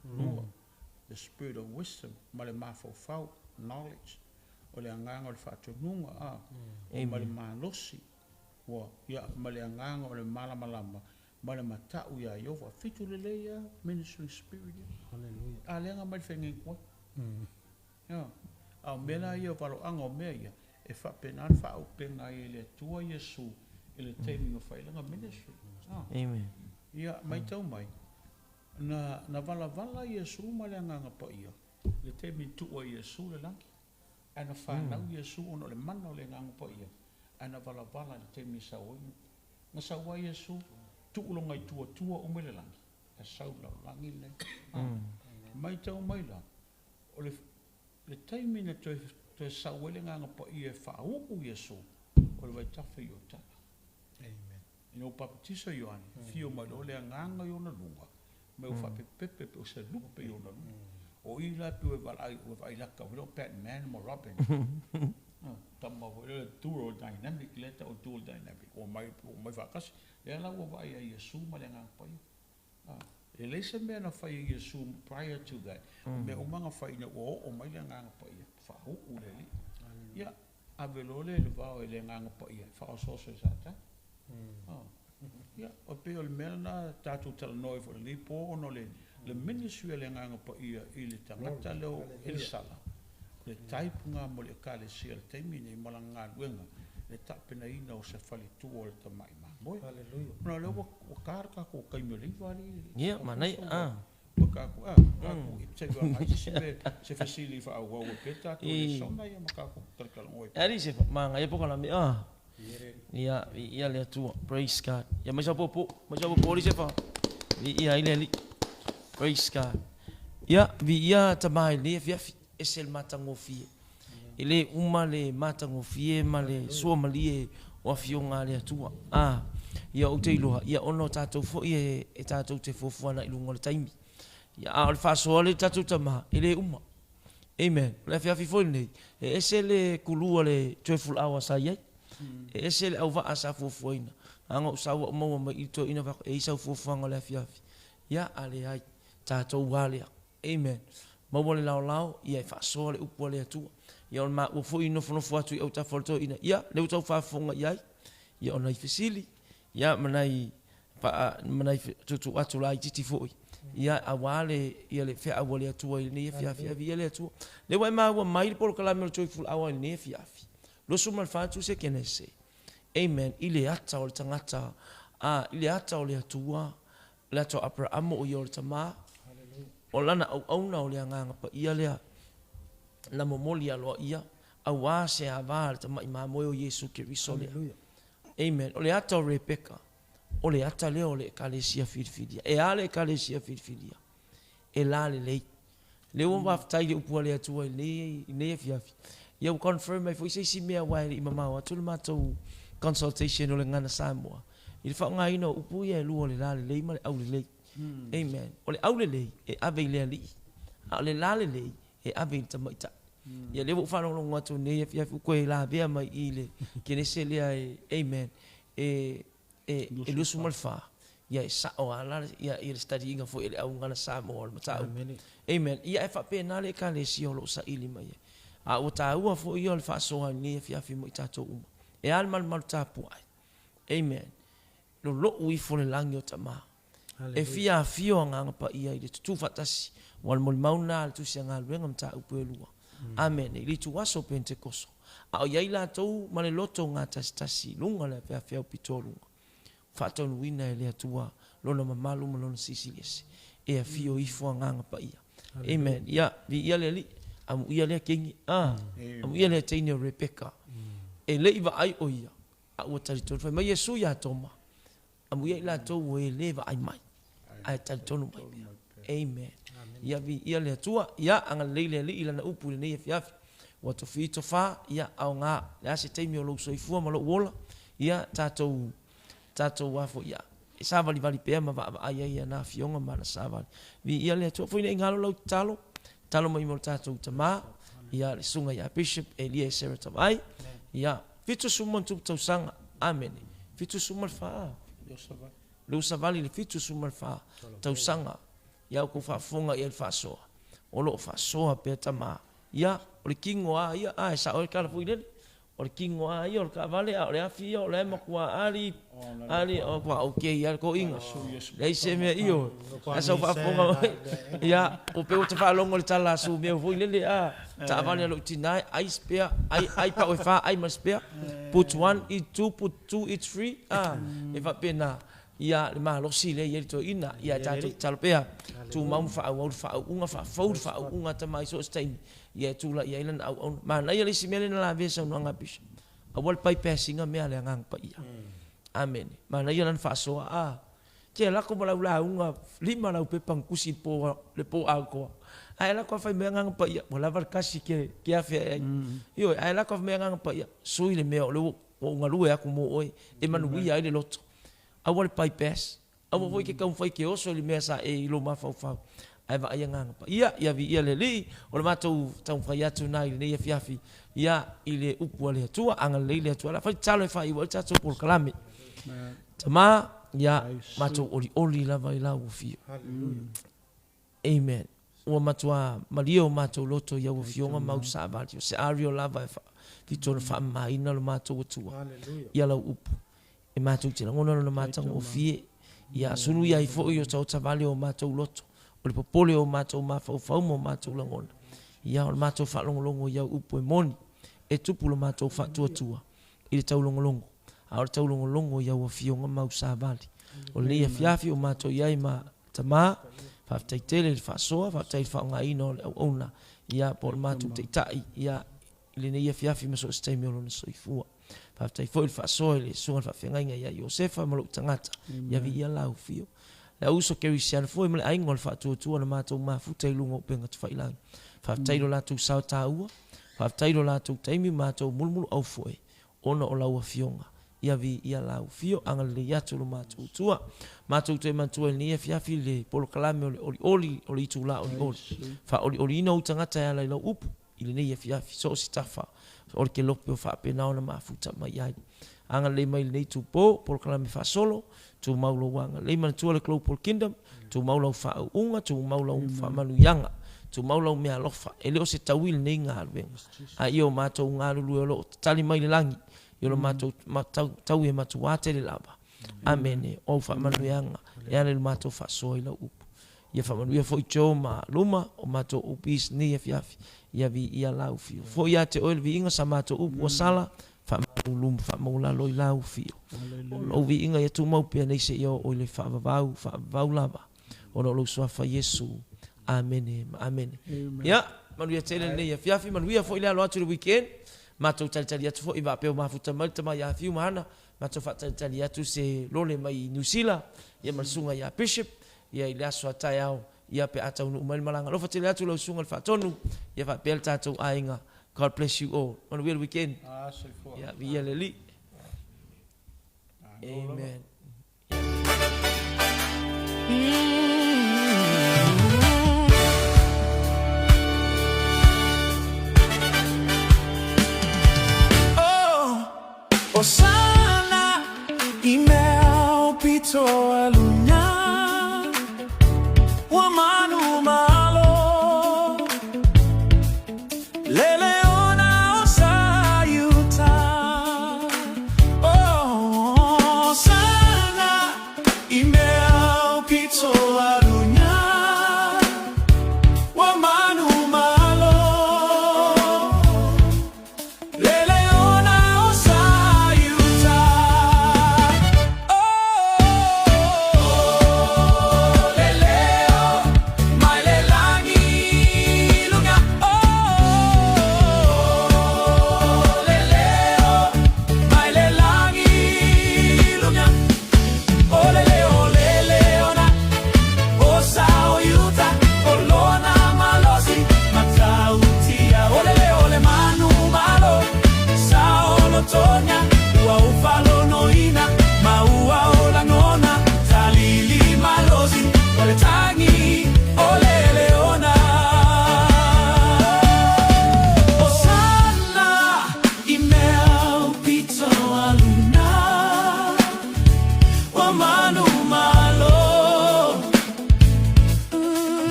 Lua, the Spirit of wisdom. Ma le mafaufau, knowledge. O le agaga o le faatonuga. Ma le malosi. Ua, ia, ma le agaga o le malamalama. Ma le mata'u ia Ieova. Fitu lelei ia ministering spirit ia. Hallelujah. A leaga mai le feagaiga tuai. Ia. A o mea la ia o valoaga o mea ia, e faapena ona faaupega ai e le Atua Iesu i le taimi na fai ai lana ministry. Amen. Ia, matau mai, na valavala Iesu ma le Agaga Paia, le taimi na tuu ai Iesu le lagi. Ae na fanau Iesu ona o le mana o le Agaga Paia, ae na valavala i le taimi e sau ai. Na sau ai Iesu, tuu loga i tuatua uma i le lagi, ae sau i le lalolagi lenei. Matau mai la, o le taimi na toe sau ai le Agaga Paia e faauu Iesu, o le vaitafe i Ioritana. Amen. Ina ua papatiso Ioane, fio mai loa le agaga i ona luga, mai ua faapepepe pe o se lupe i ona luga. O i la pe ua vaai laka, ua le o Batman ma Robin. Tama foi le dual dynamic, le ta'u dual dynamic, ua mai faatasi. Lea la ua vaai ai Iesu ma le Agaga Paia. E leai se mea na fai e Iesu prior to that. O mea uma na fai ina ua oo mai le Agaga Paia, faauu le Alii. Ia, ave loa le le vao e le Agaga Paia, faaosooso i Satani. Ia, o pei o le mea lena tatou talanoa ai foi i lenei po ona o le ministry a le Agaga Paia i le tagata lea o Elisala. O le type lena mo le ekalesia i le taimi nei ma lana galuega. le tapenaina o se faletua o le tamai mamoe. Ona o lea ua ua ta le tatou taimi o le 9 alii. Ia, manaia, a. Ua tatou, a, tatou se i se isi mea, se fesili faaauau ai pea tatou lesona ia ma tatou talatalanoa ai. Alii se manaia polokalame, a. Ia, viia le Atua. Praise God. Ia mai sau popo, mai sau popo alii Sefa. Viia ai le Alii. Praise God. Ia, viia tama i lenei afiafi. Ese le matagofie. E le uma le matagofie ma le suamalie o afioga a le Atua. A, ia ou te iloa, ia ona o tatou foi e, e tatou te fuafua agai i luga o le taimi. Ia, a o le faasoa lea i le tatou tama, e le uma. Amen. O le afiafi foi lenei, e ese le kulu a le Joyful Hour sa i ai. E ese le auvaa sa fuafuaina. Na ona ou sau au maua mai i le toeaina fai atu, e i ai sau fuafuaga o le afiafi. Ia, a leai, tatou lava lea. Amen. Maua le laolao, ia e faasoa le upu a le Atua. Ia o le maua foi nofonofo atu i autafa o le toeaina, ia, lea ua tau faafofoga i ai, ia o nai fesili, ia ma nai faa, ma nai tuutuu atu laitiiti foi, ia aua le, ia le feau a le Atua i lenei afiafi. Ave ia le Atua. Lea ua e maua mai le polokalame o le Joyful Hour i lenei afiafi. 24 tusekene se. Amen. I le ata o le tagata, a, i le ata o le Atua, le ata o Aperamo o ia o le Tama, o lana auauna o le Agaga Paia lea na momoli aloaia, aua se ava a le tamai mamoe o Iesu Keriso lea. Amen. O le ata o Rebeka, o le ata lea o le Ekalesia filifilia. E a le Ekalesia filifilia? E lalelei. Lea ua faafetai i le upu a le Atua i lenei, i lenei afiafi. Ia ua confirm ai foi se isi mea aua e le i mamao atu le matou consultation o le Gagana Samoa i le faaaogaina o upu ia e lua o le lalelei ma le aulelei. Amen. O le aulelei e ave i le alii, a o le lalelei e ave i le tamaitai. Ia lea ua ou faalogologo atu i lenei afiafi ua toe lavea mai i le Kenese lea e, amen, e e 24, ia e sao lava la ia le study ina foi e le au Gagana Samoa o le mataupu. Amen. Ia e faapena le Ekalesia o lo o saili mai ai. A ua taua foi ia o le faasoa i lenei afiafi mo i tatou uma. E a le malumalu tapuai? Amen. Lolou ifo le lagi o Tama. E fia afio Agaga Paia i le tutū faatasi, ua le molimau lena a le Tusi a Galuega mataupu e lua. Amene. I le ituaso o Penetekoso, a o i ai latou ma le loto gatasitasi i luga o le afeafe aupito luga, faataunuina e le Atua Lona mamalu ma Lona Silisili Ese, e afio ifo Agaga Paia. Amen. Ia, viia le Alii. Amuia lea keini. Ah, amuia lea teine o Rebeka. E le i vaai o ia, a ua talitonu. Fai mai Iesu iā Toma, Amuia i latou ua e le vaai mai, ae talitonu mai pea. Amen. Ia viia le Atua, ia agalelei le Alii i Lana upu i lenei afiafi. Ua tofi tofa, ia aoga, le a se taimi o lou soifua ma lou ola, ia tatou, tatou a foi ia, e savalivali pea ma vaavaai ai i ana afioga ma ana savali. Viia le Atua. Foi nei galo lau tatalo, tatalo mai mo le tatou tama, ia le susuga ia Bishop Elia Esera Tavaai, ia 70 tausaga, amene, 74, lea ua savali i le 74 tausaga, ia outou faafofoga i ai le faasoa, o lo o faasoa pea tama, ia, o le kino a ia, a e sao ai le tala foi lele, o le kino a ia o le taavale, a o le afi ia o la e matua ali, ali, o matua okay lava le toeaina, leai se mea, ioe, a sau faafofoga mai, ia, ua pei ua ta faalogo i le tala a Sumeo foi lele, a, taavale a lou tina e ai spare, ai, ai pau e fa, ai ma spare, put one, eat two, put two, eat three, a, e faapena, ia, le malosi lea e i ai le toeaina, ia, e tatou tatalo pea, tumau ma faaauau le faauuga, faafou le faauuga a tama i so o se taimi, ia e tulai ai lana auauna. Manaia le isi mea lea na lavea i saunoaga a Bishop, aua le bypass ina mea a le Agaga Paia. Amene. Manaia lana faasoa, a, Te lako ma lau lauga lima lau pepa na tusi i le po atoa. Ae lako a fai mai Agaga Paia, ua lava le kasi ke ke afe ae ai. Ioe, ae lako a fai mai Agaga Paia, sui le mea o lea ua ou galue atu mo oe e manuia ai le loto. Aua le bypass, aua foi ke taumafai ke oso i le mea sa e i lou mafaufau, ae vaai Agaga Paia, ia viia le Alii, o le matou taumafai atu na i lenei afiafi, ia i le upu a le Atua, agalelei le Atua. O le a fai tatalo e faaiu ai le tatou polokalame. Tama, ia matou olioli lava i lau afio. Amen. Ua matua malie o matou loto i au afioga ma au savali, o se ario lava e fito ona faamamaina lo matou Atua ia lau upu. E matou te lagona lona matagofie, ia sulu ai foi o otaota vale o matou loto, o le popole o matou mafaufau ma o matou lagona. Ia o le matou faalogologo i au upu e moni, e tupu lo matou faatuatua. i le taulogologo, a o le taulogologo i au afioga ma au savali. O lenei afiafi ua matou i ai ma Tama, faafetai tele i le faasoa, faafetai i le faaaogaina o le auauna, ia, po o le matou Taitai, ia, i lenei afiafi ma so o se taimi o lona soifua. Faafetai foi i le faasoa i le Susuga i le Faafeagaiga ia Iosefa ma lou tagata, ia viia lau afio. Le au uso Kerisiano foi ma le aiga o le Faatuatua na matou mafuta i luga o upega tafailagi. Faafetai i lo latou sao taua, faafetai i lo latou taimi ma matou mulumuluau foi ona o lau Afioga. Ia viia lau afio, agalelei atu lo matou Atua. Matou toe manatua i lenei afiafi le polokalame o le olioli o le itula olioli. Faaolioliina ou tagata e ala i lau upu. i lenei afiafi, so o se tafa o le kelope o faapena ona mafuta mai ai. Agalelei mai i lenei itupo, polokalame faasolo, tumau lou agalelei, manatua le Global Kingdom, tumau lau faauuga, tumau lau faamanuiaga, tumau lau meaalofa. E le o se taui lenei galuega, a ia o matou galulue o lo o tatali mai le lagi i lo matou taui e matuā tele lava. Amene. O au faamanuiaga e ala i lo matou faasoa i lau upu. Ia faamanuia foi Joe ma Luma o matou OPs nei afiafi. Ia viia lau afio. Foi ia te oe le viiga sa matou upu ua sala, faamalulu ma faamaulalo i lau afio. O lou viiga ia tumau pea nei seia oo i le faavavau, faavavau lava, ona o lou Suafa Iesu. Amene ma amene. Ia, manuia tele lenei afiafi, manuia foi le alo atu i le weekend. Matou talitali atu foi faapea ua mafuta mai le tama ia Fiu ma Hana, matou faatalitali atu se lole mai Niu Sila, ia ma le susuga ia Bishop, ia i le aso a taeao, ia pe a taunuu mai le malaga. Alofa tele atu lau susuga i le Faatonu, ia faapea le tatou aiga. God bless you all. Manuia le weekend. Ia, viia le Alii. Amen. Osana i mea o pito a luna Ua manu malo Lele ona o sa Iuta Oh, Osana i mea o pito a luna Ua manu malo Lele ona o sa Iuta Oh, lele o mai le lagi luga Oh, lele o mai le lagi luga Oh, lele o lele ona o sa o Iuta o lona malosi matautia O lele o le manu malo sa o lotonia ua ufalonoina ma ua o lagona talili malosi o le tagi o lele ona Osana i mea o pito a luna Ua manu malo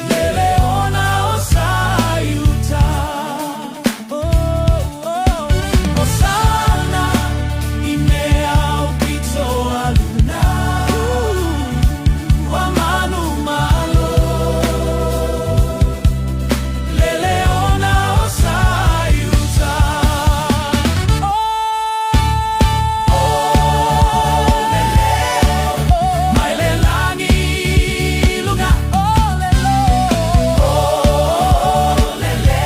Lele ona o sa Iuta Osana i mea o pito a luna Ua manu malo Lele ona o sa Iuta Oh, lele mai le lagi luga Oh, lele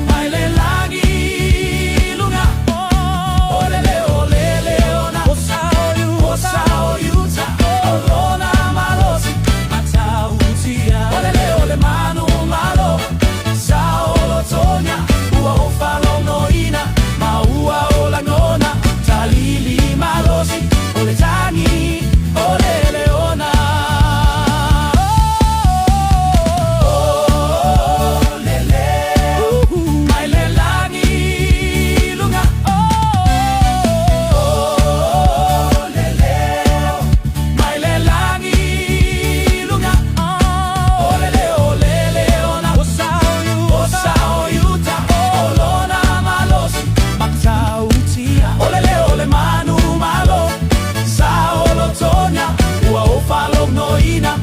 mai le lagi luga Oh, lele o lele ona o sa o Iuta O lona malosi matautia O lele o le manu malo sa o lotonia Ua o falonoina ma ua o lagona Talili malosi o le tagi o lele ona Oh, lele mai le lagi luga Oh, lele mai le lagi luga O lele o lele ona o sa o Iuta O lona malosi matautia O lele o le manu malo sa o lotonia Ua o falonoina.